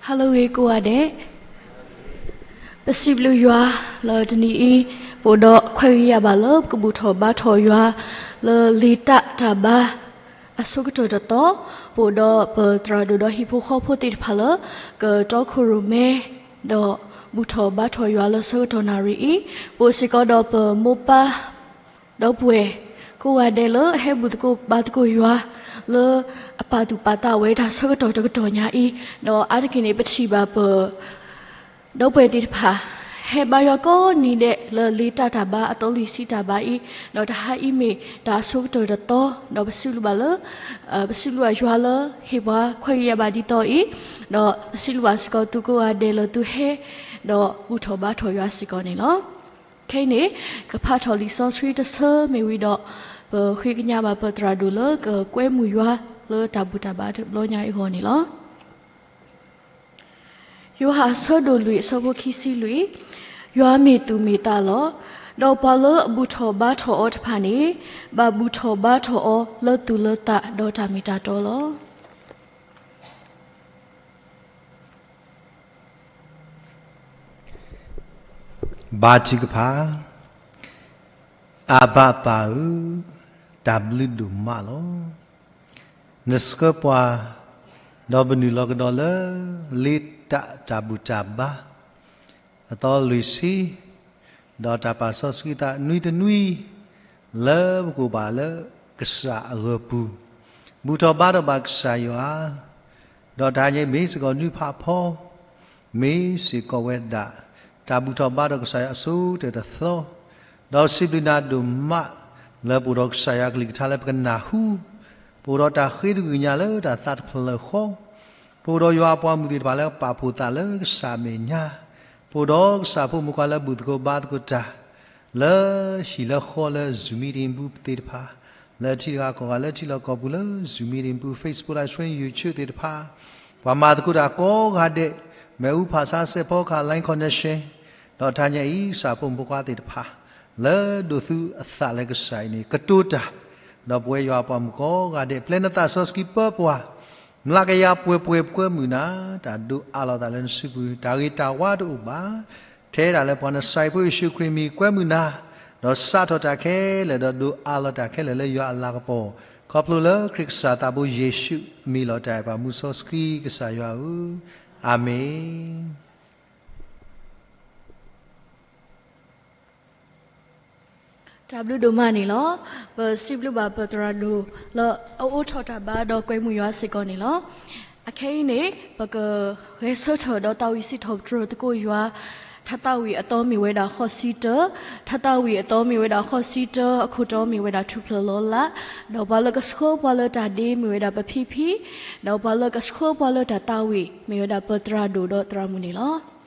ဟါလၢအဂ့ၤကိးဂၤဒဲး, ပစံးဘျုးယွၤလၢတနံၤအံၤ, ပအိၣ်ဒီးခွဲးဂံၢ်ယၢ်ဘါလၢပကဘူၣ်ထီၣ်ဘါထီၣ်ယွၤလၢလံာ်တၢ်တၢ်ဘါ အဆိကတၢၢ်တသီ, ပအိၣ်ဒီးပသရၣ်ဒိၣ်ဒီးဟံၣ်ဖိဃီဖိသ့ၣ်တဖၣ်လၢ ကတီခိၣ်ရိၣ်မဲ ဒီးဘူၣ်ထီၣ်ဘါထီၣ်ယွၤလၢဆၢကတီၢ်နၣ်ရံၣ်အံၤ, ပအိၣ်စ့ၢ်ကီးဒီးပမိၢ်ပၢ် ဒီပုၢ်ဝဲၢ် ကိးဂၤဒဲးလၢအဟဲဘူၣ်သကိးဘါသကိးယွၤ လၢအပာ်သူၣ်ပာ်သးဝဲတၢ်ဆၢကတီၢ်တကတီၢ်ညါအံၤ, ဒီးအါတက့ၢ်န့ၣ် ပထံၣ်ဘၣ်ပ ဒီပုၢ်ဝဲၢ်သ့ၣ်တဖၣ် ဟဲဘါယွၤကိးနံၤဒဲးလၢလံာ်တၢ်တၢ်ဘါအသီလွံၢ်ဆံတၢ်ဘါအံၤ, ဒီးတဟါအံၤမ့ၢ်တၢ်အဆိကတၢၢ်တသီ, ဒီးပစံးဘျုးဘၣ်လၢ ပစံးဘျုးဘၣ်ယွၤလၢဟ့ၣ်ပှၤခွဲးဂံၢ်ယၢ်ဘါဒ်သိးအံၤ, ဒီးပစံးဘျုးဘၣ်စ့ၢ်ကီးသုကိးဂၤဒဲးလၢသုဟဲ ဒီးဘူၣ်ထီၣ်ဘါထီၣ်ယွၤစ့ၢ်ကီးန့ၣ်လီၤ. ခဲအံၤန့ၣ် ကဖးထီၣ်လံာ်စီဆှံတဆၢမ့ၢ်ဝံၤဒီး ပဃ့ကညးဘၣ်ပသရၣ်ဒိၣ်လၢကကွဲမုာ်ယွၤလၢတၢ်ဘူၣ်တၢ်ဘါတဘျီညါအံၤအဂီၢ်န့ၣ်လီၤ. ယိၤဟၣ်အဆၢဒိၣ်လွံၢ်အဆၢဖိခံဆံလွံၢ်, ယွၤမ့ၢ်သူၣ်မ့ၢ်သးလီၤ. ဒီးပှၤလၢအဘူၣ်ထီၣ်ဘါထီၣ်အီၤတဖၣ်န့ၣ် ဘၣ်ဘူၣ်ထီၣ်ဘါထီၣ်အီၤလၢသူၣ်လၢသးဒီးတၢ်မ့ၢ်တၢ်တီလီၤ. ဘါထုကဖၣ်. အၢ်ဘၣ်ပၢ်ဧၢ, တၢ်ဘျုးဒိၣ်မးလီၤ. နဆှၢပှၤ ဒီးပနုာ်လီၤကဒီးလၢ လ့တၢ်တၢ်ဘူၣ်တၢ်ဘါ အသီလွံၢ်ဆံ ဒီးတၢ်ပာ်စီဆှံသးနွံတနွံ လၢပကအိၣ်ဘၣ်လၢကစၢ်အဂီၤပူၤ, ဘူၣ်ထီၣ်ဘါထီၣ်ဘၣ်ကစၢ်ယွၤ ဒီးတဟါညါအံၤမ့ၢ်စ့ၢ်ကီးနွံဖးဖီ မ့ၢ်စ့ၢ်ကီးဝဲဒၣ် တၢ်ဘူၣ်ထီၣ်ဘါထီၣ်ကစၢ်ယွၤအဆိကတၢၢ်တသီ, ဒီးစံးဘျုးနၤဒိၣ်မး လၢပအိၣ်ဒီးကစၢ်ယွၤကလုၢ်ကထါလၢပကနၢ်ဟူ, ပအိၣ်ဒီးတၢ်ဃ့သကွံၢ်ကညးလၢတၢ်သးတဖျၢၣ်ဃီ, ပအိၣ်ဒီးယွၤအပှၤမုၢ်သ့ၣ်တဖၣ်လၢပာ်ဖှိၣ်သးလၢကစၢ်အမဲာ်ညါ, ပအိၣ်ဒီးကစၢ်ဖိမုၣ်ခွါလၢဘူၣ်သကိးဘါသကိးတၢ် လၢဟံၣ်လၢဃီလၢ Zoom meeting ပူၤသ့ၣ်တဖၣ်, လၢထံဂၤကီၢ်ဂၤလၢထံလီၢ်ကီၢ်ပူၤလၢ Zoom meeting ပူၤ Facebook Live Stream YouTube သ့ၣ်တဖၣ်, ပှၤမၤသကိးတၢ်ကိးဂၤဒဲး, မ့ၣ်အူဖးဆါစဲးဖီကဟၣ် Line Connection, ဒီးတဟါညါအံၤ ကစၢ်ဖိမုၣ်ဖိခွါသ့ၣ်တဖၣ်, လၢဒိးသူအသးလၢကစၢ်အံၤန့ၣ် ကတိၤတၢ်, ဒီးပဝဲယွၤအပှၤမုၣ်ကိးဂၤဒဲး ပျဲနသးစီဆှံပၢပှၤ, မျးကယၤပှဲၤပှဲၤပှဲၤမုၢ်နၤ, တၢ်ဒိးအးလီၤသးလၢနစုပူၤ တၢ်ဂ့ၤတၢ်ဝါတအိၣ်ဘၣ်, ထဲဒၣ်လၢပှၤနစၢ်ဖိယ့ၣ်ၡူးခရံာ်မံၤကွဲမုၢ်နၤ, ဒီးစးထီၣ်တၢ်ခဲလၢာ် ဒီးဒိးအးလီၤတၢ်ခဲလၢာ်လၢယွၤအလၤကပီၤ, ခီဖျိလၢခရံာ်ကစၢ်သးဘိယ့ၣ်ၡူးအမံၤလီၤတၢ်အဲၣ်ပှၤမူစီဆှံကစၢ်ယွၤဧၢ, အၤမ့ၣ်. တၢ်ဘျုးဒိၣ်မးန့ၣ်လီၤ. ပစံးဘျုးဘၣ်ပသရၣ်ဒိၣ်လၢအအိးထီၣ်တၢ်ဘါဒီးကွဲမုာ်ယွၤစ့ၢ်ကီးန့ၣ်လီၤ. အခဲအံၤန့ၣ် ပကဂဲၤဆၢထၢၣ်ဒီးသးဝံၣ်စံးထီၣ်ပတြၢၤသကိးယွၤ, ထါသးဝံၣ်အသီမ့ၢ်ဝဲဒၣ်ဃိးဆံတၢ, ထါသးဝံၣ်အသီမ့ၢ်ဝဲဒၣ်ဃိးဆံတၢ, အခိၣ်တီမ့ၢ်ဝဲဒၣ်ထူၣ်ဖျၢၣ်လီၤလး, ဒီးပှၤလၢကဆှၢပှၤလၢတၢ်ဒ့မ့ၢ်ဝဲဒၣ်ပဖံဖံ, ဒီးပှၤလၢကဆှၢပှၤလၢတၢ်သးဝံၣ်မ့ၢ်ဝဲဒၣ်ပသရၣ်ဒိၣ်ဒီးသရၣ်မုၣ်န့ၣ်လီၤ.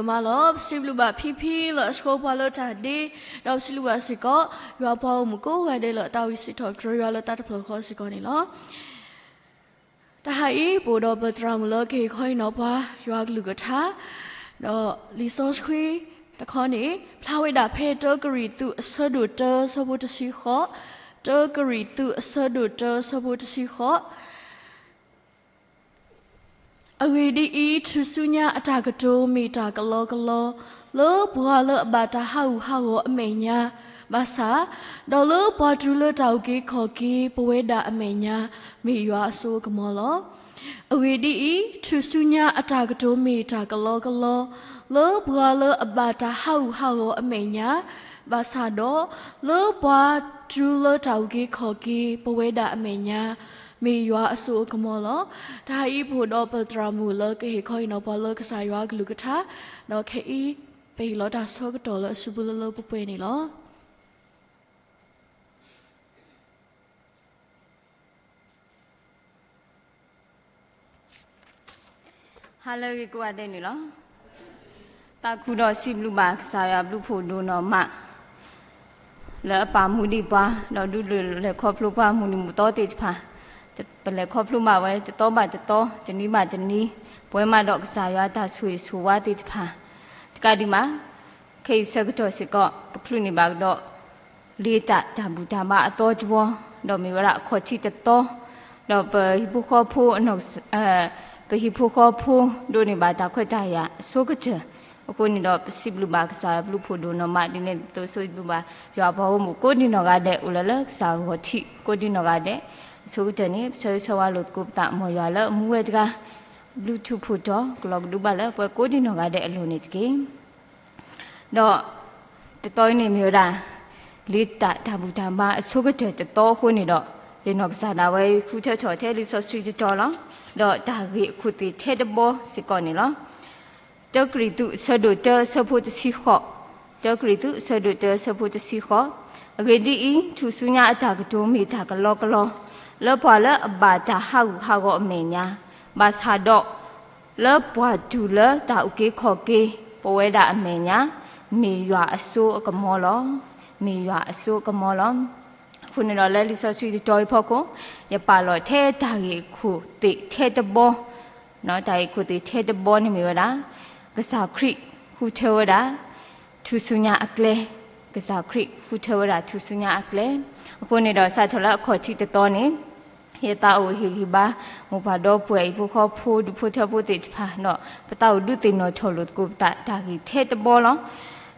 မးလီၤ. ပစံးဘျုးဘၣ်ဖံဖံလၢအဆှၢပှၤလၢတၢ်ဒ့, ဒီးပစံးဘျုးဘၣ်စ့ၢ်ကီး ယွၤပှၤဂီၢ်မုၢ်ကိးဂၤဒဲးလၢအသးဝံၣ်စံးထီၣ်ပတြၢၤယွၤလၢတၢ်တဖျၢၣ်ဃီစ့ၢ်ကီးန့ၣ်လီၤ. တဟါအံၤ ပအိၣ်ဒီးပသရၣ်မုၣ်လၢကဟ့ၣ်ခီဟ့ၣ်နီၤပှၤယွၤအကလုၢ်ကထါ, ဒီးလံာ်စီဆှံတခီန့ၣ် ဖျါဝဲဒၣ်ဖဲတၢကရံၣ်သူးအဆၢဒိၣ်တၢ ဆၢဖိတဆံဃိး, တၢကရံၣ်သူးအဆၢဒိၣ်တၢ ဆၢဖိတဆံဃိး အဂ့ၢ်ဒ်အံၤ, ထူၣ်စုညါအတၢ်ကတိၤမ့ၢ်တၢ်ကလီကလီ, လၢပှၤလၢအဘၣ်တၢ်ဟးဂူာ်ဟးဂီၤအမဲာ်ညါဘၣ်ဆၣ်, ဒီးလၢပှၤတုၤလၢတၢ်အုၣ်က့ၤခီၣ်က့ၤပဝဲဒၣ်အမဲာ်ညါ, မ့ၢ်ယွၤအစိအကမီၤလီၤ. အဂ့ၢ်ဒ်အံၤ, ထူၣ်စုညါအတၢ်ကတိၤမ့ၢ်တၢ်ကလီကလီ, လၢပှၤလၢအဘၣ်တၢ်ဟးဂူာ်ဟးဂီၤအမဲာ်ညါဘၣ်ဆၣ်ဒီး, လၢပှၤတုၤလၢတၢ်အုၣ်က့ၤခီၣ်က့ၤပဝဲဒၣ်အမဲာ်ညါ, မ့ၢ်ယွၤအစိအကမီၤလီၤ. တဟါအံၤ ပအိၣ်ဒီးပသရၣ်မုၣ်လၢကဟ့ၣ်ခီဟ့ၣ်နီၤပှၤလၢကစၢ်ယွၤအကလုၢ်ကထါ, ဒီးခဲအံၤ ပဟ့ၣ်လီၤတၢ်ဆၢကတီၢ်လၢအစုပူၤလၢလၢပှဲၤပှဲၤန့ၣ်လီၤ. ဟါလၢအဂ့ၤကိးဂၤဒဲးန့ၣ်လီၤ. သးခုဒီးစံးဘျုးဘၣ်ကစၢ်ယွၤဘျုးဖှိၣ်ဒိၣ်နီၢ်မး လၢအပာ်မူဒံးပှၤ ဒီးဒုးလဲၤခီဖျိပှၤမုၢ်နံၤမုၢ်သီသ့ၣ်တဖၣ်, ပလဲၤခီဖျိဘၣ်ဝဲတသီဘၣ်တသီ, တနံၤဘၣ်တနံၤ, ပဝဲမးဒီးကစၢ်ယွၤတၢ်ဆိၣ်ဂ့ၤဆိၣ်ဝါသ့ၣ်တဖၣ်, တကးဒံးမး ခဲအံၤဆၢကတီၢ်စ့ၢ်ကီး ပချုးန့ၢ်ဘၣ်ကဒီး လ့တၢ်တၢ်ဘူၣ်တၢ်ဘါအသီတဝီ, ဒီးမ့ၢ်ဝဲဒၣ်အခီၣ်ထံးတသီ, ဒီးပဟံၣ်ဖိဃီဖိ ပဟံၣ်ဖိဃီဖိဒိးန့ၢ်ဘၣ်တၢ်ခွဲးတၢ်ယာ်အဆိကတၢၢ်, အဃိန့ၣ်ဒီးပစံးဘျုးဘၣ်ကစၢ်ယွၤဘျုးဖှိၣ်ဒိၣ်နီၢ်မး, ဒ်န့ၣ်အသိးစံးဘျုးဘၣ် ယွၤပှၤဂီၢ်မုၢ်ကိးဒံနီၢ်ဂၤဒဲး အိၣ်လၢလၢကစၢ်ဂီၤထံးကိးဒံနီၢ်ဂၤဒဲး, အဆိကတၢၢ်န့ၣ် ပဆၢဂ့ၤဆၢဝါလိာ်သကိးပသး မ်ယွၤလၢအမူဝဲတဂၤ ဘျုးထူးဖှိၣ်တီၤ ကလီၤကဒုဘၣ်လၢပှၤကိးဒံနီၢ်ဂၤဒဲးအလိၤန့ၣ်တက့ၢ်. ဒီးတသီအံၤန့ၣ်မ့ၢ်ဝဲဒၣ် လ့တၢ်တၢ်ဘူၣ်တၢ်ဘါအဆိကတၢၢ်တသီအဃိန့ၣ်ဒီး ယနီၢ်ကစၢ်ဒၣ်ဝဲဃုထၢထီၣ်ထဲလံာ်စီဆှံတတီၤလီၤ. ဒီးတၢ်ဂ့ၢ်အခိၣ်သ့ၣ်ထဲတဘီစ့ၢ်ကီးန့ၣ်လီၤ. တၢကရံၣ်သူးအဆၢဒိၣ်တၢအဆၢဖိတဆံဃိး, တၢကရံၣ်သူးအဆၢဒိၣ်တၢအဆၢဖိတဆံဃိး, အဂ့ၢ်ဒ်အံၤ, ထူၣ်စုညါအတၢ်ကတိၤမ့ၢ်တၢ်ကလီကလီ, လၢပှၤလၢအဘၣ်တၢ်ဟးဂူာ်ဟးဂီၤအမဲာ်ညါ, ဘၣ်ဆၣ်ဒီး လၢပှၤတုၤလၢတၢ်အုၣ်က့ၤခီၣ်က့ၤပဝဲဒၣ်အမဲာ်ညါ, မ့ၢ်ယွၤအစိအကမီၤလီၤ. မ့ၢ်ယွၤအစိအကမီၤလီၤ. အဃိန့ၣ်ဒီးလၢလံာ်စီဆှံတတီၤအံၤဖီခိၣ်, ယပာ်လီၤထဲတၢ်ဂ့ၢ်အခိၣ်သ့ၣ်ထဲတဘီ, တၢ်ဂ့ၢ်အခိၣ်သ့ၣ်ထဲတဘီန့ၣ်မ့ၢ်ဝဲဒၣ် ကစၢ်ခရံာ်ဃုထၢဝဲဒၣ် ထူၣ်စုညါအကျဲ, ကစၢ်ခရံာ်ဃုထၢဝဲဒၣ်ထူၣ်စုညါအကျဲ. အဃိန့ၣ်ဒီးစးထီၣ်လၢအခီၣ်ထံးတသီန့ၣ် ယသးအိၣ်ဟ့ၣ်ဂံၢ်ဘါ မိၢ်ပၢ်ဒီပုၢ်ဝဲၢ်ဟံၣ်ဖိဃီဖိ ဒူၣ်ဖိထၢဖိသ့ၣ်တဖၣ်ဒီး ပသးအိၣ်ဒုးသ့ၣ်နီၣ်ထီၣ်လိာ်သကိးပသးတၢ်ဂ့ၢ်ထဲတဘီလီၤ.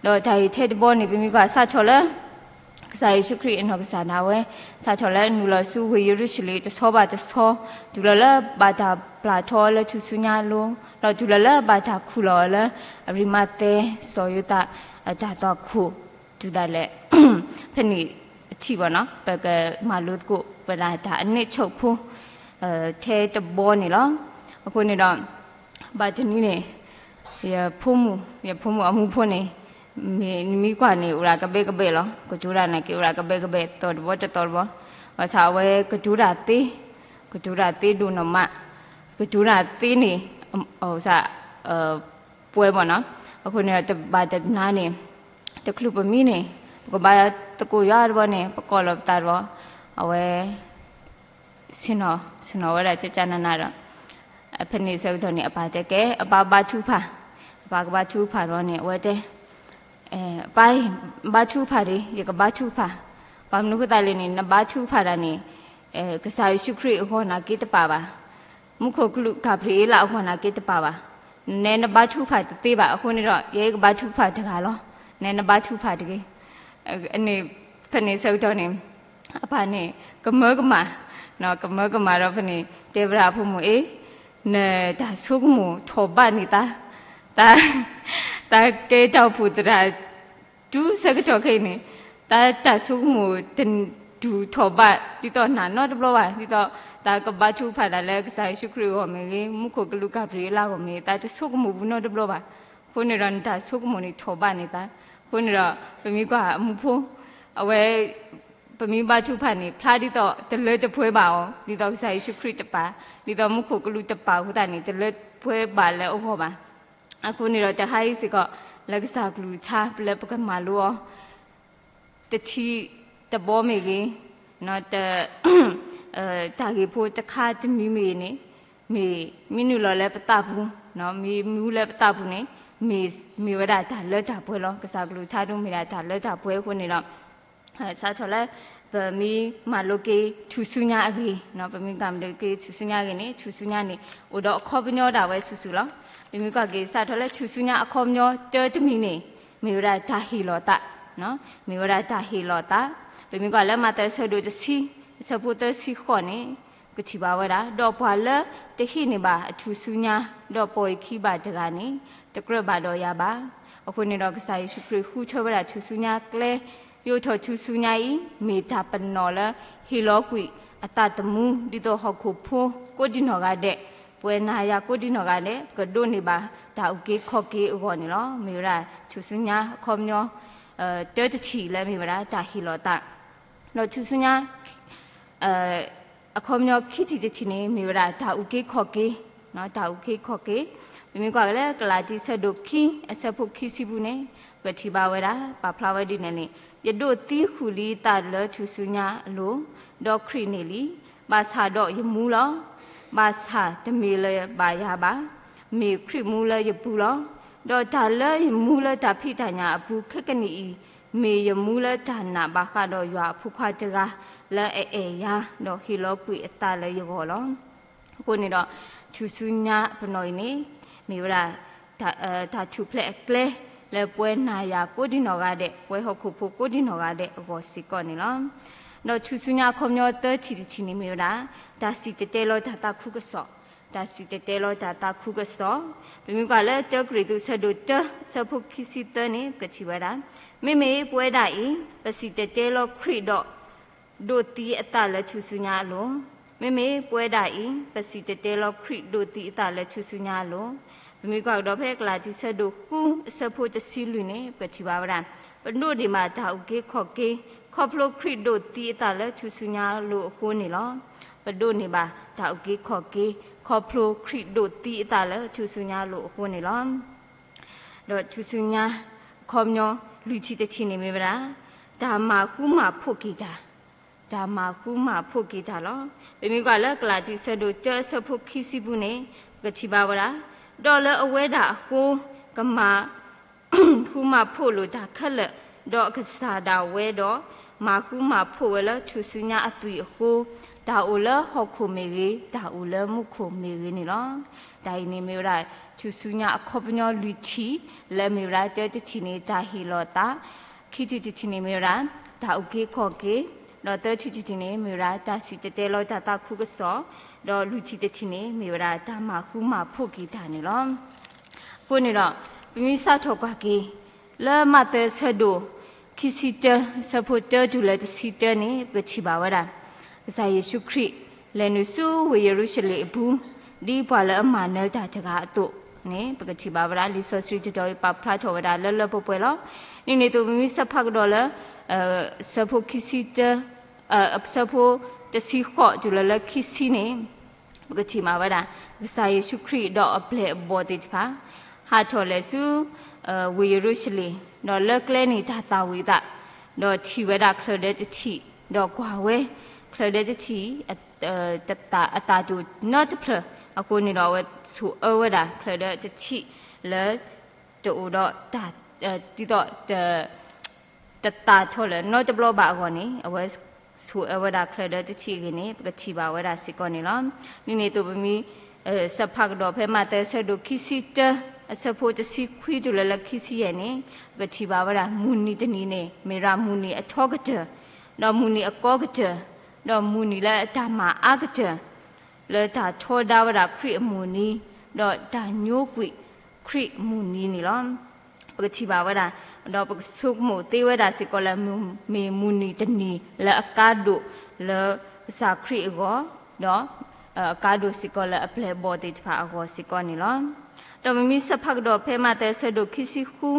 ဒီးတၢ်ဂ့ၢ်ထဲတဘီန့ၣ် ပမ့ၢ်ကွၢ်စးထီၣ်လၢ ကစၢ်ယ့ၣ်ၡူးခရံာ်အနီၢ်ကစၢ်ဒၣ်ဝဲ စးထီၣ်လၢနုာ်လီၤဆူဝ့ၢ်ယရူၤၡလ့ၣ်တဆီဘၣ်တဆီ, တုၤလီၤလၢဘၣ်တၢ်ပျၢ်ထီလၢထူၣ်စုညါအလိၤ, ဒီးတုၤလီၤလၢဘၣ်တၢ်ခူၣ်လီၤအီၤလၢ အရံမၤသဲ စီၤယိၤသး အတၢ်သွၣ်ခိၣ် တုၤဒၣ်လဲာ် ဖဲန့ၣ်အထံၣ်ဘၣ်နီၤ ပကမၤလိသကိးဝဲဒၣ်တၢ်အန့ၣ်ဆိၣ်ဖိ ထဲတဘီန့ၣ်လီၤ. အဃိန့ၣ်ဒီး ဘၣ်တနံၤန့ၣ် ယဖိမုၣ် ယဖိမုၣ်အမူဖိန့ၣ် မ့ၢ်နမ့ၢ်ကွၢ်န့ၣ် အိၣ်ဒၣ်ကဘဲကဘဲလီၤ. ကတိၤတၢ်နာ်က့ အိၣ်ဒၣ်ကဘဲကဘဲ သီတဘီတသီတဘီ, ဘၣ်ဆၣ်အဝဲကတိၤတၢ်သ့, ကတိၤတၢ်သ့ဒိၣ်နီၢ်မး, ကတိၤတၢ်သ့န့ၣ် ပှဲၤဘၣ်နီၤ. အဃိန့ၣ်ဒီး တဘၣ်တနၤန့ၣ် တချုးပမံန့ၣ် ပကဘါသကိးယွၤတဘီန့ၣ် ပကိးလီၤပသးတဘီ, အဝဲ ဆ့ၣ်နီၤ ဆ့ၣ်နီၤဝဲဒၣ်ကကနနဒီး ဖဲန့ၣ်ဆၢကတီၢ်န့ၣ် အပၢ်တဲကဲ အပၢ်ဘါထုကဖၣ်, အပၢ်ကဘါထုကဖၣ်တဘီန့ၣ် အဝဲတဲ ပၢ် ဘါထုကဖၣ်ဒံး ယကဘါထုကဖၣ်, ဘၣ်မနုၤဃိသတးလဲၣ်န့ၣ် နဘါထုကဖၣ်တၢ်န့ၣ် ကစၢ်ယ့ၣ်ၡူးခရံာ်အဂီၢ်နာ်က့တပာ်ဘၣ်, မူခိၣ်ကလူးကၤဘြံၤအ့လးအဂီၢ်နာ်က့တပာ်ဘၣ်, နဲနဘါထုကဖၣ်တသ့ဘၣ်. အဃိန့ၣ်ဒီး ယဲကဘါထုကဖၣ်တဂၤလီၤ, နဲနဘါထုကဖၣ်တဂ့ၤ. န့ၣ် ဖဲန့ၣ်ဆၢကတီၢ်န့ၣ် အပၢ်န့ၣ် ကမၢကမၣ်, ကမၢကမၣ်ဒီးဖဲန့ၣ် တဲဝဲဒၣ်အဖိမုၣ်အ့ၣ် နတၢ်ဆိကမိၣ်ထီၣ်ဘးန့ၢ်သး, တၢ် တၢ်ကဲတၢ်အိၣ်ဖှိၣ်သရၣ် တုၤဆၢကတီၢ်ခဲအံၤန့ၣ် တၢ်တၢ်ဆိကမိၣ်တဒုးထီၣ်ဘး ဒ်သိးနၤနီတဘျီဘၣ်, ဒ်သိးတၢ်ကဘါထုကဖၣ်တၢ်လၢကစၢ်ယ့ၣ်ၡူးခရံာ်အဂီၢ်မ့ၢ်ဂ့ၤ, မူခိၣ်ကလူးကၤဘြံၤအ့လးအဂီၢ်မ့ၢ်ဂ့ၤ, တၢ်တဆိကမိၣ်ဘူးနီတဘျီဘၣ်. အဃိန့ၣ်ဒီးနတၢ်ဆိကမိၣ်န့ၣ်ထီၣ်ဘးန့ၢ်သး. အဃိန့ၣ်ဒီး ပမ့ၢ်ကွၢ်အမူဖိ အဝဲ ပမ့ၢ်ဘါထုကဖၣ်န့ၣ် ဖျါဒ်သိးတလၢတပှဲၤဘၣ်အီၤ, ဒ်သိးကစၢ်ယ့ၣ်ၡူးခရံာ်တပာ်, ဒ်သိးမူခိၣ်ကလူးတပာ်အဃိသတးန့ၣ် တလၢပှဲၤဘၣ်လၢအဂီၢ်ဘၣ်. အဃိန့ၣ်ဒီးတဟါအံၤစ့ၢ်ကီး လၢကစၢ်ကလုၢ်ကထါ ပလၢပကမၤလိအီၤ တထံၣ်တဘီမ့ၢ်ဂ့ၤ, တ တၢ်ဂ့ၢ်ဖိတခါတမံၤမ့ၢ်ဂ့ၤန့ၣ်, မ့ၢ်မ့ၢ်နုာ်လီၤလၢပသးပူၤ, မ့ၢ်မူလၢပသးပူၤန့ၣ်, မ့ၢ်မ့ၢ်ဝဲဒၣ်တၢ်လၢတၢ်ပှဲၤလီၤ. ကစၢ်ကလုၢ်ကထါဒိၣ်မ့ၢ်ဒၣ်တၢ်လၢတၢ်ပှဲၤအဃိန့ၣ်ဒီး စးထီၣ်လၢ ပမ့ၢ်မၤလိက့ၤထူၣ်စုညါအဂ့ၢ်, ပမ့ၢ်ကမၤလိက့ၤထူၣ်စုညါအဂ့ၢ်န့ၣ်, ထူၣ်စုညါန့ၣ် အိၣ်ဒီးအခီပညီဒၣ်ဝဲစုာ်စုာ်လီၤ. ပမ့ၢ်ကွၢ်က့ၤစးထီၣ်လၢထူၣ်စုညါအခီပညီတၢတမံၤန့ၣ်, မ့ၢ်ဝဲဒၣ်တၢ်ဟ့ၣ်လီၤသး, မ့ၢ်ဝဲဒၣ်တၢ်ဟ့ၣ်လီၤသး. ပမ့ၢ်ကွၢ်လၢမးသဲအဆၢဒိၣ်တဆံ, အဆၢဖိသၢဆံဃိးန့ၣ်, ပကထံၣ်ဘၣ်ဝဲဒၣ်, ဒီးပှၤလၢတဟ့ၣ်န့ၢ်ဘၣ်အထူၣ်စုညါ, ဒီးပိာ်အခံဘၣ်တဂၤန့ၣ်, တကြၢးဘၣ်ဒီးယၤဘၣ်. အဃိန့ၣ်ဒီးကစၢ်ယ့ၣ်ၡူးခရံာ်ဃုထၢဝဲဒၣ်ထူၣ်စုညါကျဲ, ယိးထီၣ်ထူၣ်စုညါအံၤ မ့ၢ်တၢ်ပနီၣ်လၢဟ့ၣ်လီၤကွံာ်အသးသမူ ဒ်သိးဟီၣ်ခိၣ်ဖိကိးဒံနီၢ်ဂၤဒဲး, ပဝဲနၤယၤကိးဒံနီၢ်ဂၤဒဲး ပကဒိးန့ၢ်ဘၣ်တၢ်အုၣ်က့ၤခီၣ်က့ၤအဂီၢ်န့ၣ်လီၤ. မ့ၢ်ဝဲဒၣ်ထူၣ်စုညါအခီပညီ တၢတထံၣ်လၢမ့ၢ်ဝဲဒၣ်တၢ်ဟ့ၣ်လီၤသး, ဒီးထူၣ်စုညါ အခီပညီခံထံၣ်တထံၣ်န့ၣ် မ့ၢ်ဝဲဒၣ်တၢ်အုၣ်က့ၤခီၣ်က့ၤ, တၢ်အုၣ်က့ၤခီၣ်က့ၤ. ပမ့ၢ်ကွၢ်က့ၤလၢကလၤတံ အဆၢဒိၣ်ခံ အဆၢဖိခံဆံပူၤန့ၣ်, ပကထံၣ်ဘၣ်ဝဲဒၣ် ပာ်ဖျါဝဲဒ်န့ၣ်န့ၣ်, ယဒိးသံဃုာ်လံအသးလၢထူၣ်စုညါအလိၤ, ဒီးခရံာ်န့ၣ်လံ, ဘၣ်ဆၣ်ဒီးယမူလီၤ. ဘၣ်ဆၣ်တမ့ၢ်လၢဘၣ်ယၤဘၣ်, မ့ၢ်ခရံာ်မူလၢယပူၤလီၤ. ဒီးတၢ်လၢယမူလၢတၢ်ဖံးတၢ်ညၣ်အပူၤခဲကနံၣ်အံၤ, မ့ၢ်ယမူလၢတၢ်နာ်ဘၣ်ဃးဒီးယွၤအဖိခွါတဂၤ လၢအအဲၣ်ယၤ, ဒီးဟ့ၣ်လီၤကွံာ်အသးလၢယဂီၢ်လီၤ. အဃိန့ၣ်ဒီး ထူၣ်စုညါပနီၣ်အံၤန့ၣ် မ့ၢ်ဝဲဒၣ် တၢ်ထူၣ်ဖျဲးအကျဲ လၢပဝဲနၤယၤကိးဒံနီၢ်ဂၤဒဲး, ပဝဲဟီၣ်ခိၣ်ဖိကိးဒံနီၢ်ဂၤဒဲးအဂီၢ်စ့ၢ်ကီးန့ၣ်လီၤ. ဒီးထူၣ်စုညါအခီပညီသၢထံၣ်တထံၣ်န့ၣ်မ့ၢ်ဝဲဒၣ် တၢ်စံၣ်တဲၤတဲလီၤတၢ်သးခုကစီၣ်, တၢ်စံၣ်တဲၤတဲလီၤတၢ်သးခုကစီၣ်. ပမ့ၢ်ကွၢ်လၢတၢကရံၣ်သူး ဆၢဒိၣ်တၢ ဆၢဖိခံဆံသၢန့ၣ် ပကထံၣ်ဝဲဒၣ်, မ့မ့ၢ်ပဝဲဒၣ်အံၤ ပစံၣ်တဲၤတဲလီၤခရံာ်ဒီး ဒိးသံအသးလၢထူၣ်စုညါအလိၤ, မ့မ့ၢ်ပဝဲဒၣ်အံၤ ပစံၣ်တဲၤတဲလီၤခရံာ်ဒိးသံအသးလၢထူၣ်စုညါအလိၤ. ပမ့ၢ်ကွၢ်ကဒီးဖဲကလၤတံ ဆၢဒိၣ်ဃု အဆၢဖိတဆံလွံၢ်န့ၣ် ပကထံၣ်ဘၣ်ဝဲဒၣ်, ပဒိးန့ၢ်ဘၣ်တၢ်အုၣ်က့ၤခီၣ်က့ၤ ခီဖျိခရံာ်ဒိးသံအသးလၢထူၣ်စုညါအလိၤအဃိန့ၣ်လီၤ. ပဒိးန့ၢ်ဘၣ်တၢ်အုၣ်က့ၤခီၣ်က့ၤ ခီဖျိခရံာ်ဒိးသံအသးလၢထူၣ်စုညါအလိၤအဃိန့ၣ်လီၤ. ဒီးထူၣ်စုညါ အခီပညီ လွံၢ်ထံၣ်တထံၣ်န့ၣ်မ့ၢ်ဝဲဒၣ် တၢ်မၤဃူမၤဖိးက့ၤတၢ်, တၢ်မၤဃူမၤဖိးက့ၤတၢ်လီၤ. ပမ့ၢ်ကွၢ်လၢကလၤတံ ဆၢဒိၣ်တၢ အဆၢဖိခံဆံပူၤန့ၣ် ပကထံၣ်ဘၣ်ဝဲဒၣ်, ဒီးလၢအဝဲဒၣ်အဃိ ကမၤ ဃူမၤဖိးလိာ်တၢ်ခဲလၢာ်, ဒီးအကစၢ်ဒၣ်ဝဲဒီး မၤဃူမၤဖိးဝဲလၢထူၣ်စုညါအသွံၣ်အဃိ, တၢ်အိၣ်လၢဟီၣ်ခိၣ်မ့ၢ်ဂ့ၤ, တၢ်အိၣ်လၢမူခိၣ်မ့ၢ်ဂ့ၤန့ၣ်လီၤ. တၢ်အံၤန့ၣ်မ့ၢ်ဝဲဒၣ် ထူၣ်စုညါအခီပညီလွံၢ်ထံၣ်, လၢမ့ၢ်ဝဲဒၣ်တၢတထံၣ်န့ၣ် တၢ်ဟ့ၣ်လီၤသး, ခံထံၣ်တထံၣ်န့ၣ်မ့ၢ်ဝဲဒၣ် တၢ်အုၣ်က့ၤခီၣ်က့ၤ, ဒီးသၢထံၣ်တထံၣ်န့ၣ် မ့ၢ်ဝဲဒၣ် တၢ်စံၣ်တဲၤတဲလီၤတၢ်သးခုကစီၣ်, ဒီးလွံၢ်ထံၣ်တထံၣ်န့ၣ် မ့ၢ်ဝဲဒၣ် တၢ်မၤဃူမၤဖိးက့ၤတၢ်န့ၣ်လီၤ. အဃိန့ၣ်ဒီး ပမ့ၢ်စးထီၣ်ကွၢ်က့ၤ လၢမးသဲအဆၢဒိၣ် ခံဆံတၢ အဆၢဖိတၢတုၤလၢတဆံတၢန့ၣ် ပကထံၣ်ဘၣ်ဝဲဒၣ် ကစၢ်ယ့ၣ်ၡူးခရံာ် လဲၤနုာ်ဆူဝ့ၢ်ယရူၤၡလ့ၣ်အပူၤ ဒ်ပှၤလၢအမၤနၢၤတၢ်တဂၤအသိးန့ၣ် ပကထံၣ်ဘၣ်ဝဲဒၣ် လံာ်စီဆှံတတီၤအံၤ ပာ်ဖျါထီၣ်ဝဲဒၣ်လၢလၢပှဲၤပှဲၤလီၤ. န့ၣ်န့ၣ်အသိး ပမ့ၢ်ဆၢဖးကဒီးလၢ အဆၢဖိခံဆံတၢ အဆၢဖိတဆံဃိးတုၤလၢလၢခံဆံန့ၣ် ပကထံၣ်ဘၣ်ဝဲဒၣ် ကစၢ်ယ့ၣ်ၡူးခရံာ်ဒီးအပျဲၢ်အဘီၣ်သ့ၣ်တဖၣ် ဟးထီၣ်လဲၤဆူ ဝ့ၢ်ယရူၤၡလ့ၣ်, ဒီးလၢကျဲန့ၣ်တၢ်သၣ်ဝံၤအသး, ဒီးထံၣ်ဝဲဒၣ်ချၢၣ်ဒၢတထံၣ်, ဒီးကွၢ်ဝဲ ချၢၣ်ဒၢတထံၣ် အသၣ်တိၣ်နီတဖျၢၣ်, အဃိန့ၣ်ဒီးအဝဲဆိၣ်အၢဝဲဒၣ်ချၢၣ်ဒၢတထံၣ် လၢ တအိၣ်ဒီး ဒ်သိး တသၣ်ထီၣ်လၢၤနီတဘျီဘၣ်အဂီၢ်န့ၣ် အဝဲဆိၣ်အၢဝဲဒၣ်ချၢၣ်ဒၢတထံၣ်အဂ့ၢ်န့ၣ် ပကထံၣ်ဘၣ်ဝဲဒၣ်စ့ၢ်ကီးန့ၣ်လီၤ. န့ၣ်န့ၣ်အသိးပမ့ၢ် ဆၢဖးကဒီးဖဲမးသဲအဆၢဒိၣ်ခံဆံတၢ အဆၢဖိတဆံခွံတုၤလၢလၢခံဆံယဲၢ်န့ၣ် ပကထံၣ်ဘၣ်ဝဲဒၣ် မုၢ်နံၤတနံၤန့ၣ် မ့ၢ်ဒၣ်မုၢ်နံၤအထီကတၢၢ်, ဒီးမုၢ်နံၤအကီကတၢၢ်, ဒီးမုၢ်နံၤလၢအတၢ်မၤအါကတၢၢ် လၢတၢ်ထီဒါဝဲဒၣ်ခရံာ်အမုၢ်နံၤ, ဒီးတၢ်ညိကွံာ်ခရံာ်မုၢ်နံၤန့ၣ်လီၤ. ပကထံၣ်ဘၣ်ဝဲဒၣ်, ဒီးပကဆိကမိၣ်သ့ဝဲဒၣ်စ့ၢ်ကီးလၢ မ့ၢ်မုၢ်နံၤတနံၤလၢအကါဒိၣ်လၢကစၢ်ခရံာ်အဂီၢ်, ဒီးအကါဒိၣ်စ့ၢ်ကီးလၢအပျဲၢ်အဘီၣ်သ့ၣ်တဖၣ်အဂီၢ်စ့ၢ်ကီးန့ၣ်လီၤ. ဒီးပမ့ၢ်ဆၢဖးကဒီးဖဲမးသဲအဆၢဒိၣ်ခံဆံဃု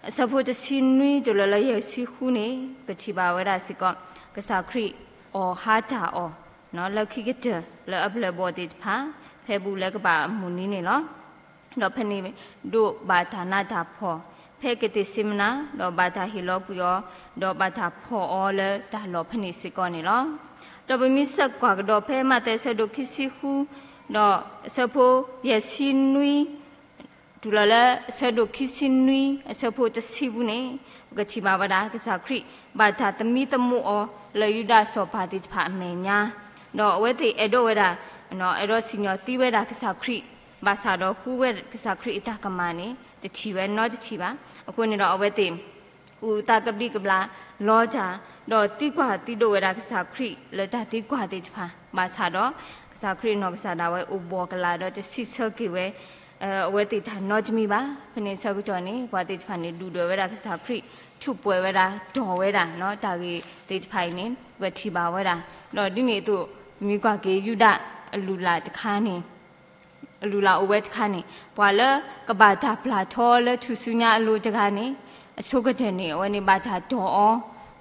အဆၢဖိတဆံနွံတုၤလၢလၢယဲၢ်ဆံဃုန့ၣ် ပကထံၣ်ဘၣ်ဝဲဒၣ်စ့ၢ်ကီး ကစၢ်ခရံာ်အီၣ်ဟါတၢ်အီၣ် လၢခံကတၢၢ်လၢအပျဲၢ်အဘီၣ်သ့ၣ်တဖၣ် ဖဲဘူၣ်လၢကဘၣ်အမုၢ်နံၤန့ၣ်လီၤ. ဒီးဖဲန့ၣ်ဒိးဘၣ်တၢ်နးတၢ်ဖှီၣ် ဖဲကသ့းစ့မနၤ, ဒီးဘၣ်တၢ်ဟ့ၣ်လီၤကွံာ်အီၤ, ဒီးဘၣ်တၢ်ဖီၣ်အီၤလၢတၢ်လီၢ်ဖဲန့ၣ်စ့ၢ်ကီးန့ၣ်လီၤ. ဒီးပမ့ၢ်ဆဲးကွၢ်ကဒီးဖဲမးသဲအဆၢဒိၣ်ခံဆံဃု, ဒီးအဆၢဖိယဲၢ်ဆံနွံ တုၤလီၤလၢအဆၢဒိၣ်ခံဆံနွံ အဆၢဖိတဆံပူၤန့ၣ်, ပကထံၣ်ဘၣ်ဝဲဒၣ် ကစၢ်ခရံာ်ဘၣ်တၢ်သမံသမိးအီၤလၢယူဒၤစီၤပၤသ့ၣ်တဖၣ်အမဲာ်ညါ, ဒီးအဝဲသ့ၣ်အဲၣ်ဒိးဝဲဒၣ်, အဲၣ်ဒိးစံၣ်ညီၣ်သံဝဲဒၣ်ကစၢ်ခရံာ်, ဘၣ်ဆၣ်ဒီးဃုဝဲကစၢ်ခရံာ်အတၢ်ကမၣ်န့ၣ် တထံၣ်ဝဲနီတထံၣ်ဘၣ်. အဃိန့ၣ်ဒီးအဝဲသ့ၣ် အုၣ်သးကဘျံးကဘျၣ်လီၤတၢ်, ဒီးသံကွၢ်သံဒိးဝဲဒၣ်ကစၢ်ခရံာ်လၢတၢ်သံကွၢ်သ့ၣ်တဖၣ်, ဘၣ်ဆၣ်ဒီး ကစၢ်ခရံာ်အနီၢ်ကစၢ်ဒၣ်ဝဲအိၣ်ဘှီၣ်ကလာ်ဒီးတစံးဆၢက့ၤဝဲ အဝဲသ့ၣ်တၢ်နီတမံၤဘၣ်. ဖဲန့ၣ်အဆၢကတီၢ်န့ၣ် ပှၤသ့ၣ်တဖၣ်န့ၣ် ဒုၣ်ဒွဲၣ်ဝဲဒၣ်ကစၢ်ခရံာ်, ထူးပှဲၤဝဲဒၣ်, တီၢ်ဝဲဒၣ်, တၢ်ဂ့ၢ်သ့ၣ်တဖၣ်အံၤန့ၣ် ပထံၣ်ဘၣ်ဝဲဒၣ်. ဒီးဒ်န့ၣ်အသိး ပမ့ၢ်ကွၢ်က့ၤယူဒၤအလုၢ်အလၢ်တခါန့ၣ် အလုၢ်အလၢ်အိၣ်ဝဲတခါန့ၣ် ပှၤလၢကဘၣ်တၢ်ပျၢ်ထီလၢထူၣ်စုညါအလိၤတဂၤန့ၣ် အဆိကတၢၢ်န့ၣ် အဝဲန့ၣ်ဘၣ်တၢ်တီၢ်အီၤ,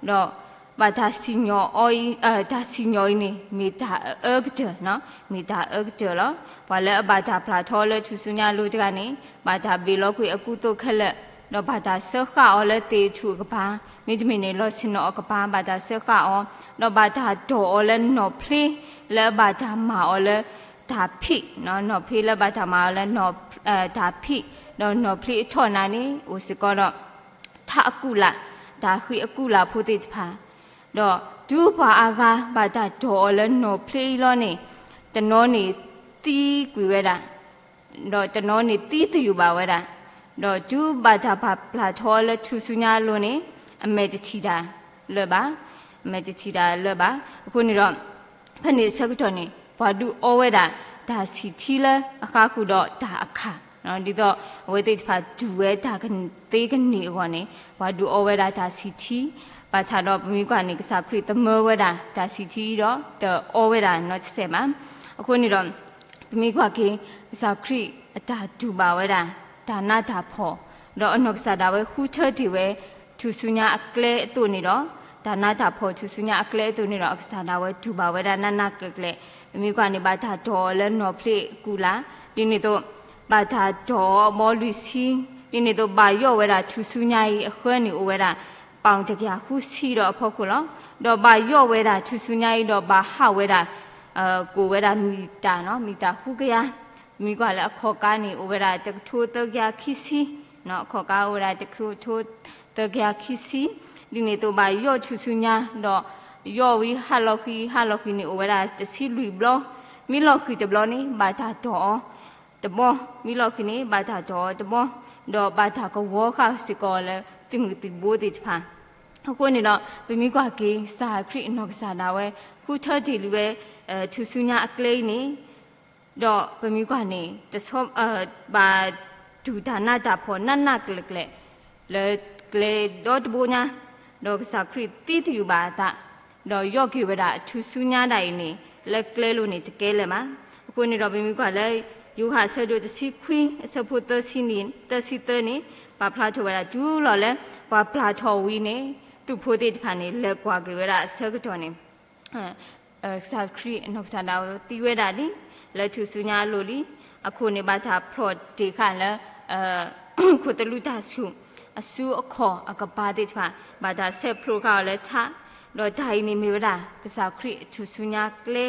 ဒီးဘၣ်တၢ်စံၣ်ညီၣ်အီၤအံၤ, တၢ်စံၣ်ညီၣ်အံၤန့ၣ် မ့ၢ်တၢ်အအၢကတၢၢ်, မ့ၢ်တၢ်အအၢကတၢၢ်လီၤ. ပှၤလၢအဘၣ်တၢ်ပျၢ်ထီလၢထူၣ်စုညါအလိၤတဂၤန့ၣ် ဘၣ်တၢ်ဘ့ၣ်လီၤကွံာ်အကူအသိးခဲလၢာ်, ဒီးဘၣ်တၢ်စၢဃာ်အီၤလၢသ့ၣ်ထူၣ်အကပၤ, မ့တမ့ၢ်န့ၣ် လီၢ်ဆ့ၣ်နီၤအကပၤ ဘၣ်တၢ်စၢဃာ်အီၤ, ဒီးဘၣ်တၢ်တီၢ်အီၤလၢနီၣ်ဖျ့လၢအဘၣ်တၢ်မၤအီၤလၢတၢ်ဖံး, နီၣ်ဖျ့လၢဘၣ်တၢ်မၤအီၤလၢ တၢ်ဖံး, ဒီးနီၣ်ဖျ့အထီၣ်နၤန့ၣ် အိၣ်စ့ၢ်ကီးဒီး ထးအကူၣ်လာ်, တၢ်ဃံးအကူၣ်လာ်ဖိသ့ၣ်တဖၣ်, ဒီးတုၤပှၤအါဂၤဘၣ်တၢ်တီၢ်အီၤလၢနီၣ်ဖျ့အံၤလီၤန့ၣ် တနီၤန့ၣ်သံကွံာ်ဝဲဒၣ်, ဒီးတနီၤန့ၣ်သံသယုၢ်ဘၣ်ဝဲဒၣ်, ဒီးတုၤဘၣ်တၢ်ပာ်ပျၢ်ထီလၢထူၣ်စုညါအလိၤန့ၣ် အမဲာ်တထံၣ်တၢ်လၢၤဘၣ်, အမဲာ်တထံၣ်တၢ်လၢၤဘၣ်. အဃိန့ၣ်ဒီး ဖဲန့ၣ်အဆၢကတီၢ်န့ၣ် ပှၤဒုးအီဝဲဒၣ် တၢ်ဆံၣ်ထံလၢအဃါဃုာ်ဒီးတၢ်အခၣ်, ဒ်သိးအဝဲသ့ၣ်တဖၣ်တူၢ်ဝဲတၢ်သ့ကန့ၢ်အဂီၢ်န့ၣ် ပှၤဒုးအီဝဲဒၣ်တၢ်ဆံၣ်ထံ, ဘၣ်ဆၣ်ဒီးပမ့ၢ်ကွၢ်န့ၣ် ကစၢ်ခရံာ်သမၢဝဲဒၣ်တၢ်ဆံၣ်ထံဒီး တအီဝဲဒၣ်နီတစဲးဘၣ်. အဃိန့ၣ်ဒီး ပမ့ၢ်ကွၢ်က့ၤ ကစၢ်ခရံာ်အတၢ်တူၢ်ဘၣ်ဝဲဒၣ် တၢ်နးတၢ်ဖှီၣ်, ဒီးအနီၢ်ကစၢ်ဒၣ်ဝဲဃုထၢတ့ၢ်ဝဲ ထူၣ်စုညါအကျဲအသိးန့ၣ်ဒီး, တၢ်နးတၢ်ဖှီၣ်ထူၣ်စုညါအကျဲအသိးန့ၣ်ဒီး အကစၢ်ဒၣ်ဝဲတူၢ်ဘၣ်ဝဲဒၣ်နးနးကျဲၤကျဲၤ, ပမ့ၢ်ကွၢ်န့ၣ် ဘၣ်တၢ်တီၢ်အီၤလၢနီၣ်ဖျ့အကူၣ်လာ်, ဒ်န့ၣ်အသိး ဘၣ်တၢ်တီၢ်အီၤအဘီလွံၢ်ဆံ, ဒ်န့ၣ်အသိး ဘၣ်ယီၣ်ဝဲဒၣ်ထူၣ်စုညါအံၤအဃၢန့ၣ်အိၣ်ဝဲဒၣ် ပီၣ်တကယၤဃုဆံဒီးအဖီခိၣ်လီၤ. ဒီးဘၣ်ယီၣ်ဝဲဒၣ်ထူၣ်စုညါအံၤဒီးဘၣ်ဟးဝဲဒၣ် ကအိၣ်ဝဲဒၣ်မံၤတၢ်, မံၤတၢ်ဃုကယၤ, မ့ၢ်ကွၢ်လၢအခီၣ်ကါန့ၣ် အိၣ်ဝဲဒၣ်တကထိသၢကယၤခံဆံ, အခီၣ်ကါအိၣ်ဝဲဒၣ်တကထိသၢကယၤခံဆံ, ဒ်န့ၣ်အသိးဘၣ်ယီၣ်ထူၣ်စုညါဒီး ယီၣ်ဝံၤဟးလီၤဃံၤ, ဟးလီၤဃံၤန့ၣ်အိၣ်ဝဲဒၣ်တဆံလွံၢ်ဘျီ, မ့ၢ်လီၤဃံၤတဘျီန့ၣ် ဘၣ်တၢ်တီၢ်အီၤတဘီ, မ့ၢ်လီၤဃံၤန့ၣ် ဘၣ်တၢ်တီၢ်အီၤတဘီ, ဒီးဘၣ်တၢ်ကဝီၤဃာ်စ့ၢ်ကီးအီၤလၢသုးမုၢ်သံၣ်ဘိသ့ၣ်တဖၣ်. အဃိန့ၣ်ဒီး ပမ့ၢ်ကွၢ်က့ၤ ကစၢ်ခရံာ်အနီၢ်ကစၢ်ဒၣ်ဝဲ ဃုထၢတ့ၢ်လံဝဲ ထူၣ်စုညါအကျဲအံၤန့ၣ်, ဒီးပမ့ၢ်ကွၢ်န့ၣ် တဆီ ဘၣ်တူၢ်တၢ်နးတၢ်ဖှီၣ်နးနးကျဲၤကျဲၤ လၢကျဲဒီတဘိညါ, ဒီးကစၢ်ခရံာ်သံသယုၢ်ဘၣ်အသး, ဒီးယီၣ်က့ၤဝဲဒၣ်ထူၣ်စုညါဒၣ်အံၤန့ၣ် လၢကျဲလိၤန့ၣ်တကဲလၢၤဘၣ်. အဃိန့ၣ်ဒီး ပမ့ၢ်ကွၢ်လၢ ယိၤဟၣ်အဆၢဒိၣ်တဆံခွံ အဆၢဖိသၢဆံန့ၣ် သၢဆံသၢန့ၣ် ပာ်ဖျါထီၣ်ဝဲဒၣ်တုၤလီၤလၢ ပှၤပျၢ်ထီၣ်ဝံၤန့ၣ် သုးဖိသ့ၣ်တဖၣ်န့ၣ် လဲၤကွၢ်က့ၤဝဲဒၣ်အဆၢကတီၢ်န့ၣ် ကစၢ်ခရံာ်အနီၢ်ကစၢ်ဒၣ်ဝဲသံဝဲဒၣ်လံ, လၢထူၣ်စုညါအလိၤလံ, အခိၣ်န့ၣ်ဘၣ်တၢ်ဖျိးတ့ၢ်ဃာ်လၢ ခိၣ်သလုးတၢ်ဆူၣ် အစုအခီၣ်အကပၤသ့ၣ်တဖၣ် ဘၣ်တၢ်ဆဲးဖျိးဃာ်အီၤလၢထး, ဒီးတၢ်အံၤန့ၣ်မ့ၢ်ဝဲဒၣ် ကစၢ်ခရံာ်အထူၣ်စုညါကျဲ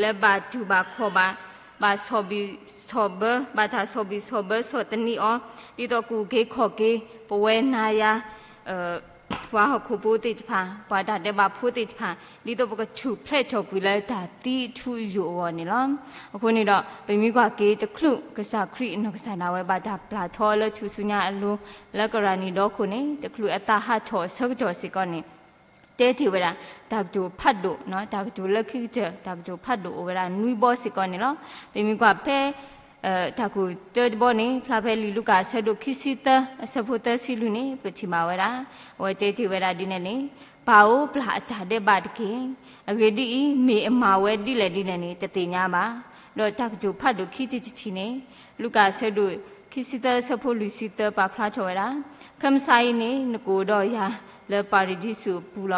လၢဘၣ်တူၢ်ဘၣ်ခီၣ်ဘၣ်, ဘၣ်ဆီၣ်ဘံၣ်ဆီၣ်ဘၢ, ဘၣ်တၢ်ဆီၣ်ဘံၣ်ဆီၣ်ဘၢဆီၣ်သနံးအီၤ, ဒ်သိးကအိၣ်က့ၤခီၣ်က့ၤ ပဝဲနၤယၤ ပှၤဟီၣ်ခိၣ်ဖိသ့ၣ်တဖၣ်, ပှၤတၢ်ဒဲးဘးဖိသ့ၣ်တဖၣ်, ဒ်သိးပကထူၣ်ဖျဲးထီၣ်ကွံာ်လၢတၢ်သံအထူအယိာ်အဂီၢ်န့ၣ်လီၤ. အဃိန့ၣ်ဒီး ပမ့ၢ်ကွၢ်က့ၤတချုး ကစၢ်ခရံာ်အနီၢ်ကစၢ်ဒၣ်ဝဲဘၣ်တၢ်ပျၢ်ထီလၢထူၣ်စုညါအလိၤ လၢကရၤနံၤဒီခိၣ်န့ၣ် တချုးအသးဟးထီၣ်အဆၢကတီၢ်စ့ၢ်ကီးန့ၣ် တဲတ့ၢ်ဝဲဒၣ် တၢ်ကတိၤဖးဒိၣ်, တၢ်ကတိၤလၢခံကတၢၢ် တၢ်ကတိၤဖးဒိၣ်အိၣ်ဝဲဒၣ်နွံဘီစ့ၢ်ကီးန့ၣ်လီၤ. ပမ့ၢ်ကွၢ်ဖဲ တၢ်ကတိၤတၢတဘီန့ၣ် ဖျါဖဲလံာ်လူၤကၣ်အဆၢဒိၣ်ခံဆံသၢ အဆၢဖိသၢဆံလွံၢ်န့ၣ် ပကထံၣ်ဘၣ်ဝဲဒၣ် အဝဲတဲတ့ၢ်ဝဲဒၣ်ဒ်လဲၣ်န့ၣ်, ပၢ်ဧၢ ပျၢ်အတၢ်ဒဲးဘးတက့ၢ်. အဂ့ၢ်ဒ်အံၤ, မ့ၢ်အမၤဝဲဒ်လဲၣ်ဒ်လဲၣ်န့ၣ် တသ့ၣ်ညါဘၣ်. ဒီးတၢ်ကတိၤဖးဒိၣ်ခံထံၣ်တထံၣ်န့ၣ် လူၤကၣ်အဆၢဒိၣ်ခံဆံသၢ အဆၢဖိလွံၢ်ဆံသၢ ပာ်ဖျါထီၣ်ဝဲဒၣ်, ခဲမုၢ်ဆါအံၤန့ၣ် နကအိၣ်ဒီးယၤလၢပၤရဒံစူးအပူၤလ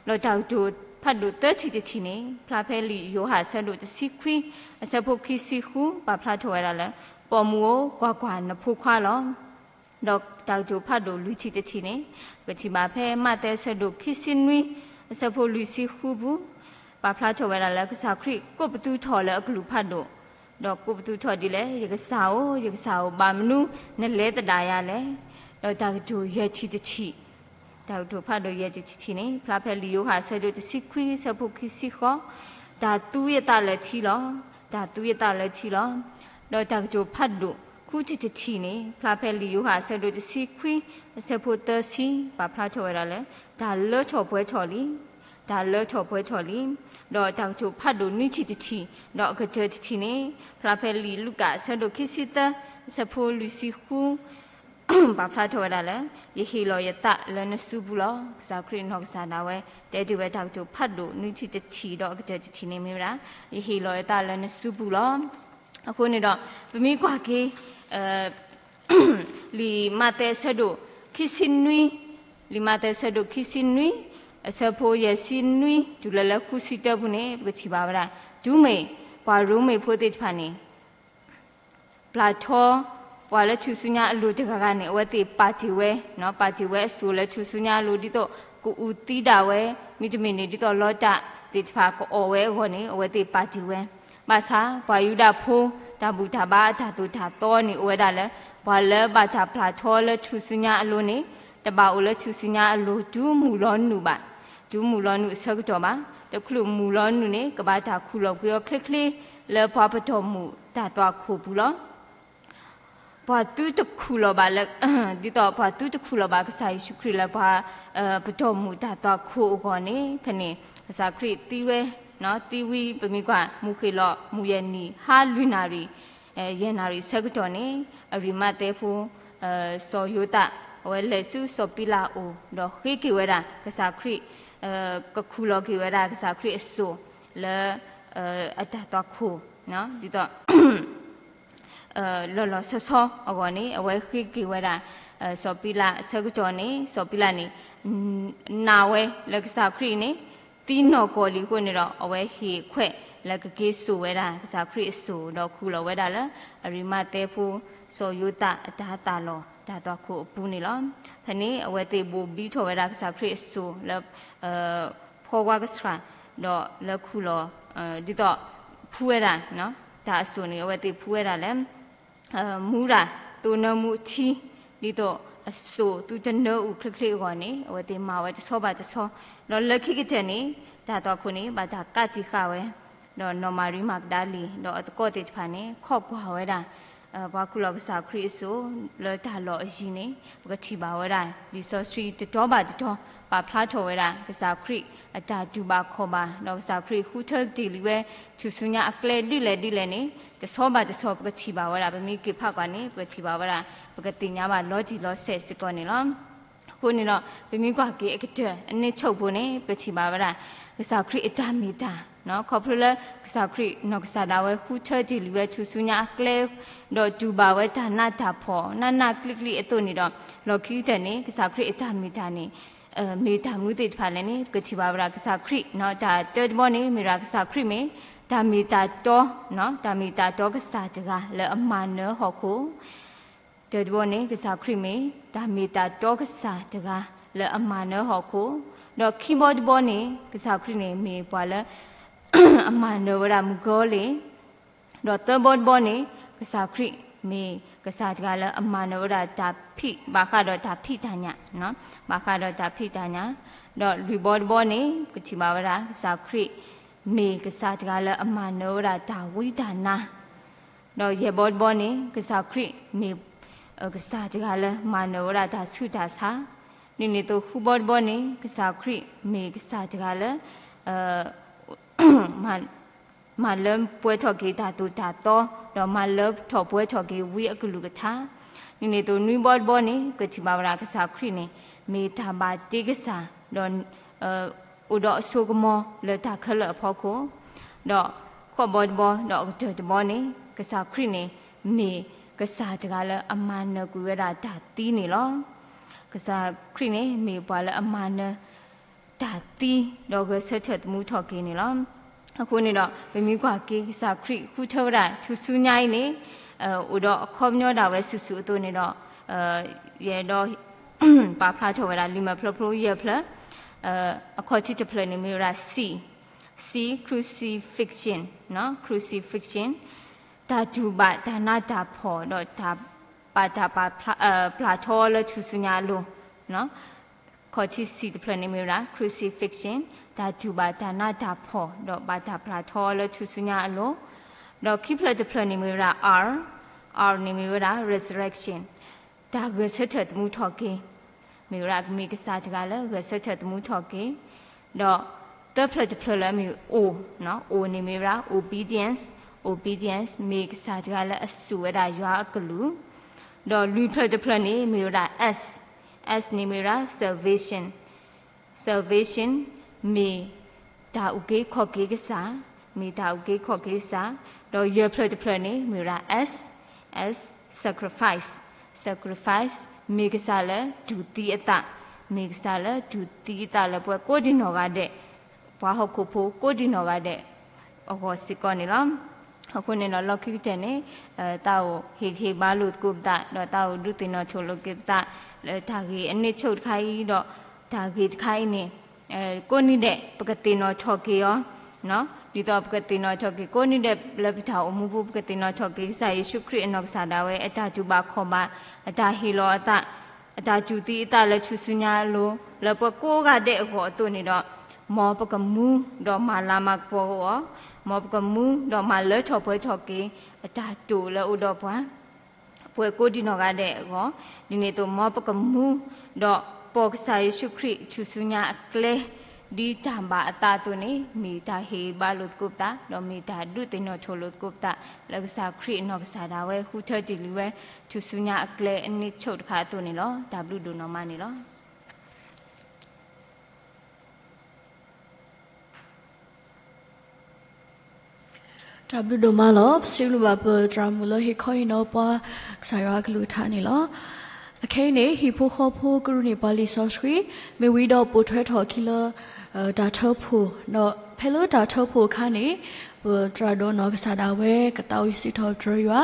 ီၤ. ဒီးတၢ်ကတိၤဖးဒိၣ်သၢထံၣ်တထံၣ်န့ၣ် ဖျါဖဲလံာ်ယိၤဟၣ်အဆၢဒိၣ်တဆံခွံ အဆၢဖိခံဆံဃု ပာ်ဖျါထီၣ်ဝဲဒၣ်လၢ ပိာ်မုၣ်ဧၢ, ကွၢ်ကွၢ်, နဖိခွါလီၤ. ဒီးတၢ်ကတိၤဖးဒိၣ်လွံၢ်ထံၣ်တထံၣ်န့ၣ် ပထံၣ်ဘၣ်ဖဲမးသဲအဆၢဒိၣ်ခံဆံနွံ အဆၢဖိလွံၢ်ဆံဃုပူၤ, ပာ်ဖျါထီၣ်ဝဲဒၣ်လၢကစၢ်ခရံာ်ကိးပသူထီၣ်လၢအကလုၢ်ဖးဒိၣ်, ဒီးကိးပသူထီၣ်ဒ်လဲၣ်, ယကစၢ်ဧၢ, ယကစၢ်ဧၢ, ဘၣ်မနုၤနလဲၤသဒၣ်ယၤလဲၣ်. ဒီးတၢ်ကတိၤယဲၢ်ထံၣ်တထံၣ် တၢ်ကတိၤဖးဒိၣ်ယဲၢ်ထံၣ်တထံၣ်န့ၣ် ဖျါဖဲလံာ်ယိၤဟၣ်အဆၢဒိၣ်တဆံခွံ အဆၢဖိခံဆံဃိး, တၢ်သူယသးလၢာ်ထံလီၤ. တၢ်သူယသးလၢာ်ထံလီၤ. ဒီးတၢ်ကတိၤဖးဒိၣ်ဃုထံၣ်တထံၣ်န့ၣ် ဖျါဖဲလံာ်ယိၤဟၣ်အဆၢဒိၣ်တဆံခွံ အဆၢဖိသၢဆံ ပာ်ဖျါထီၣ်ဝဲဒၣ်လၢ တၢ်လၢထီၣ်ပှဲၤထီၣ်လံ. တၢ်လၢထီၣ်ပှဲၤထီၣ်လံ. ဒီးတၢ်ကတိၤဖးဒိၣ်နွံထံၣ်တထံၣ် ဒီးအကတၢၢ်တထံၣ်န့ၣ် ဖျါဖဲလံာ်လူၤကၣ်အဆၢဒိၣ်ခံဆံသၢ အဆၢဖိလွံၢ်ဆံဃု ပာ်ဖျါထီၣ်ဝဲဒၣ်လၢ ယဟ့ၣ်လီၤယသးလၢနစုပူၤလီၤ. ကစၢ်ခရံာ်နီၢ်ကစၢ်ဒၣ်ဝဲ တဲတ့ၢ်ဝဲတၢ်ကတိၤဖးဒိၣ်နွံထံၣ်တထံၣ်ဒီးအကတၢၢ်တထံၣ်န့ၣ်မ့ၢ်ဝဲဒၣ် ယဟ့ၣ်လီၤယသးလၢနစုပူၤလီၤ. အဃိန့ၣ်ဒီး ပမ့ၢ်ကွၢ်က့ၤ လံာ်မးသဲအဆၢဒိၣ်ခံဆံနွံ, လံာ်မးသဲအဆၢဒိၣ်ခံဆံနွံ အဆၢဖိယဲၢ်ဆံနွံ တုၤလၢလၢဃုဆံတၢပူၤန့ၣ် ပကထံၣ်ဘၣ်ဝဲဒၣ် တုၤမ့ၢ်ပှၤရိမ့ၤဖိသ့ၣ်တဖၣ်န့ၣ် ပျၢ်ထီ ပှၤလၢထူၣ်စုညါအလိၤတဂၤဂၤန့ၣ် အဝဲသ့ၣ်ပာ်တ့ၢ်ဝဲ, ပာ်တ့ၢ်ဝဲအစိၣ်လၢထူၣ်စုညါအလိၤ ဒ်သိးကအုၣ်သံဒၣ်ဝဲ, မ့တမ့ၢ်န့ၣ် ဒ်သိးလီတၢ်သ့ၣ်တဖၣ်ကအီၣ်ဝဲအဂီၢ်န့ၣ် အဝဲသ့ၣ်ပာ်တ့ၢ်ဝဲ. ဘၣ်ဆၣ် ပှၤယူဒၤဖိ တၢ်ဘူၣ်တၢ်ဘါအတၢ်သိၣ်တၢ်သီန့ၣ် အိၣ်ဝဲဒၣ်လၢ ပှၤလၢဘၣ်တၢ်ပျၢ်ထီလၢထူၣ်စုညါအလိၤန့ၣ် တဘၣ်အိၣ်လၢထူၣ်စုညါအလိၤ တုၤမုၢ်လီၤနုာ်ဘၣ်, တုၤမုၢ်လီၤနုာ်အဆၢကတီၢ်ဘၣ်. တချုးမုၢ်လီၤနုာ်န့ၣ် ကဘၣ်တၢ်ခူၣ်လီၤကွံာ်အီၤချ့ချ့ လၢပှၤပတီၢ်မုၢ်တၢ်သွၣ်ခိၣ်ပူၤလီၤ. ပှၤသုတခူၣ်လီၤဘၣ်လၢ ဒ်သိးပှၤသုတခူၣ်လီၤဘၣ်ကစၢ်ယ့ၣ်ၡူးခရံာ်လၢပှၤ ပတီၢ်မုၢ်တၢ်သွၣ်ခိၣ်အဂီၢ်န့ၣ် ဖဲန့ၣ် ကစၢ်ခရံာ်သံဝဲ, သံဝံၤ ပမ့ၢ်ကွၢ် မုၢ်ဃ့ၢ်လီၤ မုၢ်ယဲၢ်နံၤ ဟါလွံၢ်နၣ်ရံၣ်, ယဲၢ်နၣ်ရံၣ်ဆၢကတီၢ်န့ၣ် အရံးမးသဲဖိ စီၤယိၤသး အဝဲလဲၤဆူစီၤပံလးအအိၣ် ဒီးဃ့က့ၤဝဲဒၣ်ကစၢ်ခရံာ်, ကခူၣ်လီၤက့ၤဝဲဒၣ်ကစၢ်ခရံာ်အစိၣ်လၢ အတၢ်သွၣ်ခိၣ်, ဒ်သိး လီၤလီၤဆီဆီအဂီၢ်န့ၣ် အဝဲဃ့က့ၤဝဲဒၣ် စီၤပံလးအဆၢကတီၢ်န့ၣ် စီၤပံလးန့ၣ် နာ်ဝဲလၢကစၢ်ခရံာ်န့ၣ် သံနီၢ်ကီၢ်လံအဃိန့ၣ်ဒီး အဝဲဟ့ၣ်အခွဲးလၢကက့ၤစိာ်ဝဲဒၣ်ကစၢ်ခရံာ်အစိၣ် ဒီးခူၣ်လီၤဝဲဒၣ်လၢ အရံးမးသဲဖိ စီၤယိၤသးအတၢ်သၣ်လီၤတၢ်သွၣ်ခိၣ်အပူၤန့ၣ်လီၤ. ဖဲန့ၣ် အဝဲသ့ၣ်ဘိၣ်ဘံထီၣ်ဝဲဒၣ်ကစၢ်ခရံာ်အစိၣ်လၢ ဖီဝါကဆှၣ် ဒီးလၢခူၣ်လီၤ ဒ်သိးဖှူဝဲဒၣ် တၢ်အစိၣ်န့ၣ် အဝဲသ့ၣ်ဖှူဝဲဒၣ်လၢ မူရၤ သိနၢမူအထံ ဒ်သိးအစိၣ်သုတနၢအုၣ်ချ့ချ့အဂီၢ်န့ၣ် အဝဲသ့ၣ်မၤဝဲတဆီဘၣ်တဆီ, ဒီးလၢခံကတၢၢ်န့ၣ် တၢ်သွၣ်ခိၣ်န့ၣ် ဘၣ်တၢ်ကးတံာ်ဃာ်ဝဲ, ဒီးနီၢ်မၤရံမၤကဒၤလံၣ် ဒီးအသကိးသ့ၣ်တဖၣ်န့ၣ် ခိးကွၢ်ဝဲဒၣ် ပှၤခူၣ်လီၤကစၢ်ခရံာ်အစိၣ်လၢတၢ်လီၢ်အယံၤန့ၣ် ပကထံၣ်ဘၣ်ဝဲဒၣ် လံာ်စီဆှံတတီၤဘၣ်တတီၤ ပာ်ဖျါထီၣ်ဝဲဒၣ် ကစၢ်ခရံာ်အတၢ်တူၢ်ဘၣ်ခီၣ်ဘၣ် ဒီးကစၢ်ခရံာ်ဃုထၢတ့ၢ်လံဝဲ ထူၣ်စုညါအကျဲဒ်လဲၣ်ဒ်လဲၣ်န့ၣ် တဆီဘၣ်တဆီပကထံၣ်ဘၣ်ဝဲဒၣ် ပမ့ၢ်က့ၤဖးကွၢ်န့ၣ် ပကထံၣ်ဘၣ်ဝဲဒၣ် ပကသ့ၣ်ညါဘၣ်လီၤတံၢ်လီၤဆဲးစ့ၢ်ကီးန့ၣ်လီၤ. အဃိန့ၣ်ဒီး ပမ့ၢ်ကွၢ်က့ၤအကတၢၢ်အန့ၣ်ဆိၣ်ဖိန့ၣ် ပကထံၣ်ဘၣ်ဝဲဒၣ် ကစၢ်ခရံာ်အတၢ်မ့ၢ်တၢ် ခီဖျိလၢကစၢ်ခရံာ်နီၢ်ကစၢ်ဒၣ်ဝဲဃုထၢတ့ၢ်လံဝဲထူၣ်စုညါအကျဲ ဒီးတူၢ်ဘၣ်ဝဲတၢ်နးတၢ်ဖှီၣ် နးနးကျံးကျံးအသိးန့ၣ်ဒီး လီၢ်ခံကတၢၢ်န့ၣ် ကစၢ်ခရံာ်အတၢ်မ့ၢ်တၢ်န့ၣ် မ့ၢ်တၢ်မနုၤသ့ၣ်တဖၣ်လဲၣ်န့ၣ် ပကထံၣ်ဘၣ်ဝဲဒၣ်ကစၢ်ခရံာ် တၢ်တၢတဘီန့ၣ် မ့ၢ်ဒၣ်ကစၢ်ခရံာ်မ့ၢ် တၢ်မ့ၢ်တၢ်တီ တၢ်မ့ၢ်တၢ်တီကစၢ်တဂၤလၢအမၤနၢၤဟီၣ်ခိၣ် တၢတဘီန့ၣ် ကစၢ်ခရံာ်မ့ၢ် တၢ်မ့ၢ်တၢ်တီကစၢ်တဂၤလၢအမၤနၢၤဟီၣ်ခိၣ်, ဒီးခံဘီတဘီန့ၣ် ကစၢ်ခရံာ်န့ၣ်မ့ၢ်ပှၤလၢ အမၤနၢၤဝဲဒၣ်မုၢ်ကီၤလံၢ်, ဒီးသၢဘီတဘီန့ၣ် ကစၢ်ခရံာ်မ့ၢ်ကစၢ်တဂၤလၢအမၤနၢၤဝဲဒၣ်တၢ်ဖံး ဘၣ်ဃးဒီးတၢ်ဖံးတၢ်ညၣ်, ဘၣ်ဃးဒီးတၢ်ဖံးတၢ်ညၣ်, ဒီးလွံၢ်ဘီတဘီန့ၣ် ပကထံၣ်ဘၣ်ဝဲဒၣ် ကစၢ်ခရံာ်မ့ၢ်ကစၢ်တဂၤလၢအမၤနၢၤဝဲဒၣ်တၢ်ဝံတၢ်နါ ဒီးယဲၢ်ဘီတဘီန့ၣ် ကစၢ်ခရံာ်မ့ၢ် ကစၢ်တဂၤလၢမၤနၢၤဝဲဒၣ်တၢ်ဆူးတၢ်ဆါ, ဒ်န့ၣ်အသိးဃုဘီတဘီန့ၣ် ကစၢ်ခရံာ်မ့ၢ်ကစၢ်တဂၤလၢ မၤလၢပှဲၤထီၣ်က့ၤတၢ်သိၣ်တၢ်သီ, ဒီးမၤလၢထီၣ်ပှဲၤထီၣ်က့ၤဝံအကလုၢ်ကထါ, ဒ်န့ၣ်အသိးနွံဘီတဘီန့ၣ် ပကထံၣ်ဘၣ်ဝဲဒၣ်ကစၢ်ခရံာ်န့ၣ် မ့ၢ်တၢ်ဘၣ်တ့ကစၢ်, ဒီး အိၣ်ဒီးအစိကမီၤလၢတၢ်ခဲလၢာ်အဖီခိၣ်, ဒီးဃိးဘီတဘီ ဒီးအကတၢၢ်တဘီန့ၣ် ကစၢ်ခရံာ်န့ၣ် မ့ၢ်ကစၢ်တဂၤလၢအမၤနၢၤကွံာ်ဝဲဒၣ်တၢ်သံန့ၣ်လီၤ. ကစၢ်ခရံာ်န့ၣ် မ့ၢ်ပှၤလၢအမၤနၢၤတၢ်သံ ဒီးဂဲၤဆၢထၢၣ်သမူထီၣ်က့ၤန့ၣ်လီၤ. အဃိန့ၣ်ဒီး ပမ့ၢ်ကွၢ်က့ၤ ကစၢ်ခရံာ်ဃုထၢဝဲဒၣ်ထူၣ်စုညါအံၤန့ၣ် အိၣ်ဒီးအခီပညီဒၣ်ဝဲဆူၣ်ဆူၣ်အသိးန့ၣ်ဒီး ယအဲၣ်ဒိး ပာ်ဖျါထီၣ်ဝဲဒၣ်လံာ်မဲာ်ဖျိဖျိယဲၢ်ဖျၢၣ်, အခီၣ်ထံးတဖျၢၣ်န့ၣ်မ့ၢ်ဝဲဒၣ် C, C crucifixion, crucifixion, တၢ်တူၢ်ဘၣ်တၢ်နးတၢ်ဖှီၣ်ဒီးတၢ်ပာ်တၢ်ပာ်ဖျါ ပျၢ်ထီအီၤလၢထူၣ်စုညါအလိၤ, ခီၣ်ထံး C တဖျၢၣ်န့ၣ်မ့ၢ်ဝဲဒၣ် crucifixion, တၢ်တူၢ်ဘၣ်တၢ်နးတၢ်ဖှီၣ်ဒီးဘၣ်တၢ်ပျၢ်ထီအီၤလၢထူၣ်စုညါအလိၤ, ဒီးခံဖျၢၣ်တဖျၢၣ်န့ၣ်မ့ၢ်ဝဲဒၣ် R, R န့ၣ်မ့ၢ်ဝဲဒၣ် resurrection, တၢ်ဂဲၤဆၢထၢၣ်သမူထီၣ်က့ၤ, မ့ၢ်ဝဲဒၣ်မ့ၢ်ကစၢ်တဂၤလၢဂဲၤဆၢထၢၣ်သမူထီၣ်က့ၤ, ဒီးသၢဖျၢၣ်တဖျၢၣ်လၢအမ့ၢ် O, O န့ၣ်မ့ၢ်ဝဲဒၣ် obedience, obedience မ့ၢ်ကစၢ်တဂၤလၢအစူၢ်ဝဲဒၣ်ယွၤအကလုၢ်, ဒီးလွံၢ်ဖျၢၣ်တဖျၢၣ်န့ၣ်မ့ၢ်ဝဲဒၣ် S, S န့ၣ်မ့ၢ်ဝဲဒၣ် salvation, salvation မ့ၢ်တၢ်အုၣ်က့ၤခီၣ်က့ၤကစၢ်, မ့ၢ်တၢ်အုၣ်က့ၤခီၣ်က့ၤကစၢ်, ဒီးယဲၢ်ဖျၢၣ်တဖျၢၣ်န့ၣ်မ့ၢ်ဝဲဒၣ် S, S sacrifice, sacrifice မ့ၢ်ကစၢ်လၢတူၢ်သံအသး, မ့ၢ်ကစၢ်လၢတူၢ်သံအသးလၢပှၤကိးဒံနီၢ်ဂၤဒဲး, ပှၤဟီၣ်ခိၣ်ဖိကိးဒံနီၢ်ဂၤဒဲး အဂီၢ်စ့ၢ်ကီးန့ၣ်လီၤ. အဃိန့ၣ်ဒီးလီၢ်ခံကတၢၢ်န့ၣ် တၢ်အိၣ်ဟ့ၣ်ဂံၢ်ဟ့ၣ်ဘါလိာ်သကိးပသး ဒီးတၢ်အိၣ်ဒုးသ့ၣ်နီၣ်ထီၣ်လိာ်က့ၤပသး လၢတၢ်ဂ့ၢ်အန့ဆူၣ်တခါအံၤဒီး တၢ်ဂ့ၢ်တခါအံၤန့ၣ် ကိးနံၤဒဲး ပကသ့ၣ်နီၣ်ထီၣ်က့ၤအီၤ, ဒ်သိးပကသ့ၣ်နီၣ်ထီၣ်က့ၤ ကိးနံၤဒဲးလၢပတၢ်အိၣ်မူပူၤ ပကသ့ၣ်နီၣ်ထီၣ်က့ၤ ကစၢ်ယ့ၣ်ၡူးခရံာ်အနီၢ်ကစၢ်ဒၣ်ဝဲ အတၢ်တူၢ်ဘၣ်ခီၣ်ဘၣ်, အတၢ်ဟ့ၣ်လီၤအသး, အတၢ်တူၢ်သံအသးလၢထူၣ်စုညါအလိၤ လၢပှၤကိးဂၤဒဲးအဂီၢ်အသိးန့ၣ်ဒီး, မ်ပကမူဒီးမၤလၤမၤကပီၤအီၤ, မ်ပကမူဒီးမၤလၢထီၣ်ပှဲၤထီၣ်က့ၤ အတၢ်တိာ်လၢအအိၣ်ဒီးပှၤ ပှၤကိးဒံနီၢ်ဂၤဒဲးအဂီၢ်, ဒ်န့ၣ်အသိး မ်ပကမူ ဒီးပိာ်ကစၢ်ယ့ၣ်ၡူးခရံာ်ထူၣ်စုညါအကျဲ ဒ်တၢ်ဘၣ်အသးအသိးန့ၣ် မ့ၢ်တၢ်ဟ့ၣ်ဘါလိာ်သကိးပသး ဒီးမ့ၢ်တၢ်ဒုးသ့ၣ်နီၣ်ထီၣ်လိာ်သကိးပသး လၢကစၢ်ခရံာ်အနီၢ်ကစၢ်ဒၣ်ဝဲ ဟူထၢတ့ၢ်လံဝဲ ထူၣ်စုညါအကျဲအန့ဆူၣ်တခါအသိးန့ၣ်လီၤ. တၢ်ဘျုးဒိၣ်နီၢ်မးန့ၣ်လီၤ. တၢ်ဘျုးဒိၣ်မးလီၤ. ပစံးဘျုးဘၣ်ပသရၣ်မုၣ်လၢဟ့ၣ်ခီဟ့ၣ်နီၤပှၤ ကစၢ်ယွၤအကလုၢ်ကထါန့ၣ်လီၤ. အခဲအံၤန့ၣ် ဟံၣ်ဖိဃီဖိကရူၢ်န့ၢ်ပှၤလံာ်စီဆှံ မ့ၢ်ဝံၤဒီးပိာ်ထွဲထီၣ်အခံလၢ တၢ်ထၢဖှိၣ်, ဒီးဖဲလၢတၢ်ထၢဖှိၣ်အခါန့ၣ် ပသရၣ်ဒိၣ်နီၢ်ကစၢ်ဒၣ်ဝဲ ကသးဝံၣ်စံးထီၣ်ပတြၢၤယွၤ,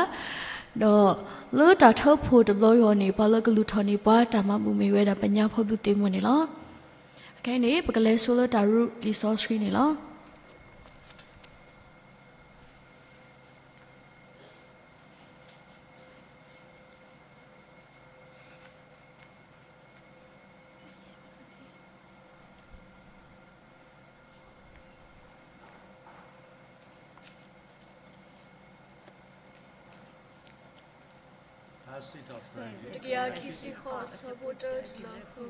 ဒီးလၢတၢ်ထၢဖှိၣ်တဘျီအဂီၢ်န့ၣ် ပှၤလၢကလူၤထီၣ်န့ၢ်ပှၤတၢ်မၤဘူၣ်မ့ၢ်ဝဲဒၣ် ပညါဖီဘျုးသ့ၣ်မိၢ်န့ၣ်လီၤ. အခဲအံၤန့ၣ် ပကလဲၤဆိလၢတၢ်ရူလံာ်စီဆှံန့ၣ်လီၤ. တကယၤခံဆံဃိး အဆၢဖိတၢတုၤလၢဃု.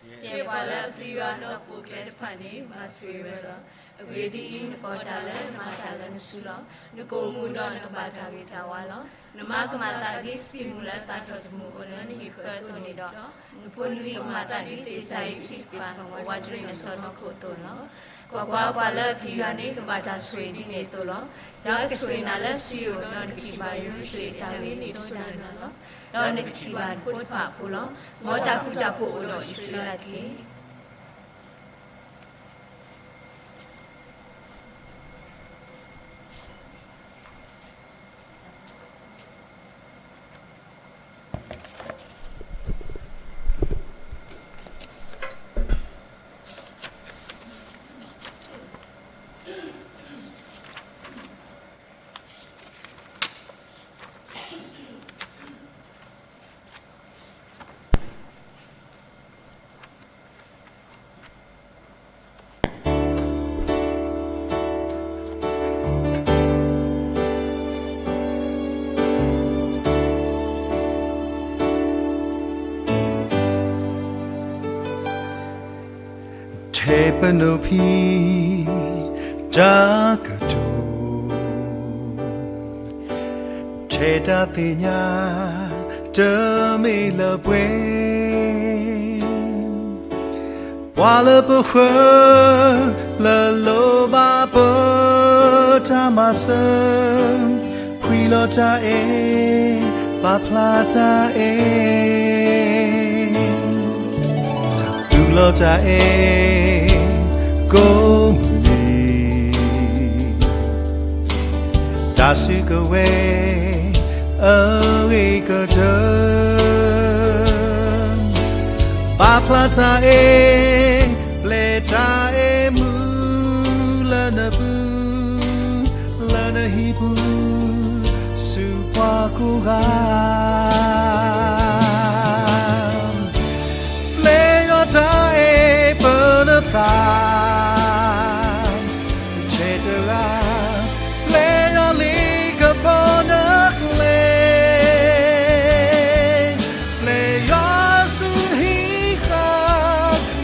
ယဲၢ်ပှၤလၢအပျံၤယွၤဒီးပိာ်ကျဲတဖၣ်န့ၣ် မၤဆိၣ်ဂ့ၤဝဲလီၤ. အဂ့ၢ်ဒ်အံၤ, နကိးတၢ်လၢနမၤတၢ်လၢနစုလီၤ. နကအိၣ်မူဒီးနကဘၣ်တၢ်ဂ့ၤတၢ်ဝါလီၤ. နမၤကမၣ်သးဒ်စပံးမုၢ်လၢသးထီၣ်တမုၢ်အိၣ်လၢနဟံၣ်ဃၢၤအသိးန့ၣ်ဒီး, နဖိနလံၤကမၤသးဒ်သ့ၣ်စၤယံးထံတဖၣ် အဝးတရံးနစီၢ်နီၤခိၣ်အသိးန့ၣ်လီၤ. ကွၢ်ကွၢ်, ပှၤလၢအပျံၤယွၤန့ၣ် ကဘၣ်တၢ်ဆိၣ်ဂ့ၤဒ်န့ၣ်အသိးလီၤ. ယွၤကဆိၣ်ဂ့ၤနၤလၢစံယိၣ်, ဒီးနကထံၣ်ဘၣ်ယရူၤၡလ့ၣ်အတၢ်ဂ့ၤန့ၣ်ဆိဒၣ်နၤလီၤ. ဒီးနကထံၣ်ဘၣ်နဖိတဖၣ်အဖိလီၤ. မ်တၢ်ဃူတၢ်ဖိးအိၣ်ဒီးအံၣ်စရ့လးတက့ၢ်. ထဲပနီၣ်ဖံးတၢ်ကတိၤ, ထဲတၢ်သ့ၣ်ညါတမ့ၢ်လၢပှဲၤ, ပှၤလၢပဃၢၤ လၢလိၣ်ဘၣ်ပတၢ်မၤစၢၤ, ဖှံလီၤတၢ်အဲၣ်, ပာ်ဖျါတၢ်အဲၣ်, သူၣ်လီၤတၢ်အဲၣ်ကိးမုၢ်နံၤ, တၢ်စုကဝဲၤ အဂ့ၤကတၢၢ်, ပာ်ဖျါတၢ်အဲၣ်, ပျဲတၢ်အဲၣ်မူလၢနပူၤ, လၢနဟံၣ်ပူၤ, ဆူပှၤကိးဂၤ ပျဲယွၤတၢ်အဲၣ်ပၢနသး, ထဲတဂၤ, ပျဲယွၤလံကပီၤနကျဲ, ပျဲယွၤဆူဟံၣ်ဃီ,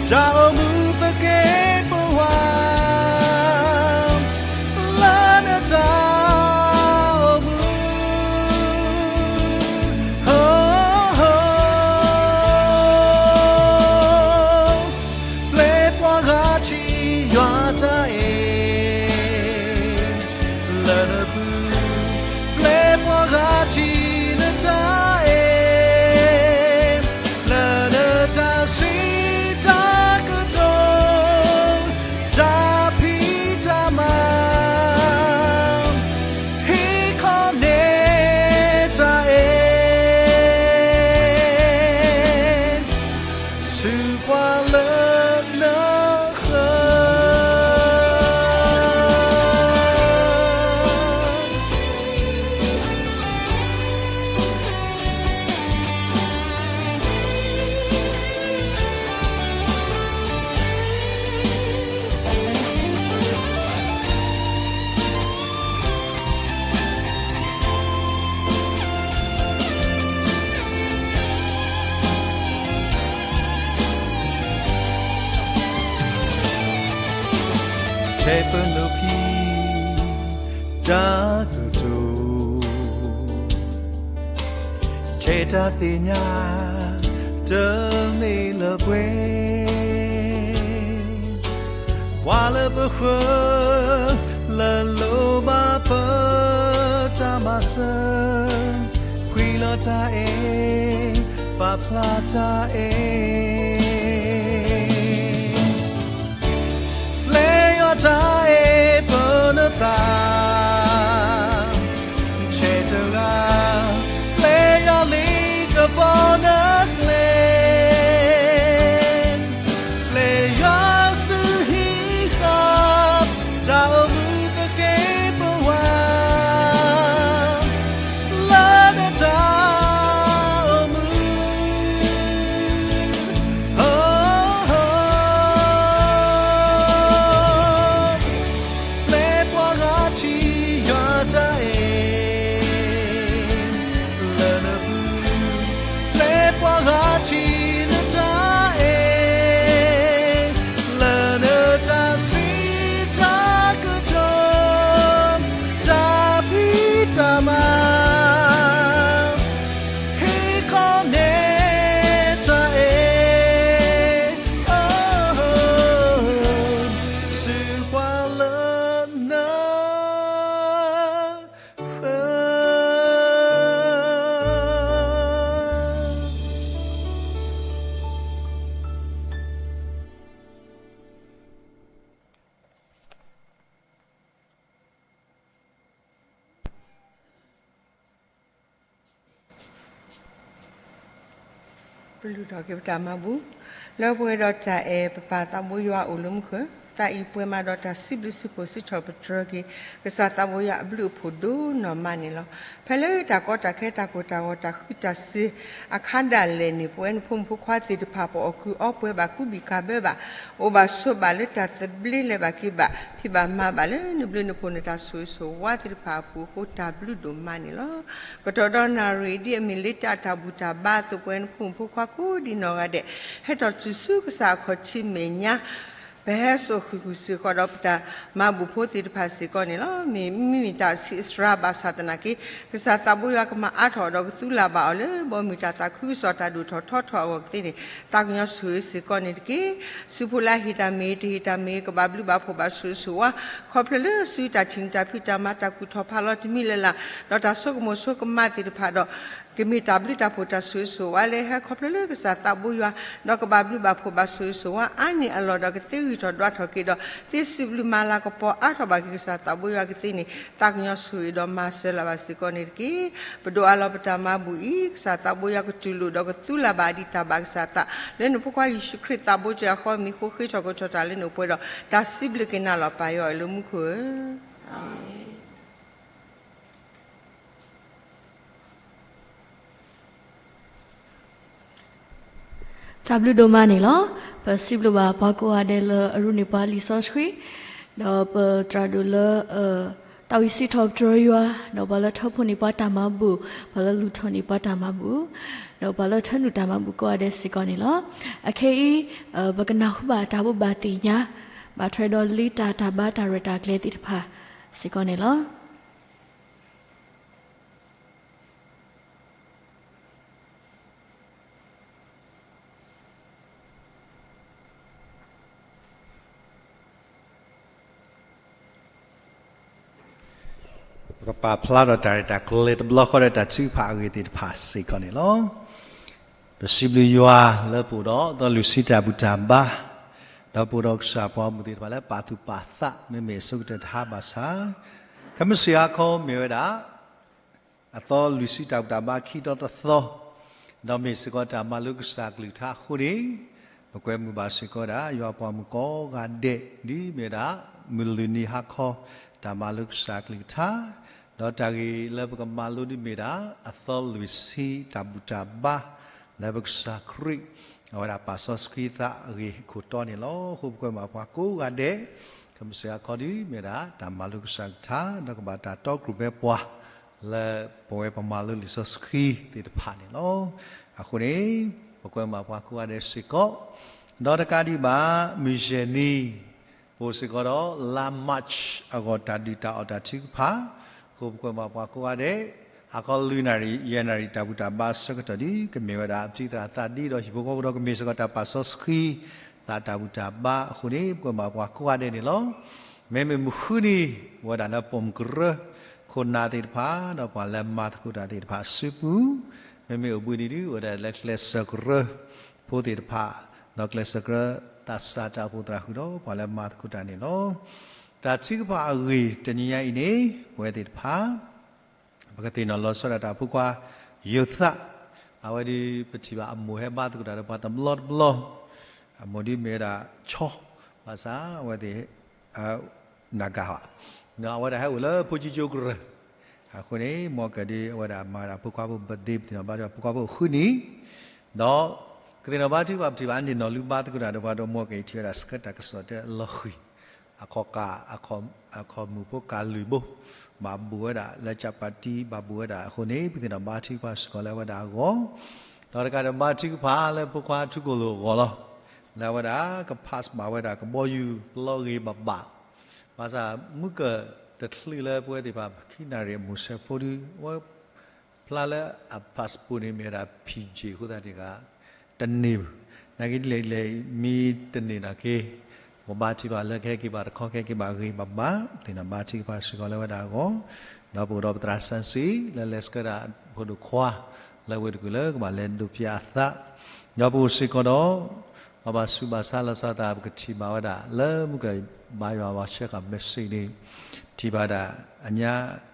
တၢ်အိၣ်မူသကဲးပဝး လၢနတၢ်အိၣ်မူ, ပျဲပှၤဂၤထံၣ်ယွၤတၢ်အဲၣ် လၢနပူၤ, ပျဲပှၤဂၤထံၣ်နတၢ်အဲၣ် လၢနတၢ်စံးတၢ်ကတိၤ, တၢ်ဖံးတၢ်မၤ, ဟ့ၣ်ခီန့ၢ်တၢ်အဲၣ် ဆူပှၤလၢနဃၢၤ. ထဲပနီၢ်ခံ တၢ်ကတိၤ, ထဲတၢ်သ့ၣ်ညါ တမ့ၢ်လၢပှဲၤ ပှၤလၢပဃၢၤ လၢလိၣ်ဘၣ်ပတၢ်မၤစၢၤ, ဃံလၤတၢ်အဲၣ်, ပာ်ဖျါတၢ်အဲၣ် ပျဲယွၤတၢ်အဲၣ်ပၢနသး, ထဲတဂၤ, ပျဲယွၤလံကပီၤနကျဲ, ပျဲယွၤဆူဟံၣ်ဃီ, တၢ်အိၣ်မူသကဲးပဝး လၢနတၢ်အိၣ်မူ, ပျဲပှၤဂၤထံၣ်ယွၤတၢ်အဲၣ် လၢနပူၤ, ပျဲပှၤဂၤထံၣ်နတၢ်အဲၣ် လၢနတၢ်စံးတၢ်ကတိၤ, တၢ်ဖံးတၢ်မၤ, ဟ့ၣ်ခီန့ၢ်တၢ်အဲၣ် ဆူပှၤလၢနဃၢၤ. ပလူၤထီၣ်က့ၤပတၢ်မၤဘူၣ်, လၢပှဲၤဒီးတၢ်အဲၣ်ပပၢ်သးဘိယွၤအိၣ်လၢမူခိၣ်, သးအံၤပှဲၤမးဒီးတၢ်စံးဘျုးစံးဖှိၣ် စံးထီၣ်ပတြၢၤက့ၤ ကစၢ်သးဘိယွၤအဘျုးအဖှိၣ်ဒိၣ်နီၢ်မးန့ၣ်လီၤ. ဖဲလၢတၢ်ကီတၢ်ခဲ တၢ်ကိၢ်တၢ်ဂီၤ တၢ်ဃုတၢ်စ့ၤ အခါဒၣ်လဲာ်န့ၣ် ပဝဲနဖိမုၣ်ဖိခွါသ့ၣ်တဖၣ် ပအီၣ်ကုၢ်အီပှဲၤဘၣ် ကူဘံၣ်ကၤဘၢဘၣ်, အိၣ်ဘၣ်ဆိးဘၣ်လၢတၢ်သဘျ့ လဲၤဘၣ်က့ၤဘၣ် ဖံးဘၣ်မၤဘၣ်လၢနဘျုးနဖှိၣ် နတၢ်ဆိၣ်ဂ့ၤဆိၣ်ဝါသ့ၣ်တဖၣ်အပူၤအဃိ တၢ်ဘျုးဒိၣ်မးန့ၣ်လီၤ. ကတီၢ်ဒီးနၣ်ရံၣ်ဒ်အမ့ၢ်လ့တၢ်အတၢ်ဘူၣ်တၢ်ဘါအသိး ပဝဲနဖိမုၣ်ဖိခွါကိးဒံနီၢ်ဂၤဒဲး ဟဲထီၣ်တုၤဆူကစၢ်အခီၣ်ထံးမဲာ်ညါ ပဟဲစိာ်ဃုာ်ကွံာ်စ့ၢ်ကီးဒီးပတၢ်မၤဘူၣ်ဖိသ့ၣ်တဖၣ်စ့ၢ်ကီးန့ၣ်လီၤ. မ့မ့ၢ်တၢ်ဆံးစှၤဘၣ်ဆၣ်သနာ်က့ ကစၢ်သးဘိယွၤကမၤအါထီၣ်ဒီးကသူလၢ်ဘၣ်အီၤလၢ ဘီမုၢ်တၢ်သးခုကစီၣ်တၢ်ဒိၣ်ထီၣ်ထီထီၣ်အဂီၢ်ကသ့န့ၣ် သးကညီၤဆိၣ်ဂ့ၤစ့ၢ်ကီးန့ၣ်တက့ၢ်. စုဖိလၢအဟ့ၣ်တၢ်မ့ၢ်ဂ့ၤ တဟ့ၣ်တၢ်မ့ၢ်ဂ့ၤ ကဘၣ်ဘျုးဘၣ်ဖှိၣ်ဘၣ်ဆိၣ်ဂ့ၤဆိၣ်ဝါ ခီဖျိလၢစုတၢ်ထံၣ်န့ၢ်တၢ်ဖံးတၢ်မၤ တၢ်ကူၣ်ထီၣ်ဖးလီၤတမံၤလၢ်လၢ် ဒီးတၢ်ဆိကမိၣ်ဆိကမးသ့ၣ်တဖၣ်ဒီး ကမ့ၢ်တၢ်ဘျုးတၢ်ဖှိၣ်တၢ်ဆိၣ်ဂ့ၤဆိၣ်ဝါလၢဟဲခီဖျိလၢကစၢ်သးဘိယွၤ, ဒီးကဘၣ်ဘျုးဘၣ်ဖှိၣ်ဘၣ်ဆိၣ်ဂ့ၤဆိၣ်ဝါအါန့ၢ်အလီၢ်ဒီးကသ့ဂံၢ်ထီၣ်ဒွးထီၣ်က့ၤဒီး သ့စံးဘျုးမၤလၤကပီၤအါထီၣ်ဘၣ်က့ၤကစၢ်သးဘိယွၤကသ့န့ၣ် သးကညီၤဆိၣ်ဂ့ၤဒီးမၤစၢၤလၢၤဘၣ်စ့ၢ်ကီးန့ၣ်တက့ၢ်. ပဒိးအါလီၤပတၢ်မၤဘူၣ်အံၤ ကစၢ်သးဘိယွၤကတူၢ်လိာ်ဒီးကသူလၢၤဘၣ်ဒံးတၢ်ဘၣ်ကစၢ်သး လၢနဖိခွါယ့ၣ်ၡူးခရံာ်သးဘိတၢ်အဃိ မံၤဃိဃ့ထီၣ်ကီထီၣ်တၢ်လၢနအိၣ်ပှဲၤဒီး တၢ်စံးဘျုးက့ၤနၤလီၤပၢ်ယွၤအလၢမူခိၣ်ဧၢ, အၤမ့ၣ်. တၢ်ဘျုးဒိၣ်မးန့ၣ်လီၤ. ပစံးဘျုးဘၣ်ပှၤကိးဂၤဒဲးလၢအရူၢ်န့ၢ်ပှၤလံာ်စီဆှံ, ဒီးပတြၢ်ဒိၣ်လၢ တၢ်ဝံစံးထီၣ်ပတြၢၤယွၤ, ဒီးပှၤလၢထၢဖှိၣ်န့ၢ်ပှၤတၢ်မၤဘူၣ်, ပှၤလၢလူၤထီၣ်န့ၢ်ပှၤတၢ်မၤဘူၣ်, ဒီးပှၤလၢထၢနုာ်တၢ်မၤဘူၣ်ကိးဂၤဒဲးစ့ၢ်ကီးန့ၣ်လီၤ. အခဲအံၤ ပကနၢ်ဟူဘၣ်တၢ်ဘိးဘၣ်သ့ၣ်ညါ ဘၣ်ထွဲဒီးလံာ်တၢ်တၢ်ဘါတၢ်ရဲၣ်တၢ်ကျဲၤသ့ၣ်တဖၣ်စ့ၢ်ကီးန့ၣ်လီၤ. ပကပာ်ဖျါဒီးတၢ်ရဲၣ်တၢ်ကျဲၤတဘျီဃီဒီးတၢ်ထုကဖၣ်အဂ့ၢ်သ့ၣ်တဖၣ်စ့ၢ်ကီးန့ၣ်လီၤ. ပစံးဘျုးယွၤလၢပအိၣ်ဒီးအသီလွံၢ်ဆံတၢ်ဘူၣ်တၢ်ဘါ, ဒီးပအိၣ်ဒီးကစၢ်ပှၤဘူၣ်သ့ၣ်တဖၣ်လၢပာ်သူၣ်ပာ်သး မ့မ့ၢ်အဆိကတၢၢ်တဟါဘၣ်ဆၣ်, ခဲမုၢ်ဆ့ၣ်ဟါခီမ့ၢ်ဝဲဒၣ် အသီလွံၢ်ဆံတၢ်ဘူၣ်တၢ်ဘါခံသီတသီ, ဒီးမ့ၢ်စ့ၢ်ကီးတၢ်မၤလိကစၢ်ကလုၢ်ကထါအဃိန့ၣ်, ပကွဲမုာ်ဘၣ်စ့ၢ်ကီးဝဲဒၣ် ယွၤပှၤမုၣ်ကိးဂၤဒဲး ဒ်မ့ၢ်ဝဲဒၣ် မုၢ်လွံၢ်နံၤဟါခီ တၢ်မၤလိကစၢ်ကလုၢ်ကထါ, ဒီးတၢ်ဂ့ၢ်လၢပကမၤလိဒ်မ့ၢ်ဒၣ် အသီလွံၢ်ဆံတၢ်ဘူၣ်တၢ်ဘါ လၢပကစၢ်ခရံာ် အဝဲဒၣ်ပာ်စီဆှံသးအဂ့ၢ်အခိၣ်တီန့ၣ်လီၤ. အဃိပကွဲမုာ်ပှၤကိးဂၤဒဲး, ခဲမုၢ်ဆ့ၣ်ဟါခီဒ်မ့ၢ်ဝဲဒၣ် တၢ်မၤလိကစၢ်ကလုၢ်ကထါ ဒီးကဘၣ်တၢ်တီကျိၤဖဲပှၤ လၢပဝဲပမၤလိလံာ်စီဆှံသ့ၣ်တဖၣ်န့ၣ်လီၤ. အဃိန့ၣ် ပကွဲမုာ်ပှၤကိးဂၤဒဲးစ့ၢ်ကီး, ဒီးတကးဒံးဘၣ် မုၢ်ယဲၢ်နံၤ ပအိၣ်စ့ၢ်ကီးဒီးလါ March အဂီၢ်တၢ်ဒုၣ်တၢ်အီၣ်တၢ်ထုကဖၣ်, အဃိပကွဲမုာ်ပှၤကိးဂၤဒဲး, ဟါခီလွံၢ်နၣ်ရံၣ် ယဲၢ်နၣ်ရံၣ်တၢ်ဘူၣ်တၢ်ဘါအဆၢကတီၢ်ဒ် ကမ့ၢ်ဝဲဒၣ်အပတံၤသရၣ်သးဒ်ဒီးဟံၣ်ဖိဃီဖိဒီးကမ့ၢ်စ့ၢ်ကီးတၢ်ပာ်စီဆှံ သးတၢ်ဘူၣ်တၢ်ဘါအဃိန့ၣ် ပကွဲမုာ်ပှၤကိးဂၤဒဲးန့ၣ်လီၤ. မ့မ့ၢ်မုၢ်ဃုနံၤ အိၣ်ဝဲဒၣ်လၢပိာ်မုၣ်ကရၢ ခိၣ်နၢ်သ့ၣ်တဖၣ် ဒီးပှၤလၢမၤသကိးတၢ်သ့ၣ်တဖၣ်အစုပူၤ, မ့မ့ၢ်အိၣ်ဘှံးနံၤဒ် အိၣ်ဝဲဒၣ်လၢကျဲးစၢးကရၢဖိသ့ၣ်တဖၣ်, ဒီးကျဲးစၢးကရၢသးစၢ်တၢ်အိၣ်ဖှိၣ်သရၣ်ဃုာ်ဒီးပှၤလၢမၤသကိးတၢ်န့ၣ်လီၤ. တၢ်ထုကဖၣ်အဂ့ၢ်တနံၤညါအံၤန့ၣ် ပဝဲသ့ၣ်တဖၣ် ပကသ့ၣ်နီၣ်လီၤဆီဒၣ်တၢ်ဖိခွါ ယိၤသး, အဝဲဒ်ပထံၣ်ဘၣ်အမိၢ်ဟဲဘါသကိးတၢ်ဒီးပှၤတဘျီတဘျီ, အမိၢ်ဒ်မ့ၢ်ဝဲဒၣ်ဆီ, ဘၣ်ဆၣ်အဝဲသ့ၣ် နၢ်ကၢ်ဘၣ်, အဝဲဒၣ်ဟဲအိၣ်လၢဖိကၠံကၠိကရၢၢ်, အဃိန့ၣ် မ်ကဒ်အဝဲဒၣ်မၤဒၣ်ဖိခွါဖိ birthday ပသ့ၣ်နီၣ်ဘါထုကဖၣ်ဖိခွါဖိဃုနံၤ, ဒီး ကသ့ၣ်နီၣ်ဘါထုကဖၣ်ပထံၣ်ဘၣ်အန့ၣ်နီၢ်လူဘါသကိးတၢ်ဒီးပှၤဒီး မ်ကအံၤထံၣ်ဝဲဒၣ်ဆှၢတၢ်ကစီၣ်တဲလီၤဃံၤ, အခီၣ်ကၢ် အခီၣ်မုၢ်ဖိကၢ်လွံၢ်ဘိ, ဘၣ်ဘိၣ်ဝဲဒၣ်လၢကၠၣ်ပၣ်တံ ဘၣ်ဘိၣ်ဝဲဒၣ်အဃိန့ၣ် ပသ့ၣ်နီၣ်ဘါထုကဖၣ်စ့ၢ်ကီးလၢအဝဲဒၣ်အဂီၢ်, ဒီးတကးဒီးဘါထုကဖၣ်လၢဖိခွါထူကိၣ်လိာ်အဂီၢ်လီၤ, လၢအဝဲဒၣ်က pass ဘၣ်ဝဲဒၣ်ကဘီယူၤပလီဂ့ၤဘၣ်ဘၣ်, ဘၣ်ဆၣ်မုၢ်ကၢၢ်တချုးလၢပဝဲသ့ၣ်တဖၣ်ခံနၣ်ရံၣ်အမိၢ်စဲးဖိဒု အဝဲဖျါလၢအ passport န့ၣ်မ့ၢ်ဝဲဒၣ် PJ အဃိသတးန့ၣ်ဂ့ၤ တန့ၢ်, နာ်က့ဒ်လဲၣ်ဒ်လဲၣ် မ့ၢ်တန့ၢ်နာ်က့, ပဘါထုကဖၣ်လၢကဟဲက့ၤဘၣ်တခီ ကဟဲက့ၤဘၣ်ဂ့ၤဘၣ်ဘၣ်, သ့ၣ်နီၣ်ဘါထုကဖၣ်စ့ၢ်ကီးလၢအဝဲဒၣ်အဂီၢ်, ဒီးပအိၣ်ဒီးပသရၣ်စံစ့ လၢလဲၤဆှၢဒၣ်ဖိဒိၣ်ခွါ လၢဝ့ၢ်တကူၣ်လၢကဘၣ်လဲၤဒိးပၠးအသး, ဒီးပအိၣ်စ့ၢ်ကီးဒီး ပှၤဘၣ်ဆူးဘၣ်ဆါလီၤဆီသး ပကထံၣ်ဘၣ်ဝဲဒၣ် လၢမုၢ်ကၢၢ်ဘါယွၤဘၣ်ဆှၢဃာ် message န့ၣ်, ထံၣ်ဘၣ်ဒၣ် အညါ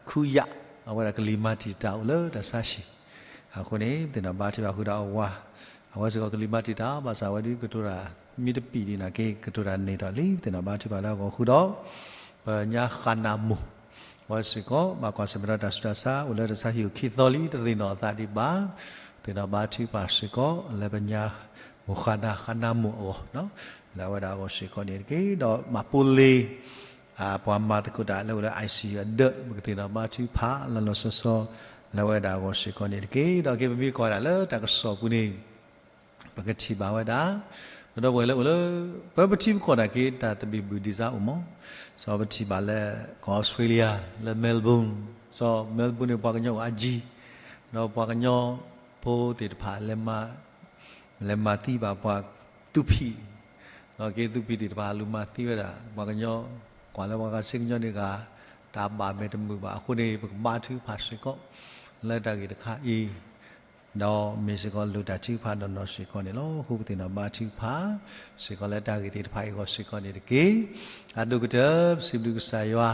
ခူယၣ် အဝဲဒၣ်ကလံၤမၤတံာ်တာ်အိၣ်လၢတၢ်ဆါဟံၣ်, အဃိန့ၣ် ပသ့ၣ်နီၣ်ဘါထုကဖၣ်ဃုာ်ဒီးအဝၤ, အဝဲစ့ၢ်ကီးကလံၤမၤတံာ်တာ် ဘၣ်ဆၣ်အဝဲဒုးကတိၤတၢ် မ့ၢ်တပံာ်ဒံးနာ်က့ ကတိၤတၢ်န့ၢ်ထီၣ်လံ, ပသ့ၣ်နီၣ်ဘါထုကဖၣ်လၢအဂီၢ်ဃုာ်ဒီး ပညါဃးနၤမိၢ် အဝဲစ့ၢ်ကီး ဘၣ်ကွၢ်ဆၢၣ်မဲာ်ဒီးတၢ်ဆူးတၢ်ဆါ အိၣ်လၢတၢ်ဆါဟံၣ်အိၣ်ခံသီလံ တသ့ၣ်နီၣ်အသးဒံးဘၣ်, ပသ့ၣ်နီၣ်ဘါထုကဖၣ်စ့ၢ်ကီး လၢပညါမိၢ်ဃးနၤဃးနၤမိၢ်အဂီၢ်, လၢအဝဲဒၣ်အဂီၢ်စ့ၢ်ကီးန့ၣ်တက့ၢ်. ဒီးမၤပိလ့ၤ ပှၤမၤသကိးတၢ်လၢအိၣ်လၢ ICU အဒၢး ပကသ့ၣ်နီၣ်ဘါထုကဖၣ်လၢလီၤဆီဆီ လၢအဝဲဒၣ်အဂီၢ်စ့ၢ်ကီးန့ၣ်တက့ၢ်. ဒီးက့ၤပမ့ၢ်ကွၢ်ဒၣ်လၢတၢ်ကစီၣ်ပူၤန့ၣ် ပကထံၣ်ဘၣ်ဝဲဒၣ် ပဒီပုၢ်ဝဲၢ်လၢအိၣ်လၢ ပပထံပကီၢ်နာ်က့ တၢ်သဘံၣ်ဘုၣ်ဒံးစါအိၣ်မး, စီၤပထံၣ်ဘၣ်လၢ ကီၢ်အီစထြ့လယါ လၢ Melbourne, စီၤ Melbourne န့ၣ် ပှၤကညီအိၣ်အါကံ, ဒီးပှၤကညီဖိသ့ၣ်တဖၣ် လဲၤမၤသံဘၣ်ပှၤသူဖံး, ဒီးက့ၤသူဖံးသ့ၣ်တဖၣ်လူၤမၤသံဝဲဒၣ် ပှၤကညီ, ကွၢ်လၢပှၤဂၤစ့ကညီန့ၣ်ဂၤ တၢ်ဘၣ်မဲာ်တမုာ်ဘၣ်အဃိန့ၣ် ပကဘါထုကဖၣ်စ့ၢ်ကီး လၢတၢ်ဂ့ၢ်တခါအံၤ ဒီးမ့ၢ်စ့ၢ်ကီးလိၣ်တၢ်ထုကဖၣ်ဒီးနီၢ်စ့ၢ်ကီးန့ၣ်လီၤ. အဃိပသ့ၣ်နီၣ်ဘါထုကဖၣ်စ့ၢ်ကီးလၢတၢ်ဂ့ၢ်သ့ၣ်တဖၣ်အံၤအဂီၢ်စ့ၢ်ကီးန့ၣ်တက့ၢ်. အဒိၣ်ကတၢၢ် ပစံးဘျုးကစၢ်ယွၤ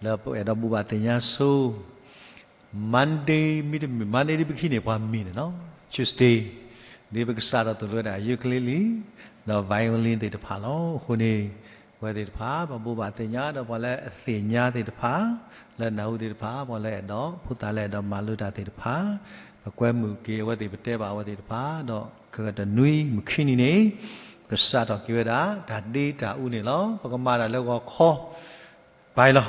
လၢပအဲၣ်ဒိးဘိးဘၣ်သ့ၣ်ညါဆိ Monday မ့တမ့ၢ် Monday ဒ်ပခံန့ၣ် ပှၤမ့ၢ်န့ၣ်လီၤ. Tuesday ဒ်ပကစးထီၣ်သိၣ်လိဝဲဒၣ် ukulele ဒီး violin သ့ၣ်တဖၣ်လီၤ. အဃိန့ၣ် ပဝဲသ့ၣ်တဖၣ် ပဘိးဘၣ်သ့ၣ်ညါဒီးပှၤလၢအသ့ၣ်ညါသ့ၣ်တဖၣ် လၢနၢ်ဟူသ့ၣ်တဖၣ် ပှၤလၢအဲၣ်ဒိး ဖိသၣ်လၢအဲၣ်ဒိးမၤလိတၢ်သ့ၣ်တဖၣ် ပကွဲမုာ်က့ၤအဝဲသ့ၣ် ပတဲဘၣ်အဝဲသ့ၣ်တဖၣ် ဒီးကကတနွံမုၢ်ခံနံၤန့ၣ် ပကစးထီၣ်က့ၤဝဲဒၣ် တၢ်ဒ့တၢ်အူန့ၣ်လီၤ. ပကမၤတၢ်လၢဂီၤခီ ပာ်လီၤ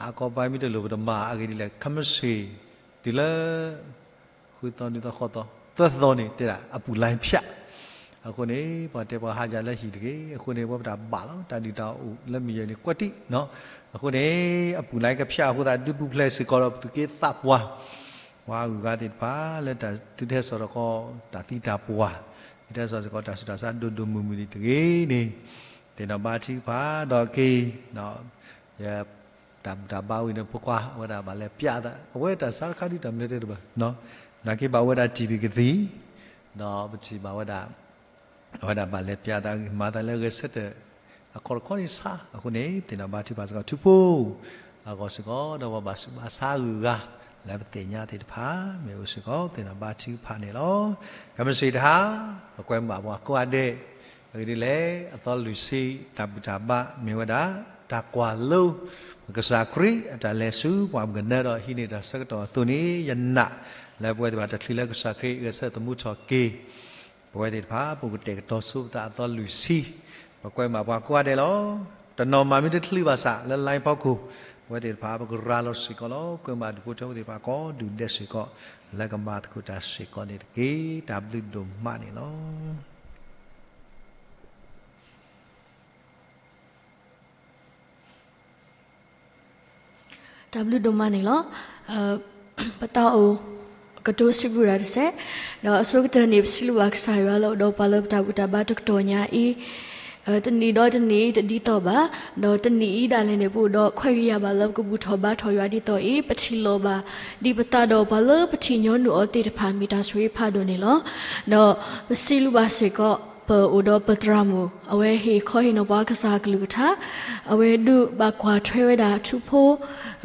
ဟါခီပာ်မ့ၢ်တလိၣ်ပတမၤအဂ့ၢ်ဒ်လဲၣ် ခဲမုၢ်ဆ့ၣ် တုၤလၢ ဃုသီ နွံသီ ဃိးသီ သၢသီန့ၣ် တဲဒၣ်အပူၤလါဖျး အဃိန့ၣ် ပှၤတဲပှၤဟးယၤလၢဟံၣ်တဂ့ၤ အဃိန့ၣ် ပဝဲပတၢ်ဘၣ်လီၤ တၢ်ဒုၣ်တၢ်အူလၢမုၢ်ယဲၢ်န့ၣ် ကွၢ်တံၢ် အဃိန့ၣ် အပူၤလါကဖျးအဃိသတး ဒုးပူၤဖျဲးစ့ၢ်ကီးဒီးပသူၣ်က့သးပှၢ် ပှၤအဂုၤအဂၤသ့ၣ်တဖၣ် လၢတၢ်သုတဟဲစိာ်တခီ တၢ်သံတၢ်ပှၢ် သုတဟဲစိာ်စ့ၢ်ကီး တၢ်ဆူးတၢ်ဆါဒိၣ်ဒိၣ်မုၢ်မုၢ်န့ၣ်တဂ့ၤန့ၣ် သ့ၣ်နီၣ်ဘါထုကဖၣ်ဒီးက့ၤ ယ တၢ်ဘူၣ်တၢ်ဘါဝံၤန့ၣ် ပကွၢ်ဝဲဒၣ်ဘၣ်လဲၤပျးသး အဝဲတၢ်ဆါတခါဒုးတၢ်မနုၤတဲတဘၣ် နာ်က့ဘၣ်ဝဲဒၣ်တံၢ်ပံၤကသံၣ် ဒီးပထံၣ်ဘၣ်ဝဲဒၣ် အဝဲဒၣ်ဘၣ်လဲၤပျးသးဂ့ၤမၤသးလၢဂဲၤဆၢထၢၣ် အခီတခီန့ၣ်ဆါ အဃိန့ၣ် သ့ၣ်နီၣ်ဘါထုကဖၣ်စ့ၢ်ကီး ထူဖိ အဂီၢ်စ့ၢ်ကီး ဒီးပဘၣ်ဆူးဘၣ်ဆါဂုၤဂၤ လၢပသ့ၣ်ညါသ့ၣ်တဖၣ် မ့ၢ်အိၣ်စ့ၢ်ကီး သ့ၣ်နီၣ်ဘါထုကဖၣ်န့ၣ်လီၤ. ကမ့ၢ်စ့ၢ်တဟါ ပကွဲမုာ်ဘၣ်ပှၤကိးဂၤဒဲး အဂ့ၢ်ဒ်လဲၣ် အသီလွံၢ်ဆံ တၢ်ဘူၣ်တၢ်ဘါ မ့ၢ်ဝဲဒၣ် တၢ်ကွၢ်လိ ကစၢ်ခရံာ်အတၢ်လဲၤဆူ ပှၤမုၢ်ကနၢဒီးဟံးန့ၢ်တၢ်ဆၢကတီၢ်အသိးန့ၣ် ယနာ် လၢပဝဲသ့ၣ်တဖၣ်တချုးလၢကစၢ်ခရံာ်ဂဲၤဆၢထၢၣ်သမူထီၣ်က့ၤ ပဝဲသ့ၣ်တဖၣ် ပကတဲာ်ကတီၤဆိပသးအသီလွံၢ်ဆံ ပကွဲမုာ်ဘၣ်ပှၤကိးဂၤဒဲးလီၤ. တနီၤမၤမ့ၢ်တချုးဘၣ်ဆၣ် လၢ line ဖီခိၣ် ပဝဲသ့ၣ်တဖၣ် ပကရၤလီၤစ့ၢ်ကီးလီၤ. ကွဲမုာ်ဘၣ်ဒူၣ်ဖိထၢဖိသ့ၣ်တဖၣ် ကိးဒူၣ်ဒဲးစ့ၢ်ကီး လၢကမၤသကိးတၢ်စ့ၢ်ကီးန့ၣ်တက့ၢ်. တၢ်ဘျုးဒိၣ်မးန့ၣ်လီၤ. တၢ်ဘျုးဒိၣ်မးန့ၣ်လီၤ. ပတၢ်အိၣ်ကတိၤစံးဘျုးတၢ်တစဲး, ဒီးအဆိကတၢၢ်န့ၣ် ပစံးဘျုးဘၣ်ကစၢ်ယွၤလၢအိၣ်ဒီးပှၤလၢပတၢ်ဘူၣ်တၢ်ဘါတကတီၢ်ညါအံၤ, တနံၣ်ဒီးတနံၣ်တဒ်သိးဘၣ်, ဒီးတနံၣ်အံၤဒၣ်လဲာ်န့ၣ် ပအိၣ်ဒီးခွဲးဂ့ၤယာ်ဘၣ်လၢပကဘူၣ်ထီၣ်ဘါထီၣ်ယွၤဒ်သိးအံၤ, ပထံၣ်လိာ်ဘၣ် ဒ်ပသးဒီးပှၤလၢပထံၣ်ညီနုၢ်အီၤသ့ၣ်တဖၣ်မ့ၢ်တၢ်ဆိၣ်ဂ့ၤဖးဒိၣ်န့ၣ်လီၤ. ဒီးပစံးဘျုးဘၣ်စ့ၢ်ကီး ပအိၣ်ဒီးပသရၣ်မုၣ် အဝဲဟ့ၣ်ခီဟ့ၣ်နီၤပှၤကစၢ်အကလုၢ်ကထါ, အဝဲဒုးဘၣ်ကွၢ်ထွဲဝဲဒၣ်ထူဖိ,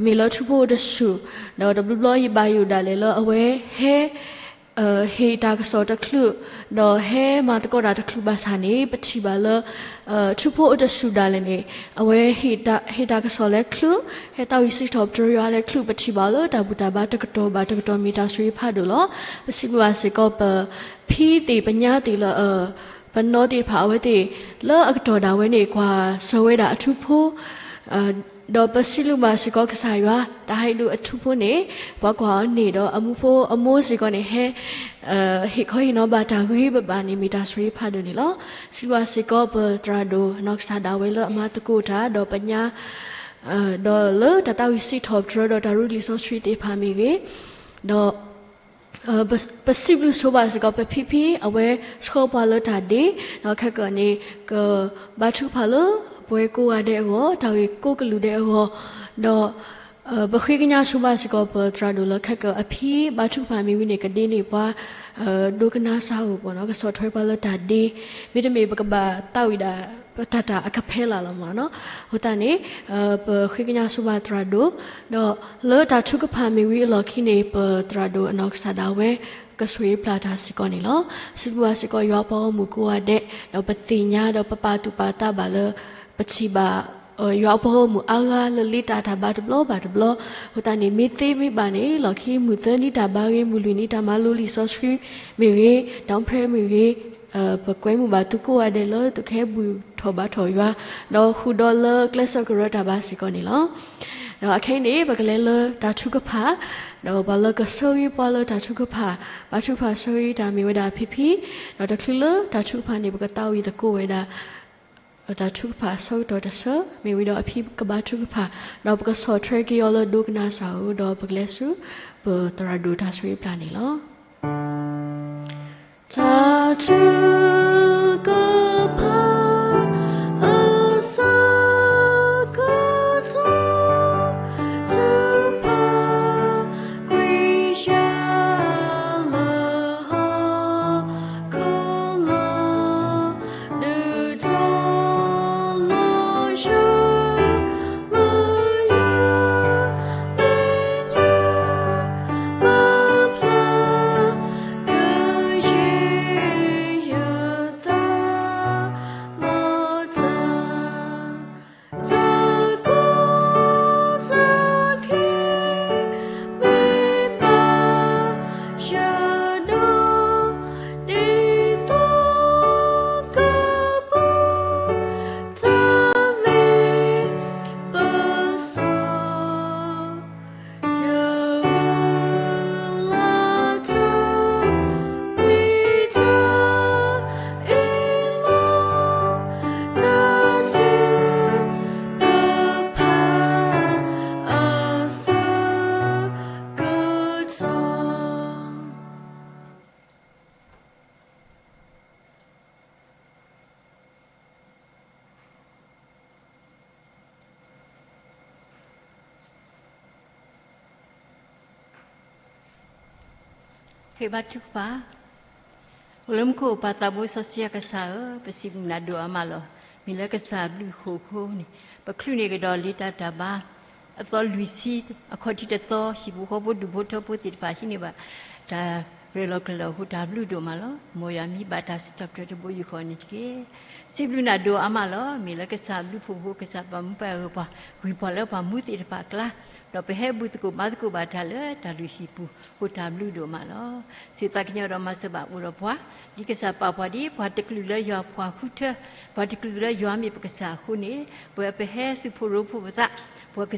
မ့ၢ်လၢထူဖိအိၣ်တဆူၣ်, ဒီးတဘျီဘျီယဘၣ်ယိၣ်ဒၣ်လဲာ်လၢအဝဲဟဲ ဟ့ၣ်တၢ်ကစီၣ်တချုး, ဒီးဟဲမၤသကိးတၢ်တချုးဘၣ်ဆၣ်န့ၣ် ပထံၣ်ဘၣ်လၢ ထူဖိအိၣ်တဆူၣ်ဒၣ်လဲာ်န့ၣ် အဝဲဟ့ၣ်တၢ်ကစီၣ်လၢချုး, ဟဲသးဝံၣ်စံးထီၣ်ပတြၢၤယွၤလၢချုး, ပထံၣ်ဘၣ်လၢတၢ်ဘူၣ်တၢ်ဘါတကတီၢ်ဘၣ်တကတီၢ်မ့ၢ်တၢ်ဆိၣ်ဂ့ၤဖးဒိၣ်လီၤ. ပစံးဘျုးဘၣ်စ့ၢ်ကီး ပဖံသ့ၣ်ပညါသ့ၣ်လၢ ပနီၢ်သ့ၣ်တဖၣ်အဝဲသ့ၣ် လၢအကတီၢ်ဒၣ်ဝဲန့ၣ် ကွၢ်စိဝဲဒၣ်အထူဖိ ဒီးပစံးဘျုးဘၣ်စ့ၢ်ကီးကစၢ်ယွၤ တၢ်ဟဲဒုးအထူဖိန့ၣ် ပှၤကွၢ်အီၤန့ၣ်ဒီးအမူဖိအမိၢ်စ့ၢ်ကီးန့ၣ်ဟဲ ဟ့ၣ်ခီဟ့ၣ်နီၤဘၣ်တၢ်ဂ့ၤဘၣ်ဘၣ်န့ၣ် မ့ၢ်တၢ်ဆိၣ်ဂ့ၤဖးဒိၣ်န့ၣ်လီၤ. စံးဘျုးဘၣ်စ့ၢ်ကီးပသရၣ်ဒိၣ် အနီၢ်ကစၢ်ဒၣ်ဝဲလၢအမၤသကိးတၢ် ဒီးပညါ ဒီးလၢတၢ်သးဝံၣ်စံးထီၣ်ပတြၢၤဒီးတၢ်ရူလံာ်စီဆှံသ့ၣ်တဖၣ်မ့ၢ်ဂ့ၤ, ဒီး ပစံးဘျုးဆိဘၣ်စ့ၢ်ကီး ပဖံဖံ အဝဲဆှၢပှၤလၢတၢ်ဒ့, ဒီးခဲကနံၣ်န့ၣ် ကဘါထုကဖၣ်လၢပဝဲကိးဂၤဒဲးအဂီၢ်, တၢ်ဂ့ၢ်ကိးကလုာ်ဒဲးအဂီၢ်, ဒီး ပဃ့ကညးဆိဘၣ်စ့ၢ်ကီး ပသရၣ်ဒိၣ်လၢခဲကနံၣ်အဖံဘါထုကဖၣ်မ့ၢ်ဝံၤန့ၣ် ကဒ့န့ၢ်ပှၤ ဒိကနၣ်စၢ်ဧိၤပနီၣ် ကဆီၣ်ထွဲပှၤလၢတၢ်ဒ့, မ့တမ့ၢ်ပကဘၣ်သးဝံၣ်ဒၣ် ပတၢ်တၢ်အကဖဲလၢ်လီၤမနီၣ်. အဃိသတးန့ၣ် ပဃ့ကညးဆိဘၣ်သရၣ်ဒိၣ်, ဒီးလၢတၢ်ထုကဖၣ်မ့ၢ်ဝံၤအလီၢ်ခံန့ၣ် ပသရၣ်ဒိၣ်အနီၢ်ကစၢ်ဒၣ်ဝဲ ကဆိၣ်ဂ့ၤပျၢ်တၢ်စ့ၢ်ကီးန့ၣ်လီၤ. စံးဘျုးဘၣ်စ့ၢ်ကီး ယွၤအပှၤဂီၢ်မုၢ်ကိးဂၤဒဲး, ဒီးပသ့ၣ်ညါဒီးပပာ်သူၣ်ပာ်သးဘၣ်လၢ ပထံၣ်ဘၣ် ယွၤအပှၤဂီၢ်မုၢ်အါဂၤလၢလ့တၢ်တၢ်ဘါတဘျီဘၣ်တဘျီ, အဃိသတးန့ၣ် မ့ၢ်သ့မ့ၢ်ဘၣ်န့ၣ် လီၢ်ခံမုၢ်သၢနံၣ်တၢ်ဘါဂ့ၤ, မုၢ်လွံၢ်နံၣ်တၢ်မၤလိလံာ်စီဆှံမ့ၢ်ဂ့ၤ, ဒီးဖရဲမ့ၢ်ဂ့ၤ, ပကွဲမုာ်ဘၣ်သုကိးဂၤဒဲးလၢသုကဟဲဘူၣ်ထီၣ်ဘါထီၣ်ယွၤ, ဒီးဃုာ်ဒီးလၢကျဲးစၢးကရၢတၢ်ဘါစ့ၢ်ကီးန့ၣ်လီၤ. ဒီးအခဲအံၤန့ၣ် ပကလဲၤလၢတၢ်ထုကဖၣ်, ဒီးပှၤလၢကဆၢဂ့ၤပှၤလၢတၢ်ထုကဖၣ်, ဘါထုကဖၣ်ဆၢဂ့ၤတၢ်မ့ၢ်ဝဲဒၣ်အဖံဖံ, ဒီးတချုးလၢတၢ်ထုကဖၣ်န့ၣ် ပကသးဝံၣ်သကိးဝဲဒၣ် တၢ်ထုကဖၣ်အဆၢကတီၢ်တဆၢ, မ့ၢ်ဝံၤဒီးအဖံကဘါထုကဖၣ်, ဒီးပကဆီၣ်ထွဲက့ၤအီၤလၢဒိကနၣ်စၢ်ဧိၤ, ဒီးပကလဲၤဆူ ပသရၣ်ဒိၣ်တၢ်ဆိၣ်ဂ့ၤပျၢ်န့ၣ်လီၤ. တၢ်ထုကဖၣ် အဆၢကတီၢ် ထုကဖၣ် ကွံာ်ယၤလၢ ဃ့ဘါထုကဖၣ်. အိၣ်လၢမူခိၣ်ပၢ်သးဘိစီဆှံယွၤကစၢ်ဧၢ, ပစံးဘျုးနၤဒိၣ်အါမးလီၤ. မ့ၢ်လၢကစၢ်ဘျုးအဃိန့ၣ် ပချုးန့ၢ်ကဒီးလံာ်တၢ်တၢ်ဘါ အသီလွံၢ်ဆံ အခီၣ်ထံးတသီ ဟံၣ်ဖိဃီဖိဒူၣ်ဖိထၢဖိသ့ၣ်တဖၣ်ဟံးန့ၢ်ဘၣ် တၢ်ရဲၣ်လီၤကျဲၤလီၤအဃိ တၢ်ဘျုးဒိၣ်မးလီၤ. မ်ယွၤမံဘၣ်တၢ်စံးထီၣ်ပတြၢၤတဘိယူၢ်ဃီန့ၣ်တက့ၢ်. စံးဘျုးနၤဒိၣ်အါမးလီၤ. မ့ၢ်လၢကစၢ်ဘျုးဖှိၣ်အဃိ ကစၢ်ပာ်မူပာ်ဂၢၢ်ပှၤ ဂံၢ်ပှၤလၢပှၤမူသ့ၣ်တဖၣ်အကျါ ဒီးပဟဲဘူၣ်သကိးဘါသကိးဘၣ်တၢ်လၢတၢ်လုၢ်ဟံၣ်ပူၤအဃိ တၢ်ဘျုးဒိၣ်မးလီၤ. ဆိၣ်ဂ့ၤသးကညီၤဒီးမၤစၢၤဘၣ်အိၣ်ဒီးပှၤ ဒ်ကစၢ်ပာ်ပှၤဒ်ပှၤတကလုာ်လၢယွၤပှၤဃုထၢ ပှၤတကလုာ်လၢယွၤမ့ၢ်ပကစၢ်အဃိန့ၣ် ပဝဲပဟဲစူၢ်ဖိရိဖှိၣ်ပသး ပှၤ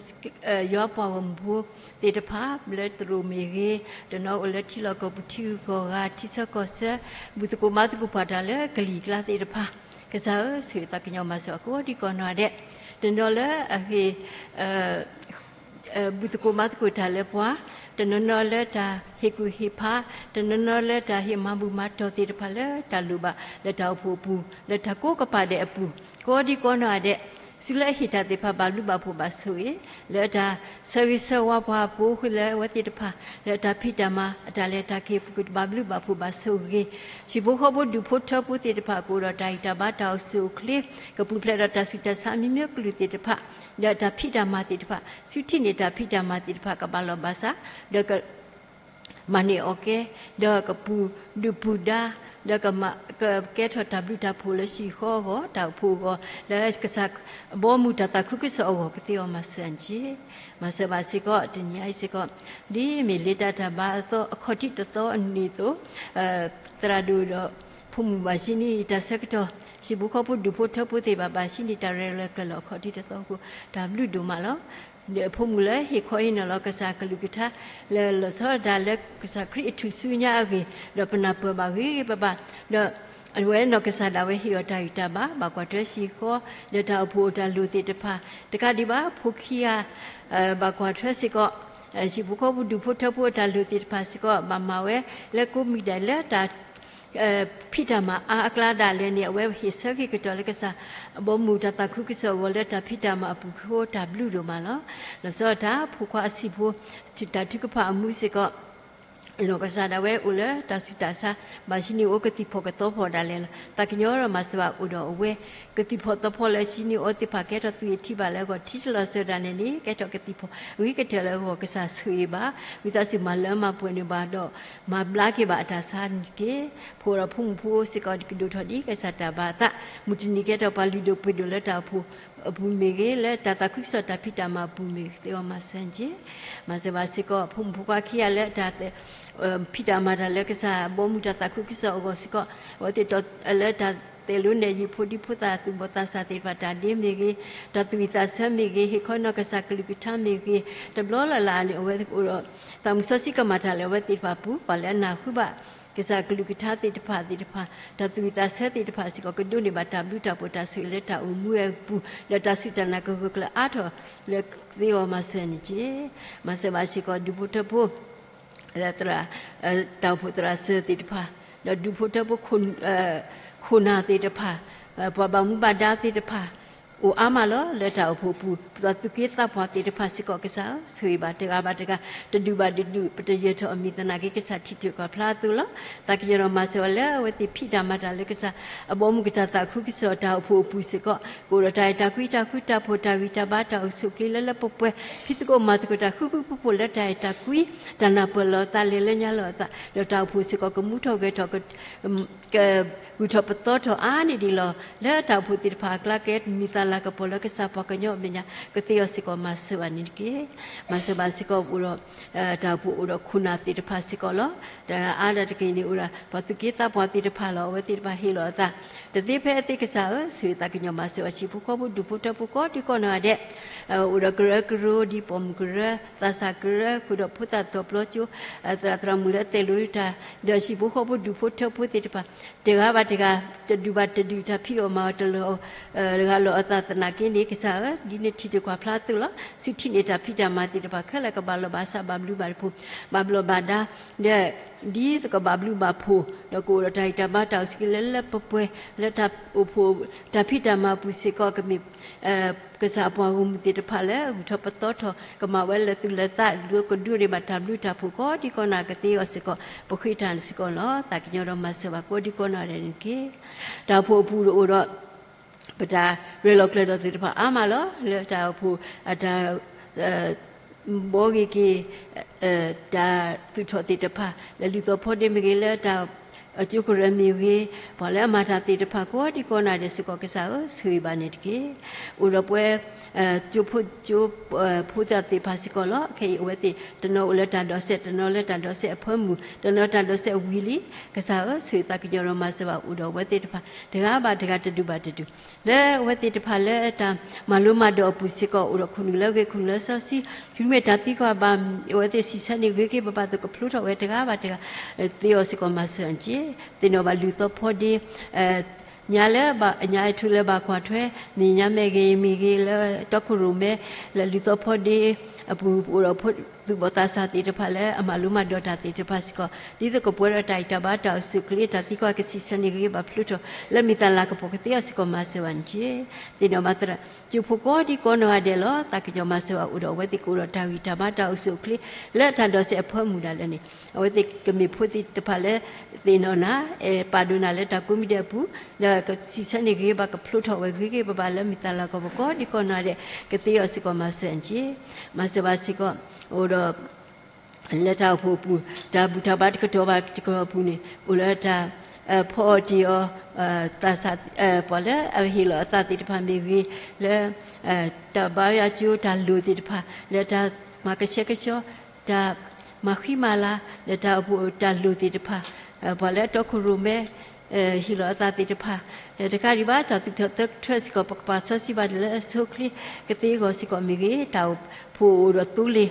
ယွၤပှၤဂီၢ်မုၢ်ဖိသ့ၣ်တဖၣ် လၢသရိာ်မ့ၢ်ဂ့ၤ, တနီၤအိၣ်လၢထံလီၢ်ကီၢ်ပူၤ ထံဂုၤကီၢ်ဂၤ ထံဆၢကီၢ်ဆၢ ဘူၣ်သကိးဘါသကိးပှၤတၢ်လၢကလံၤကျါသ့ၣ်တဖၣ် ကစၢ်ဧၢ ဆိၣ်ဂ့ၤသးကညီၤမၤစၢၤအကိးဒံကီးနီၢ်ဒဲး, တနီၤလၢအဟ့ၣ် ဘူၣ်သကိးဘါသကိးတၢ်လၢပှၤ, တနီၤနီၤလၢတၢ်ဟ့ၣ်ကူၣ်ဟ့ၣ်ဖး, တနီၤနီၤလၢတၢ်ဟ့ၣ်မၤဘူၣ်မၤတီၢ်သ့ၣ်တဖၣ်လၢတၢ်လိၣ်ဘၣ် လၢတၢ်အိၣ်ဖှိၣ်အပူၤ လၢတၢ်ကိးကပၤဒဲးအပူၤ ကိးဒံကီးနီၢ်ဒဲး, ဆူလၢအဟ့ၣ်တၢ်သ့ၣ်တဖၣ်ဘၣ်ဘျုးဘၣ်ဖှိၣ်ဘၣ်ဆိၣ်ဂ့ၤ, လၢအတၢ်ဆၢဂ့ၤဆၢဝါပှၤအပူၤဃုာ်လၢအဝဲသ့ၣ်တဖၣ် လၢအတၢ်ဖံးတၢ်မၤအတၢ်လဲၤတၢ်က့ၤအပူၤကဘၣ်ဘျုးဘၣ်ဖှိၣ်ဘၣ်ဆိၣ်ဂ့ၤ, ဟံၣ်ဖိဃီဖိဒူၣ်ဖိထၢဖိသ့ၣ်တဖၣ် ကအိၣ်ဒီးတၢ်ဂံၢ်တၢ်ဘါတၢ်အိၣ်ဆူၣ်အိၣ်ချ့, ကပူၤဖျဲးဒီးတၢ်ဆူးတၢ်ဆါမံၤမံၤကလုာ်သ့ၣ်တဖၣ်, ဒီးတၢ်ဖံးတၢ်မၤသ့ၣ်တဖၣ် ဆူထံၣ်န့ၢ်တၢ်ဖံးတၢ်မၤသ့ၣ်တဖၣ်ကဘၣ်လီၢ်ဘၣ်စး, ဒီးက မၤန့ၢ်အီၣ်ကဲ, ဒီးကပူၤဒုၣ်ပူၤဒါ, ဒီးကမၤ ကကဲထီၣ်တၢ်ဘျုးတၢ်ဖှိၣ်လၢဟံၣ်ဃီအဂီၢ် တၢ်အိၣ်ဖှိၣ်အဂီၢ် လၢကစၢ်ဘီမုၢ်တၢ်သးခုကစီၣ်အဂီၢ် ကသ့အီၤမၤစၢၤန့ၣ်တက့ၢ်. မၤစၢၤဘၣ်စ့ၢ်ကီး တနံၤအံၤစ့ၢ်ကီး ဒ်မ့ၢ်လံာ်တၢ်တၢ်ဘါအသီအခီၣ်ထံးတသီအနံၤအသိး သရၣ်ဒိၣ်ဒီး ဖိမုၣ်ဘၣ်ဆံနံၤအံၤတၢ်ဆၢကတီၢ်, ဟံၣ်ဖိဃီဖိဒူၣ်ဖိထၢဖိသ့ၣ်တဖၣ် ဘၣ်ဆံနံၤတၢ်ရဲၣ်လီၤကျဲၤလီၤအခီၣ်ထံးတသီအဃိ တၢ်ဘျုးဒိၣ်မးလီၤ. ဒီးဖိမုၣ်လၢဟ့ၣ်ခီဟ့ၣ်နီၤလီၤကစၢ်ကလုၢ်ကထါ လၢလီၤဆီဒၣ်တၢ်လၢကစၢ်ခရံာ်အထူၣ်စုညါအဂ့ၢ်, ဒီးပနၢ်ပၢၢ်ဘၣ်ဂ့ၤဂ့ၤဘၣ်ဘၣ်, ဒီးအဝဲနီၢ်ကစၢ်ဒၣ်ဝဲဟ့ၣ်အီၤတၢ်ဂံၢ်တၢ်ဘါ ဘၣ်ကွၢ်ထွဲဟံၣ်ဃီ, ဒီးတၢ်အိၣ်ဖှိၣ်အတၢ်လိၣ်သ့ၣ်တဖၣ်, တကးဒံးဘၣ် ဖိခံဂၤ ဘၣ်ကွၢ်ထွဲစ့ၢ်ကီး ဟံၣ်ဖိဃီဖိဒူၣ်ဖိထၢဖိအတၢ်လိၣ်သ့ၣ်တဖၣ်စ့ၢ်ကီး ဘၣ်မၤဝဲလၢကိးမံၤဒဲးလၢတၢ် ဖံးတၢ်မၤအါအကျါဒၣ်လဲာ်န့ၣ် အဝဲဟ့ၣ်ဆၢက့ၤကတီၢ်လၢကစၢ် ဘီမုၢ်တၢ်သးခုကစီၣ်အဂီၢ်လၢတၢ်ဖံးတၢ်မၤအပူၤအဃိ တၢ်ဘျုးဒိၣ်မးလီၤ. လီၤဆီဒၣ်တၢ်ဖိခွါအဆံးဖိ တၢ်ထုကဖၣ်အမူစ့ၢ်ကီး နီၢ်ကစၢ်ဒၣ်ဝဲအိၣ်လၢတၢ်ဆူးတၢ်ဆါ ဘၣ်ဆံနံၤအိၣ်ကသံၣ်ဖီၣ်ကသီဖီၣ်ဒၣ်လဲာ်လီၤ. သးကညီၤဒီးမၤစၢၤဘၣ်အိၣ်ဒီးအဝဲ ကသံၣ်ဖီၣ်သီဖီၣ်လၢဆံနံၤအိၣ်သ့ၣ်တဖၣ် ကဲထီၣ်သွံၣ်အထံဘၣ်လၢအဂီၢ် ထံတလီၤစၢၤဒၣ်န့ၣ်န့ၣ် ကဲထီၣ်ကသံၣ်ဖီၣ်ဂ့ၤကတၢၢ်လၢအဂီၢ် ကစၢ်ဆိၣ်ဂ့ၤဘၣ် ဝံသးစူၤမၤလၢမၤပှဲၤန့ၢ်ဘၣ်ဒီး မၤဘျါက့ၤဘၣ်အတၢ်ဆါန့ၣ်တက့ၢ်. ဖိဒီးဖိမုၣ်ဖိစ့ၢ်ကီး ကဒိၣ်ထီၣ်ဒ်ကစၢ်တၢ်ဘၣ်အသး မုၢ်တနံၤကဲထီၣ်ပှၤလုၢ်ဒိၣ်ပှ့ၤဒိၣ်လၢတၢ်အိၣ်ဖှိၣ်အပူၤမ့ၢ်ဂ့ၤ လၢတၢ်သးခုကစီၣ်တၢ်ဖံးတၢ်မၤအပူၤမ့ၢ်ဂ့ၤ သ့အီၤမၤစၢၤန့ၣ်တက့ၢ်. မၤစၢၤဘၣ်စ့ၢ်ကီး ဖိမုၣ်ဖိခွါခံဂၤလၢတၢ် ဖံးတၢ်မၤတၢ်လၢကစၢ်ဘီမုၢ်တၢ်သးခုကစီၣ်အဂီၢ်စ့ၢ်ကီး အဝဲသ့ၣ်တီလၢတၢ်သိၣ်လိနဲၣ်ယုာ်ဖိဒံဖိသၣ်သူၣ်ဘီၣ်သးစၢ်သ့ၣ်တဖၣ် တၢ်ဒ့မ့ၢ်ဂ့ၤ, တၢ်သူၣ်ဝံၣ်သးဆၢမ့ၢ်ဂ့ၤ, ဟ့ၣ်ခီနီၢ်ကစၢ်ကလုၢ်ကထါမ့ၢ်ဂ့ၤ, တဘျီလၢ်လၢ်န့ၣ် အဝဲသ့ၣ်ကအိၣ်ဒီး သးမုၢ်စီဆှံကမၤတၢ်လၢအဝဲသ့ၣ်တဖၣ်ပူၤ ပှၤလၢအနၢ်ဟူဘၣ် ကစၢ်ကလုၢ်ကထါသ့ၣ်တဖၣ်သ့ၣ်တဖၣ် တၢ်သူၣ်ဝံၣ်သးဆၢသ့ၣ်တဖၣ်စ့ၢ်ကီး ကဒိးန့ၢ်ဘၣ်တၢ်ဘျုးတၢ်ဖှိၣ်တၢ်ဆိၣ်ဂ့ၤလၢတၢ်အိၣ်မူဝဲအပူၤ လၢတၢ်စူၢ်တၢ်နာ်ကဂၢၢ်ကျၢၤအါထီၣ်လၢသ့အီၤမၤစၢၤန့ၣ်တက့ၢ်. မၤစၢၤဘၣ်စ့ၢ်ကီး ဒူဖိထၢဖိ လၢသရၣ် တၢ်အိၣ်ဖှိၣ်သရၣ်စၢၤသ့ၣ်တဖၣ် ဒီးဒူဖိထၢဖိ ခိၣ်နၢ်သ့ၣ်တဖၣ် ပှၤဘၣ်မူဘၣ်ဒါသ့ၣ်တဖၣ် အိၣ်အါမးလီၤ. လၢတၢ်အိၣ်ဖှိၣ်အပူၤ ပှၤသူၣ်က့သးပှၢ်သ့ၣ်တဖၣ်စ့ၢ်ကီး ကစၢ်ဧၢ ဆိၣ်ဂ့ၤဘၣ်တဂၤဘၣ်တဂၤ တဒူၣ်ဘၣ်တဒူၣ် ပတယၢၤထီၣ်အမံၤသနာ်က့ ကစၢ်ထံၣ်တၢၢ်ကွၢ်ဖျါအသိးလီၤ. သးကညီၤဒီးမၤစၢၤဝဲလၢအဝဲသ့ၣ်ဖံးတၢ်မၤတၢ်လၢကစၢ် အဘီအမုၢ်ကတၢ်သးခုကစီၣ်တၢ်အိၣ်ဖှိၣ်အပူၤစ့ၢ်ကီး ကအိၣ်ဒီးတၢ်အဲၣ်တၢ်ကွံ တၢ်ဃူတၢ်ဖိး တၢ်ဂံၢ်တၢ်ဘါ တၢ်အိၣ်ဆူၣ်အိၣ်ချ့လၢလၢပှဲၤပှဲၤ ဖံးသကိးမၤသကိးတၢ်ဃူဃူဖိးဖိးလၢတၢ်အဲၣ်တၢ်ကွံ တၢ်နၢ်ပၢၢ်လီၤအသး လဲၤလၢညါလီၤအသး ဒီးတၢ်အိၣ်ဖှိၣ်စ့ၢ်ကီး ကမူထီၣ်ဂဲၤထီၣ် ကဂုၢ်ထီၣ်ပသီထီၣ်အါန့ၢ်ဒံးလီၤ. လၢတၢ်အိၣ်ဖှိၣ်သ့ၣ်တဖၣ်အကျါ ကဲမံၤသးလၤကပီၤလၢကစၢ်ပှၤကညီအမဲာ်ညါ ကသ့အီၤစ့ၢ်ကီးမၤစၢၤဘၣ်န့ၣ်တက့ၢ်. မၤစၢၤဘၣ်စ့ၢ်ကီးအိၣ်ဒီး တၢ်အိၣ်ဖှိၣ်အိၣ်ဒီးခိၣ်နၢ်သ့ၣ်တဖၣ်စ့ၢ်ကီးလီၤ. ဒီးအါဒၣ်တက့ၢ်န့ၣ်အိၣ်ဒၣ် ပှၤသူၣ်က့သးပှၢ်သ့ၣ်တဖၣ်လီၤ. အဝဲသ့ၣ်တဖၣ်ဟ့ၣ်လီၤအသး တသ့ဖဲအသ့ကစၢ်ဧၢ, ဆိၣ်ဂ့ၤသးကညီၤမၤစၢၤဘၣ် ဟံၣ်ဖိဃီဖိဒူၣ်ဖိထၢဖိကိးဒံကီးနီၢ်ဂၤဒဲး အိၣ်ဒီးကရၢကရိ ဒ်ပိာ်မုၣ်ကရၢ သးစၢ်ကရၢ ဃုာ်ဒီးဖိသၣ်သီၣ်ပျီကၠိ သရၣ်သရၣ်မုၣ်လၢအသဲးလိၤတၢ် ဒီးဟံၣ်ဖိဃီဖိဒူၣ်ဖိထၢဖိသ့ၣ်တဖၣ် တဂၤဘၣ်တဂၤ တဒူၣ်ဘၣ်တဒူၣ် တၢ်ဖံးအီၣ်မၤအီၣ်တလၢာ် တဂၤလီၤအသး သနာ်က့န့ၣ် ကစၢ်ဧၢ, ဒ်နထံၣ်တကွၢ်ဖျါအသိးလီၤ. ဆူထံၣ်န့ၢ်တၢ်ဖံးတၢ်မၤသ့ၣ်တဖၣ်ခဲလၢာ် ကဘၣ်လီၢ်ဘၣ်စး ဘၣ်ဘျုးဘၣ်ဖှိၣ် ဘၣ်ဘျီးဘၣ်ဒါ, ဒီး ဒ်သိးကဘၣ်ဘျုးဘၣ်ဖှိၣ် ဒီးကအိၣ်ဒီးတၢ်ဂံၢ်တၢ်ဘါတၢ်အိၣ်ဆူၣ်အိၣ်ချ့လၢလၢပှဲၤပှဲၤ လၢတၢ်အိၣ်ဖှိၣ်တၢ်ဖံးတၢ်မၤအပူၤစ့ၢ်ကီး ကမ့ၢ် ကစၢ်အပှၤဂီၢ်မုၢ်သ့ၣ်တဖၣ်လၢ ဂုၢ်ထီၣ်ပသီထီၣ် ကမၤဝဲလၢသူၣ်လၢသး ဒိကဒိးန့ၢ်ဘၣ်တၢ်ဘျုးတၢ်ဖှိၣ်ကိးဒံကိးနီၢ် ကသ့အီၤစ့ၢ်ကီး ပဃ့တၢ်န့ၣ်စ့ၢ်ကီးလီၤ. သးကညီၤဒီးမၤစၢၤဘၣ်ကိးဒံကိးနီၢ်ဒဲးန့ၣ်တက့ၢ်. တၢ်အိၣ်ဖှိၣ်အပူၤဒီးအိၣ်ဒီး ပတၢ်ရဲၣ်လီၤကျဲၤဒီးသ့ၣ်တဖၣ်အါမးလီၤ. လၢတၢ်အိၣ်ဖှိၣ်အတၢ် ဘှီဂ့ၤက့ၤ တၢ်သူၣ်ထီၣ်သ့ၣ်တဖၣ် လၢလူၢ်သီဖီဒ့မ့ၢ်ဂ့ၤ လၢတၢ်ကၠိကရၢမ့ၢ်ဂ့ၤ, ပှၤလၢအမၤတၢ်သ့ၣ်တဖၣ်ကိးဒံကိးနီၢ်ဒဲးစ့ၢ်ကီး ကစၢ်ဧၢ ဆိၣ်ဂ့ၤဘၣ်န့ၣ်တက့ၢ်. အိၣ်ဒီးပဝဲ ကၠိဖိကၠိဖိသ့ၣ်တဖၣ်စ့ၢ်ကီးလီၤ. ခဲအံၤအဝဲသ့ၣ် တနီၤအိၣ်လၢတၢ်ဒိးစဲး, တနီၤလၢတၢ်ဒိးစဲးအဖၢမုၢ်, တနီၤတၢ်ဒိးစဲးဝံၤလံ, ကစၢ်ဧၢ ဆိၣ်ဂ့ၤသးကညီၤဒီးမၤစၢၤဘၣ် အိၣ်ဒီးအဝဲသ့ၣ်တဖၣ် တဂၤဘၣ်တဂၤ တဒူၣ်ဘၣ်တဒူၣ် လၢအဝဲသ့ၣ်တဖၣ်လၢတၢ်မၤလိမၤဒိးအပူၤစ့ၢ်ကီး အိၣ်ဒီးခိၣ်နူာ်လၢအဂ့ၤ ခိၣ်နူာ်လၢအစီဆှံ, မ့မ့ၢ်တၢ်သံကွၢ်ဘၣ် အဝဲသ့ၣ်ဆံးဆၢန့ၢ်ဂ့ၤက့ၤဘၣ်ဘၣ်အသိး ကဖျိထီၣ်ဝဲတဂၤဘၣ်တဂၤ သ့အီၤစ့ၢ်ကီးမၤစၢၤအီၤတက့ၢ်. သ့ၣ်နီၣ်ဘၣ်လူၢ်သီဖီဒ့ ညါလၢ ညါအထူလၢဘၣ်ကွၢ်ထွဲ နံၤညါမ့ၢ်ဂ့ၤမ့ၢ်ဂ့ၤ လၢတီခိၣ်ရိၣ်မဲ လၢလူၢ်သီဖီဒ့အပူၤ ပအိၣ်ဒီးဖိသူၣ်ဘီၣ်သးစၢ်သ့ၣ်တဖၣ်လၢအမၤလိမၤဒိးတၢ်သ့ၣ်တဖၣ်စ့ၢ်ကီး ဒ်သိးကပှဲၤဒီးတၢ်ဂံၢ်တၢ်ဘါတၢ်အိၣ်ဆူၣ်အိၣ်ချ့ တၢ်သံကွၢ်ကဆံးဆၢန့ၢ်ဂ့ၤဘၣ်ဖျိထီၣ် လၢမ့ၢ်သးလၤကပီၤ ကသ့အီၤစ့ၢ်ကီးမၤစၢၤဘၣ်န့ၣ်တက့ၢ်. သ့ၣ်နီၣ်ဘၣ်သရၣ်ကၠိဖိကိးဒံကိးနီၢ်ဂၤဒဲးလီၤ. သးကညီၤမၤစၢၤဘၣ် အိၣ်ဒီးအဝဲသ့ၣ်ကအိၣ်ဒီးတၢ်ဂံၢ်တၢ်ဘါတၢ်အိၣ်ဆူၣ်အိၣ်ချ့ လၢတၢ်ဒိးစဲးအဖၢမုၢ်ဒၣ်လဲာ်န့ၣ် အဝဲသ့ၣ်ကမ့ၢ်ဖိသ့ၣ်တဖၣ်လၢ သ့ၣ်နီၣ်နၤ အဲၣ်ပာ်ဒိၣ်နၤလၢတၢ်ကိးမံၤဒဲးအပူၤ ဒီးကဆံးဆၢန့ၢ်ဂ့ၤဘၣ် ကဖျိထီၣ်ဝဲဂ့ၤက့ၤဘၣ်ဘၣ် လၢမ့ၢ်သးလၤကပီၤကိးဒံကိးနီၢ်ဂၤဒဲး ကသ့အီၤစ့ၢ်ကီးမၤစၢၤအီၤတက့ၢ်. မၤစၢၤဘၣ်စ့ၢ်ကီး အိၣ်ဒီး လၢတၢ်အိၣ်ဖှိၣ်အပူၤ တၢ်ဘူၣ်တၢ်ဘါတကတီၢ်ဘၣ်တကတီၢ်အပူၤန့ၣ် အိၣ်လၢတၢ် ဖီအီၣ်တ့ၢ်အီၤ သးစၢ် ပှၤလၢအဟ့ၣ်လီၤအသးသ့ၣ်တဖၣ်မ့ၢ်ဂ့ၤ လၢ တၢ်ဘါယွၤကၠိတၢ်လိၣ်သ့ၣ်တဖၣ် လၢတၢ်မၤကဆှဲကဆှီ တၢ်မၤဃံမၤလၤ လၢတၢ်အိၣ်ဖှိၣ်တၢ်လိၣ်သ့ၣ်တဖၣ် ပှၤလၢအတီခိၣ်ရိၣ်မဲ ဟ့ၣ်လီၤအသးသ့ၣ်တဖၣ် တကးဒံးဘၣ် တၢ်သူၣ်ထီၣ်သၢထွဲစ့ၢ်ကီး ပကပာ်စီဆှံဘၣ်လၢအဆိအချ့ ကသ့အဂီၢ်စ့ၢ်ကီးမ့ၢ်ဂ့ၤ တၢ်အိၣ်ဖှိၣ်အိၣ်ဒီးသိလ့ၣ်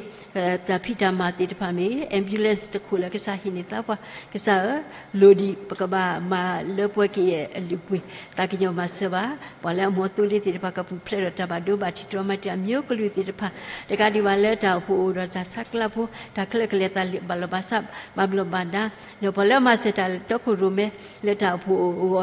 တၢ်ဖံးတၢ်မၤသ့ၣ်တဖၣ်မ့ၢ်ဂ့ၤ ambulance တခိၣ်လၢကစၢ်ဟ့ၣ်န့ၢ်သးပှၤ ကစၢ်ဧၢ လိၣ်ဒံးပကဘၣ်မၤလၢပှဲၤက့ၤအလုၢ်အပှ့ၤ သးကညီၤမၤစၢၤဘၣ် ပှၤလၢအမၤသိလ့ၣ်သ့ၣ်တဖၣ် ကပူၤဖျဲးဒီးတၢ်ဘၣ်ဒိဘၣ်ထံးတြီမၤတံာ်အမျိုးကလုာ်သ့ၣ်တဖၣ် တကးဒံးဘၣ်လၢတၢ်အိၣ်ဖှိၣ်အိၣ်ဒီးတၢ်ဆါကျၢဖိ တၢ်ခဲလၢာ်ကလဲာ်သးလၢဘၣ်လီၢ်ဘၣ်စး ဘၣ်ဘျီးဘၣ်ဒါ ဒီးပှၤလၢအမၤစၢၤတၢ်လၢတီခိၣ်ရိၣ်မဲ လၢတၢ်အိၣ်ဖှိၣ်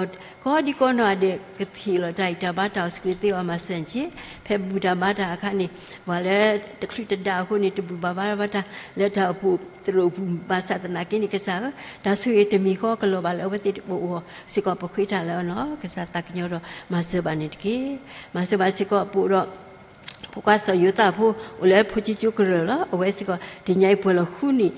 အဂီၢ် ကိးဒံကိးနီၢ်ဂၤဒဲး ကဟ့ၣ်လီၤတၢ်ဂံၢ်တၢ်ဘါတၢ်အိၣ်ဆူၣ်အိၣ်ချ့သ့အီၤမၤစၢၤအီၤတက့ၢ်. ဖဲပဘူၣ်တၢ်ဘါတၢ်အခါန့ၣ် ပှၤလၢတချုးတဒါအဃိန့ၣ် တဘူၣ်ဘၣ်ဘါဘၣ်တၢ် လၢတၢ်အိၣ်ဖှိၣ်သရိာ်ပူၤဘၣ်ဆၣ်သနာ်က့န့ၣ် ကစၢ်ဧၢ တၢ်ဆိၣ်ဂ့ၤတမံၤဃီကလီၤဘၣ်လၢအဝဲသ့ၣ်တအိၣ်အဂီၢ်စ့ၢ်ကီး ပဃ့တၢ်လၢအီၤလီၤ. ကစၢ်သးကညီၤဒီးမၤစၢၤဘၣ်န့ၣ်တက့ၢ်. မၤစၢၤဘၣ်စ့ၢ်ကီးပအိၣ်ဒီး ဖိခွါစီၤယိၤသးဖိ အိၣ်လၢဖိဆံးကၠိကရၢၢ်လီၤ. အဝဲစ့ၢ်ကီး တနံၤအံၤပှဲၤလီၤဃုနံၣ်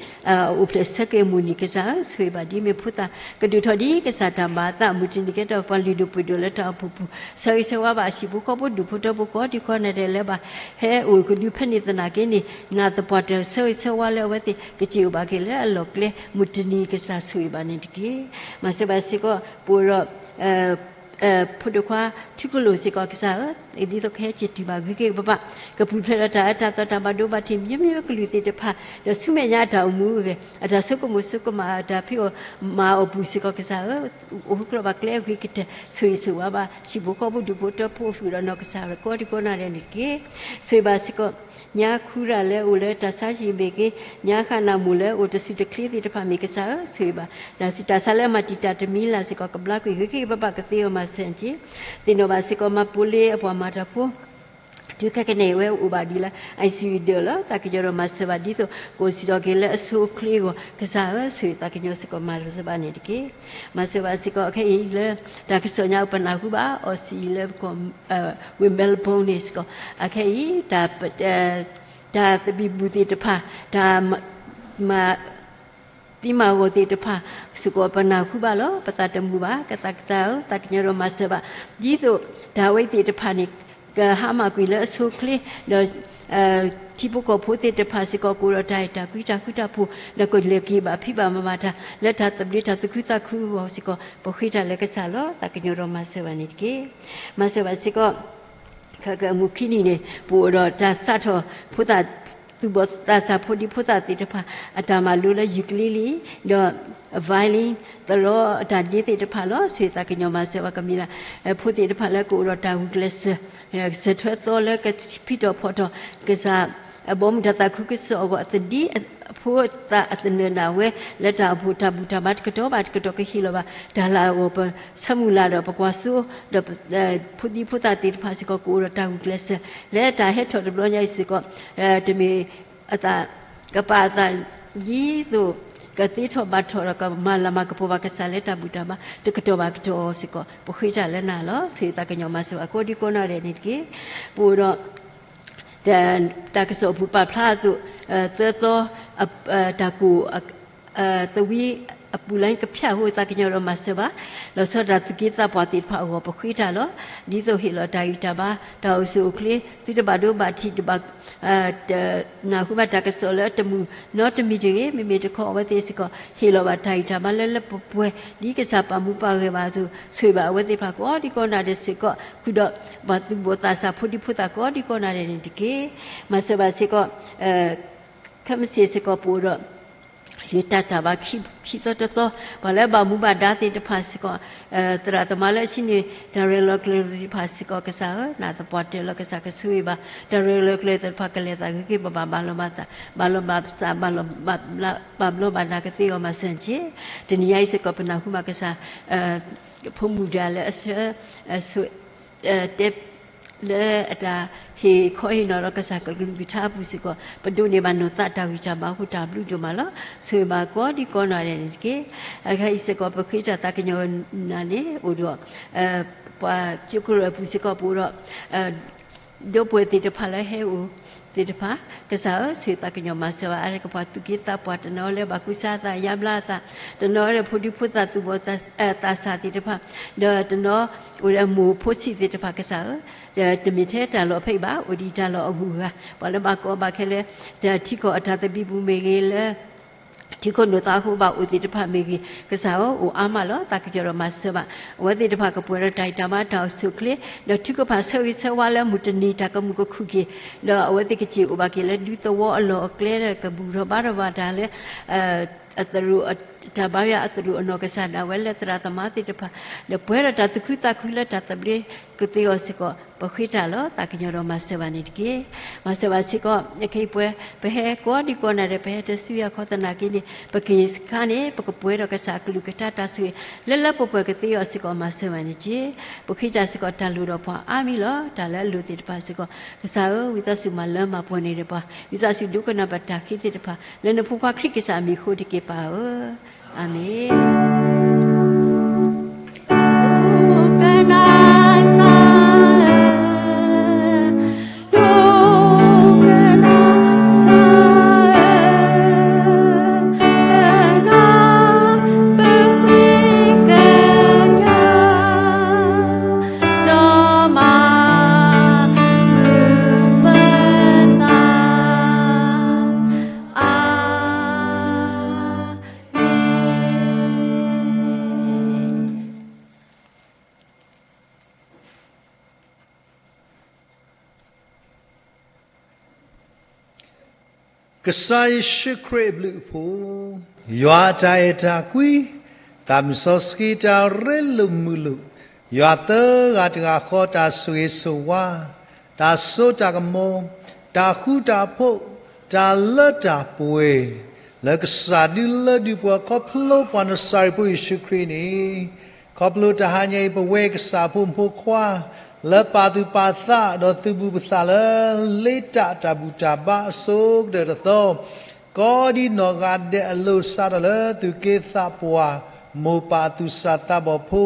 အိၣ်ဖျဲၣ်ဆၢက့ၤအမုၢ်နံၤ ကစၢ်ဧၢ ဆိၣ်ဂ့ၤဘၣ်ဒ်မ့ၢ်ဖိသၣ် ကဒုးထီၣ်ဒ်ကစၢ်တၢ်ဘၣ်အသး မုၢ်တနံၤကဲထီၣ်ပှၤလုၢ်ဒိၣ်ပှ့ၤဒိၣ်လၢတၢ်အိၣ်ဖှိၣ်ပူၤ ဆၢဂ့ၤဆၢဝါဘၣ်ဟံၣ်ဖိဃီဖိဒူၣ်ဖိထၢဖိကိးဒံကိးနီၢ်ဒဲးလၢဘၣ်ဟဲအိၣ်ကဒုဖဲန့ၣ်သနာ်က့န့ၣ် နၢ်သပှၢ်တၢၢ်ဆၢဂ့ၤဆၢဝါလၢအဝဲသ့ၣ် ကစံၣ်အိၣ်ဘၣ်က့ၤလၢအလီၢ်ကျဲ မုၢ်တနံၤကစၢ်ဆိၣ်ဂ့ၤဘၣ်န့ၣ်တက့ၢ်. မၤစၢၤဘၣ်စ့ၢ်ကီး ပအိၣ်ဒီး ဖိဒိၣ်ခွါထူကလိာ်စ့ၢ်ကီး ကစၢ်ဧၢ ဒ်သိးကဟဲစံးတံၢ်ဘၣ်ဂ့ၤက့ၤဘၣ်ဘၣ် ကပူၤဖျဲးဒီးတၢ်အၢတၢ်သီတၢ်ဘၣ်ဒိဘၣ်ထံး မျိုးမျိုးကလုာ်သ့ၣ်တဖၣ် ဒီးဆူမဲာ်ညါအတၢ်အိၣ်မူအဂီၢ် အတၢ်ဆိကမိၣ်ဆိကမး အတၢ်ဖံးအီၣ်မၤအီၣ်ပူၤစ့ၢ်ကီး ကစၢ်ဧၢ အိၣ်ဃုကျီၢ်ဘၣ်ကျဲအဂ့ၤကတၢၢ် ဆိၣ်ဂ့ၤဆိၣ်ဝါဘၣ် ဟံၣ်ဖိဃီဖိဒူၣ်ဖိထၢဖိ ဃုာ်ဒီးနီၢ်ကစၢ်ကိးဒံကိးနီၢ်ဒဲးန့ၣ်တက့ၢ်. ဆိၣ်ဂ့ၤဘၣ်စ့ၢ်ကီး ညါခူရၤလၢအိၣ်လၢတၢ်ဆါဟံၣ်မ့ၢ်ဂ့ၤ, ညါဃၣ်နၢ်မိၢ်လၢအိၣ်တဆူၣ်တချ့သ့ၣ်တဖၣ်မ့ၢ် ကစၢ်ဧၢ ဆိၣ်ဂ့ၤဘၣ် တၢ်ဆူးတၢ်ဆါလၢအမၤတံာ်တာ်တမံၤလၢ်စ့ၢ်ကီး ကဘျါကွံာ်ဂ့ၤက့ၤဘၣ်ဘၣ် ကသ့အီၤမၤစၢၤအီၤတက့ၢ်. သ့ၣ်နီၣ်ဘၣ်စ့ၢ်ကီး မၤပိလ့အပှၤမၤတၢ်ဖိ တုၤခဲကနံၣ်အံၤ အဝဲအိၣ်ဘၣ်ဒံးလၢ ICU ဒၢးလီၤ. သးကညီၤဒီးမၤစၢၤဘၣ်ဒ်သိး ကအိၣ်စ့ၢ်ကီးက့ၤလၢအဆိအချ့အဂီၢ် ကစၢ်ဧၢ ဆိၣ်ဂ့ၤသးကညီၤစ့ၢ်ကီးမၤစၢၤဘၣ်န့ၣ်တက့ၢ်. မၤစၢၤဘၣ်စ့ၢ်ကီး အခဲအံၤလၢ တၢ်ကစီၣ်ညါအိၣ်ပနၢ်ဟူဘၣ် အီစံၣ်လၢပကိး ဝ့ၢ် Melbourne န့ၣ်စ့ၢ်ကီး အခဲအံၤ တၢ် တၢ်သဘံၣ်ဘုၣ်သ့ၣ်တဖၣ် တၢ်မၤ သံမၤဂီၤသ့ၣ်တဖၣ် စ့ၢ်ကီးပနၢ်ဟူဘၣ်လီၤ. ပသးတမုာ်ဘၣ် ကသးကသးဧၢ သးကညီၤဒီးမၤစၢၤဘၣ် ဒ်သိးတၢ်ဝဲသ့ၣ်တဖၣ်န့ၣ် ကဟါမၢ်ကွံာ်လၢအဆိအချ့ ဒီး ထံဖိကီၢ်ဖိသ့ၣ်တဖၣ်စ့ၢ်ကီး ကအိၣ်ဒီးတၢ်အဲၣ်တၢ်ကွံတၢ်ဃူတၢ်ဖိး ဒီးကလဲၤက့ၤဘၣ်ဖံးဘၣ်မၤဘၣ်တၢ် လၢတၢ်သဘျ့တၢ်သူၣ်ခုသးခုအဂီၢ်စ့ၢ်ကီး ပဃ့တၢ်လၢကစၢ်လီၤ. သးကညီၤဒီးမၤစၢၤဘၣ်န့ၣ်တက့ၢ်. မၤစၢၤဘၣ်စ့ၢ်ကီး ခဲကမူၤခံနံၣ်န့ၣ် ပအိၣ်ဒီးတၢ်စးထီၣ်ဖိသၣ် သူၣ်ဘီၣ်သးစၢ်ဖိဒံဖိသၣ်သ့ၣ်တဖၣ် အတၢ်မၤလိလၢ ukulele ဒီး violin သရီအတၢ်ဒ့သ့ၣ်တဖၣ်လီၤ. ဆၢသးကညီၤမၤစၢၤဘၣ်ကမံၤလၢ ဖိသ့ၣ်တဖၣ်လၢကအိၣ်ဒီးတၢ်ဂုာ်ကျဲးစၢး စၢၤထွဲသီလၢကဖံးထီၣ်ဖီၣ်ထီၣ် ကစၢ် ဘီမုၢ်တၢ်သးခုကစီၣ်အဂီၢ် သဒံအဖိသၣ်အသနၢၣ်နၢ်ဝဲ လၢတၢ်အိၣ်ဖှိၣ်တၢ်ဘူၣ်တၢ်ဘါတကတီၢ်ဘၣ်တကတီၢ်ကဟ့ၣ်လီၤဘၣ် တၢ်လၤအဂီၢ်ပဆၢမုၢ်လၢ်ဒီးပကွၢ်စိ ဒီး ဖိဒံဖိသၣ်သ့ၣ်တဖၣ်စ့ၢ်ကီး ကအိၣ်ဒီးတၢ်ဂုာ်ကျဲးစၢး လၢတၢ်ဟဲထီၣ်တဘျီညါအံၤစ့ၢ်ကီး တမ့ၢ်အသး ကပာ်အသး ဒ်သိး ကသ့ထီၣ်ဘၣ်ထီၣ်ဒီးကမၤလၤမၤကပီၤဘၣ်ကစၢ်လၢတၢ်ဘူၣ်တၢ်ဘါတကတီၢ်ဘၣ်တကတီၢ်စ့ၢ်ကီး ပဃ့တၢ်လၢနၤလီၤ. ဆၢသးကညီၤမၤစၢၤဘၣ်ကိးဒံကိးနီၢ်ဒဲးန့ၣ်တက့ၢ်. ပအိၣ်ဒီး တၢ်ကစီၣ်အပူၤပာ်ဖျါအသိး သၢသီ တၢ်ကိၢ် သဝံအပူၤလၢကဖၠၣ်အဃိ သးကညီၤဒီးမၤစၢၤဘၣ် လီၤဆီဒၣ်တၢ်သူၣ်က့သးပှၢ်သ့ၣ်တဖၣ်အဂီၢ် ပဃ့တၢ်လီၤ. ဒ်သိးဟ့ၣ်လီၤတၢ်ဂံၢ်တၢ်ဘါ တၢ်အိၣ်ဆူၣ်အိၣ်ချ့ သုတဘၣ်ဒိဘၣ်ထံး တဘၣ် နၢ်ဟူဘၣ်တၢ်ကစီၣ်လၢတမုာ်နီတမံၤတဂ့ၤ, မ့မ့ၢ်တခီအဝဲသ့ၣ်စ့ၢ်ကီး ဟ့ၣ်လီၤဘၣ်တၢ်ဂံၢ်တၢ်ဘါလၢလၢပှဲၤပှဲၤ ဒ်ကစၢ်ပာ်မူပာ်ဂဲၤဘၣ်အသိး ဆိၣ်ဂ့ၤဘၣ်အဝဲသ့ၣ်တဖၣ်ကိးဒံကိးနီၢ်ဒဲးစ့ၢ်ကီး ဃုာ်ဒီး ပှၤသူၣ်ဘီၣ်သးစၢ်ဖိဒံဖိသၣ်ကိးဒံကိးနီၢ်ဒဲးန့ၣ်တက့ၢ်. မၤစၢၤဘၣ်စ့ၢ်ကီး ခဲမုၢ်ဆ့ၣ်စ့ၢ်ကီးပအိၣ်ဒီး လၢတၢ်တၢ်ဘၣ်ခံသီတသီ ပှၤလၢဘၣ်မူဘၣ်ဒါသ့ၣ်တဖၣ်စ့ၢ်ကီး သရၣ်သမါလၢအဆံးန့ၣ် တၢ်ရဲၣ်လီၤကျဲၤသ့ၣ်တဖၣ်စ့ၢ်ကီး ကစၢ်ဧၢ, နသပှၢ်တၢၢ်လီၤ ကစၢ်ကဆိၣ်ဂ့ၤဘၣ် တၢ်ရဲၣ်လီၤကျဲၤသ့ၣ်တဖၣ် ကလဲၤသးဂ့ၤက့ၤဘၣ်ဘၣ် ဘၣ်လီၤဘၣ်သး ဘၣ်လီၤဘၣ်စး ဘၣ်ဘျီးဘၣ်ဒါကသ့အဂီၢ် မၤစၢၤတက့ၢ်. တနံၤညါအံၤစ့ၢ်ကီး ပနၢ်ဟူဘၣ်ကစၢ် ဖိမုၣ်ဒါလၢအဆၢ တဲ လၢအတၢ်ဟ့ၣ်ခီဟ့ၣ်နီၤဒီးကစၢ်ကလုၢ်ကထါအပူၤစ့ၢ်ကီး ပဒိးန့ၢ်ဘၣ်နီၢ်သးတၢ်ဂံၢ်တၢ်ဘါအဃိ တၢ်ဘျုးဒိၣ်မးလီၤ. ဆိၣ်ဂ့ၤဘၣ်ကိးဒံကိးနီၢ်ဒဲးန့ၣ်တက့ၢ်. အခဲအံၤစ့ၢ်ကီး ပဃ့တၢ်သးကညီၤနၤန့ၣ် အိၣ်ဒီး ပှၤကၠိကရၢၢ်အပူၤစ့ၢ်ကီး ပအိၣ်ဒီး ဒီပုၢ်ဝဲၢ်သ့ၣ်တဖၣ်လၢဟဲအိၣ်သ့ၣ်တဖၣ် ကစၢ်ဧၢ, ဆိၣ်ဂ့ၤသးကညီၤမၤစၢၤဘၣ် အါတကပှၤသူၣ်က့သးပှၢ် တနီၤလၢဘၣ်ကူစါအသး ယါဘျါအသး တနီၤလၢဖိဒံဖိသၣ်သူၣ်ဘီၣ်သးစၢ်သ့ၣ်တဖၣ် ဒီးတနီၤအိၣ်ဒီးအမိၢ်ဖိဆံးသ့ၣ်တဖၣ် ကစၢ်ဧၢ, တမ့ၢ်ထဲတၢ်လီၢ်ဖဲအံၤဘၣ် အိၣ်ဒံးတၢ်လီၢ်အဂုၤအဂၤ ပှၤလၢဘၣ်ကီဘၣ်ခဲလၢာ် ထံကီၢ်အတၢ်သဘံၣ်ပူၤမ့ၢ်ဂ့ၤ လၢ ထံခိၣ်နိၣ်သးအဃိဘၣ်အိၣ်သ့ၣ်တဖၣ်မ့ၢ်ဂ့ၤ ကစၢ်ဧၢ အိၣ်အါမးလီၤ. သးကညီၤဒီးမၤစၢၤဘၣ် အဝဲသ့ၣ်တဖၣ်ကပှဲၤဒီးတၢ်ဂံၢ်တၢ်ဘါတၢ်အိၣ်ဆူၣ်အိၣ်ချ့ ဒီးထုကဖၣ်ဆၢဂ့ၤဆၢဝါလၢမုၢ်တနံၤတၢ်ကမူၣ်ကခုၣ်က့ၤ ဒီးအဝဲသ့ၣ်ကစ့ၢ်အိၣ်ဘၣ်က့ၤလၢဒူသဝီအလီၢ်အကျဲ ဒီးကဘူၣ်ထီၣ်ဘါထီၣ်ဘၣ်တၢ်လၢ အသရိာ် တၢ်ဘါယွၤအသရိာ်အနီၢ်ကစၢ်ဒၣ်ဝဲလၢသရၣ်သမါသ့ၣ်တဖၣ် ဒီးပှဲၤဒီးတၢ်သူၣ်ခုသးခုလၢတၢ်သဘျ့ကသ့အီၤစ့ၢ်ကီး ပဃ့တၢ်လီၤ. သးကညီၤဒီးမၤစၢၤဘၣ်န့ၣ်တက့ၢ်. မၤစၢၤဘၣ်စ့ၢ်ကီး ခဲအံၤပှဲၤ ပဟဲကိးဒံကိးနၤဒီး ပဟဲတစုယၤခီသနာ်က့န့ၣ် ပက့ၤစခါန့ၣ် ပကပှဲၤဒီးကစၢ်အကလုၢ်ကထါတၢ်ဆိၣ်ဂ့ၤ လၢလၢပှဲၤပှဲၤကသ့အီၤစ့ၢ်ကီး မၤစၢၤဘၣ်န့ၣ်တက့ၢ်. ပဃ့တၢ်စ့ၢ်ကီးတၢ်လိၣ်ဒီးပှၤအါမံၤလီၤ. တၢ်လၢအလိၣ်သ့ၣ်တဖၣ်စ့ၢ်ကီး ကစၢ်ဧၢ ဝံသးစူၤမၤလၢမၤပှဲၤန့ၢ်ဒီးပှၤ ဝံသးစူၤဒိကနၣ်ပတၢ်ဃ့သ့ၣ်တဖၣ် လၢနဖိခွါခရံာ်ကစၢ်အမံၤအဃိတက့ၢ်ပၢ်ဧၢ. အၤမ့ၣ်. ကစၢ်ယ့ၣ်ၡူးခရံာ်အဘျုးအဖှိၣ်, ယွၤအတၢ်အဲၣ်တၢ်ကွံ, သးမုၢ်စီဆှံတၢ်ရ့လိာ်မုာ်လိာ်, ယွၤသၢဂၤတဂၤဃီတၢ်ဆိၣ်ဂ့ၤဆိၣ်ဝါ, တၢ်စိတၢ်ကမီၤ, တၢ်ဃူတၢ်ဖိး, တၢ်လၢတၢ်ပှဲၤ, လၢကစၢ်ဒုလၢဒုးပှၤခီဖျိပှၤနစၤရ့းဖိယ့ၣ်ၡူးခရံာ်န့ၣ် ခီဖျိတဟါညါအံၤ ပဝဲကစၢ်ဖိမုၣ်ဖိခွါ လၢပာ်သူၣ်ပာ်သး ဒီးသုးဘူးပသးလၢ လ့တၢ်တၢ်ဘူၣ်တၢ်ဘါအဆိကတၢၢ်တသီ, ကိးဒံနီၢ်ဂၤဒဲးအလိၤစးထီၣ်လၢသုးက့သးပှၢ် မိၢ်ပၢ်သူၣ်စၢ်သးဘီၣ်ဖိ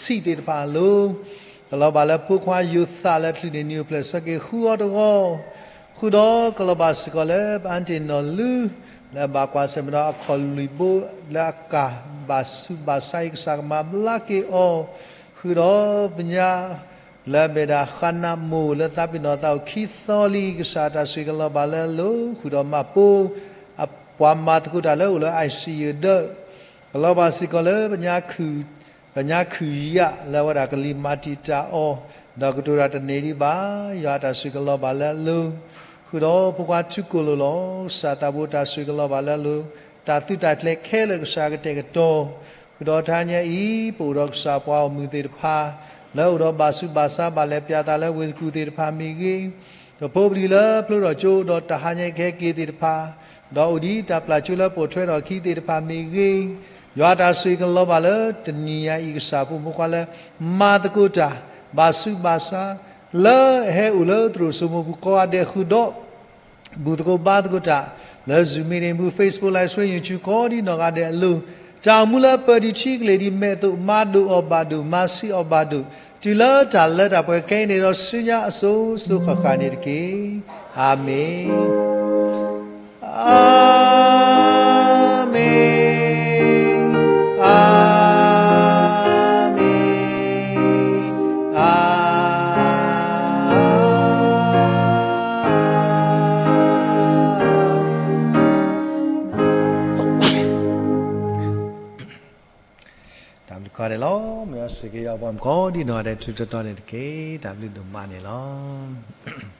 ဆံးသ့ၣ်တဖၣ်အလိၤ, ကလီၤဘၣ်လၢဖိခွါယိၤသးလၢချုးန့ၣ်နံၤအိၣ်ဖျဲၣ်ဆၢက့ၤဃုအီၤတဂီၢ်, ဃုာ်ဒီးကလီၤဘၣ်စ့ၢ်ကီးလၢပအါတ့ၢ်နီၢ်လုၢ် လၢဘၣ်ကွၢ်ဆၢၣ်မဲာ်ဒီးအခီၣ်လွံၢ်ဘိ လၢအကၢ်ဘၣ်ဆူးဘၣ်ဆါအံၤ ကစၢ်ကမၤဘျါက့ၤအီၤ, ဃုာ်ဒီးပညါ လၢအမ့ၢ်ဒၣ်ဃါနးမိၢ်လၢသးပ့ၤနီၣ်သးအိၣ်ခံသီလံ ကစၢ်တၢ်ဆိၣ်ဂ့ၤကလီၤဘၣ်လၢအလိၤ, ဃုာ်ဒီးမးပိ ပှၤမၤသကိးတၢ်လၢအိၣ်လၢ I C U ဒၢး, ကလီၤဘၣ်စ့ၢ်ကီးလၢ ပညါခုၣ်ယၣ်လၢအဝဲဒၣ်ကလံၤမၤတံာ်တာ်အီၤ, ဒီးကတိၤတၢ်တန့ၢ်ဒံးဘၣ်, ယွၤအတၢ်ဆိၣ်ဂ့ၤကလီၤဘၣ်လၢအလိၤ, ဃုာ်ဒီးဖိခွါထူကိၣ်လိာ်လီၤ. ကစၢ်သးဘိတၢ်ဆိၣ်ဂ့ၤကလီၤဘၣ်လၢအလိၤ, တၢ်သုးတၢ်ကျဲၤခဲလၢာ်ကစၢ်ကတဲာ်ကတီၤ, ဃုာ်ဒီးတဟါညါအံၤ ပအိၣ်ဒီးကစၢ်ပှၤအီၣ်မုၢ်သ့ၣ်တဖၣ်, လၢအိၣ်ဒီးဘၣ်ဆူးဘၣ်ဆါဘၣ်လဲၤပၠးသးလၢဝ့ၢ်သကူၣ်သ့ၣ်တဖၣ်မ့ၢ်ဂ့ၤ, ဒီးဖိပလံၤလၢဖျိထီၣ်ကၠိဒီးတဟါညါကဟဲက့ၤသ့ၣ်တဖၣ်, ဒီးအိၣ်ဒံးတၢ်ပျၢ်ကၠိလၢပိာ်ထွဲထီၣ်အခံသ့ၣ်တဖၣ်မ့ၢ်ဂ့ၤ, ယွၤတၢ်ဆိၣ်ဂ့ၤကလီၤဘၣ်လၢတနံၤညါအံၤ ကစၢ်ဖိမုၣ်ဖိခွါလၢ မၤသကိးတၢ်, ဘၣ်ဆူးဘၣ်ဆါ, လၢအဟဲအိၣ်လၢသရိာ်စိမိၤပူၤကိးဂၤဒဲးဃုာ်ဒီး ဘူၣ်သကိးဘါသကိးတၢ်, လၢ Zoom meeting ပူၤ Facebook Live Stream YouTube ကိးဒံနီၢ်ဂၤဒဲးအလိၤ, တၢ်အိၣ်မူလၢပၢၤတံၢ်ထံကလ့ၢ်ဒ်မဲာ်အသိး မၤဒိၣ်အီၣ်ဘၣ်ဒိၣ် မၤဆံးအီၣ်ဘၣ်ဒိၣ်, တုၤလၢတၢ်လၢတၢ်ပှဲၤခဲအံၤန့ၣ်ဒီး ဆူညါအစိၤစိၤဃၣ်ဃၣ်န့ၣ်တက့ၢ်. အၤမ့ၣ်. အၤမ့ၣ်, အၤမ့ၣ်, အၤ တၢ်ဘျုးကိးဂၤဒဲးလီၤ. မ်ယွၤဆိၣ်ဂ့ၤက့ၤပှၤမုၣ်ကိးဒံနီၢ်ဂၤဒဲး ထူးထူးတီၤတီၤန့ၣ်တက့ၢ်. တၢ်ဘျုးဒိၣ်မးန့ၣ်လီၤ.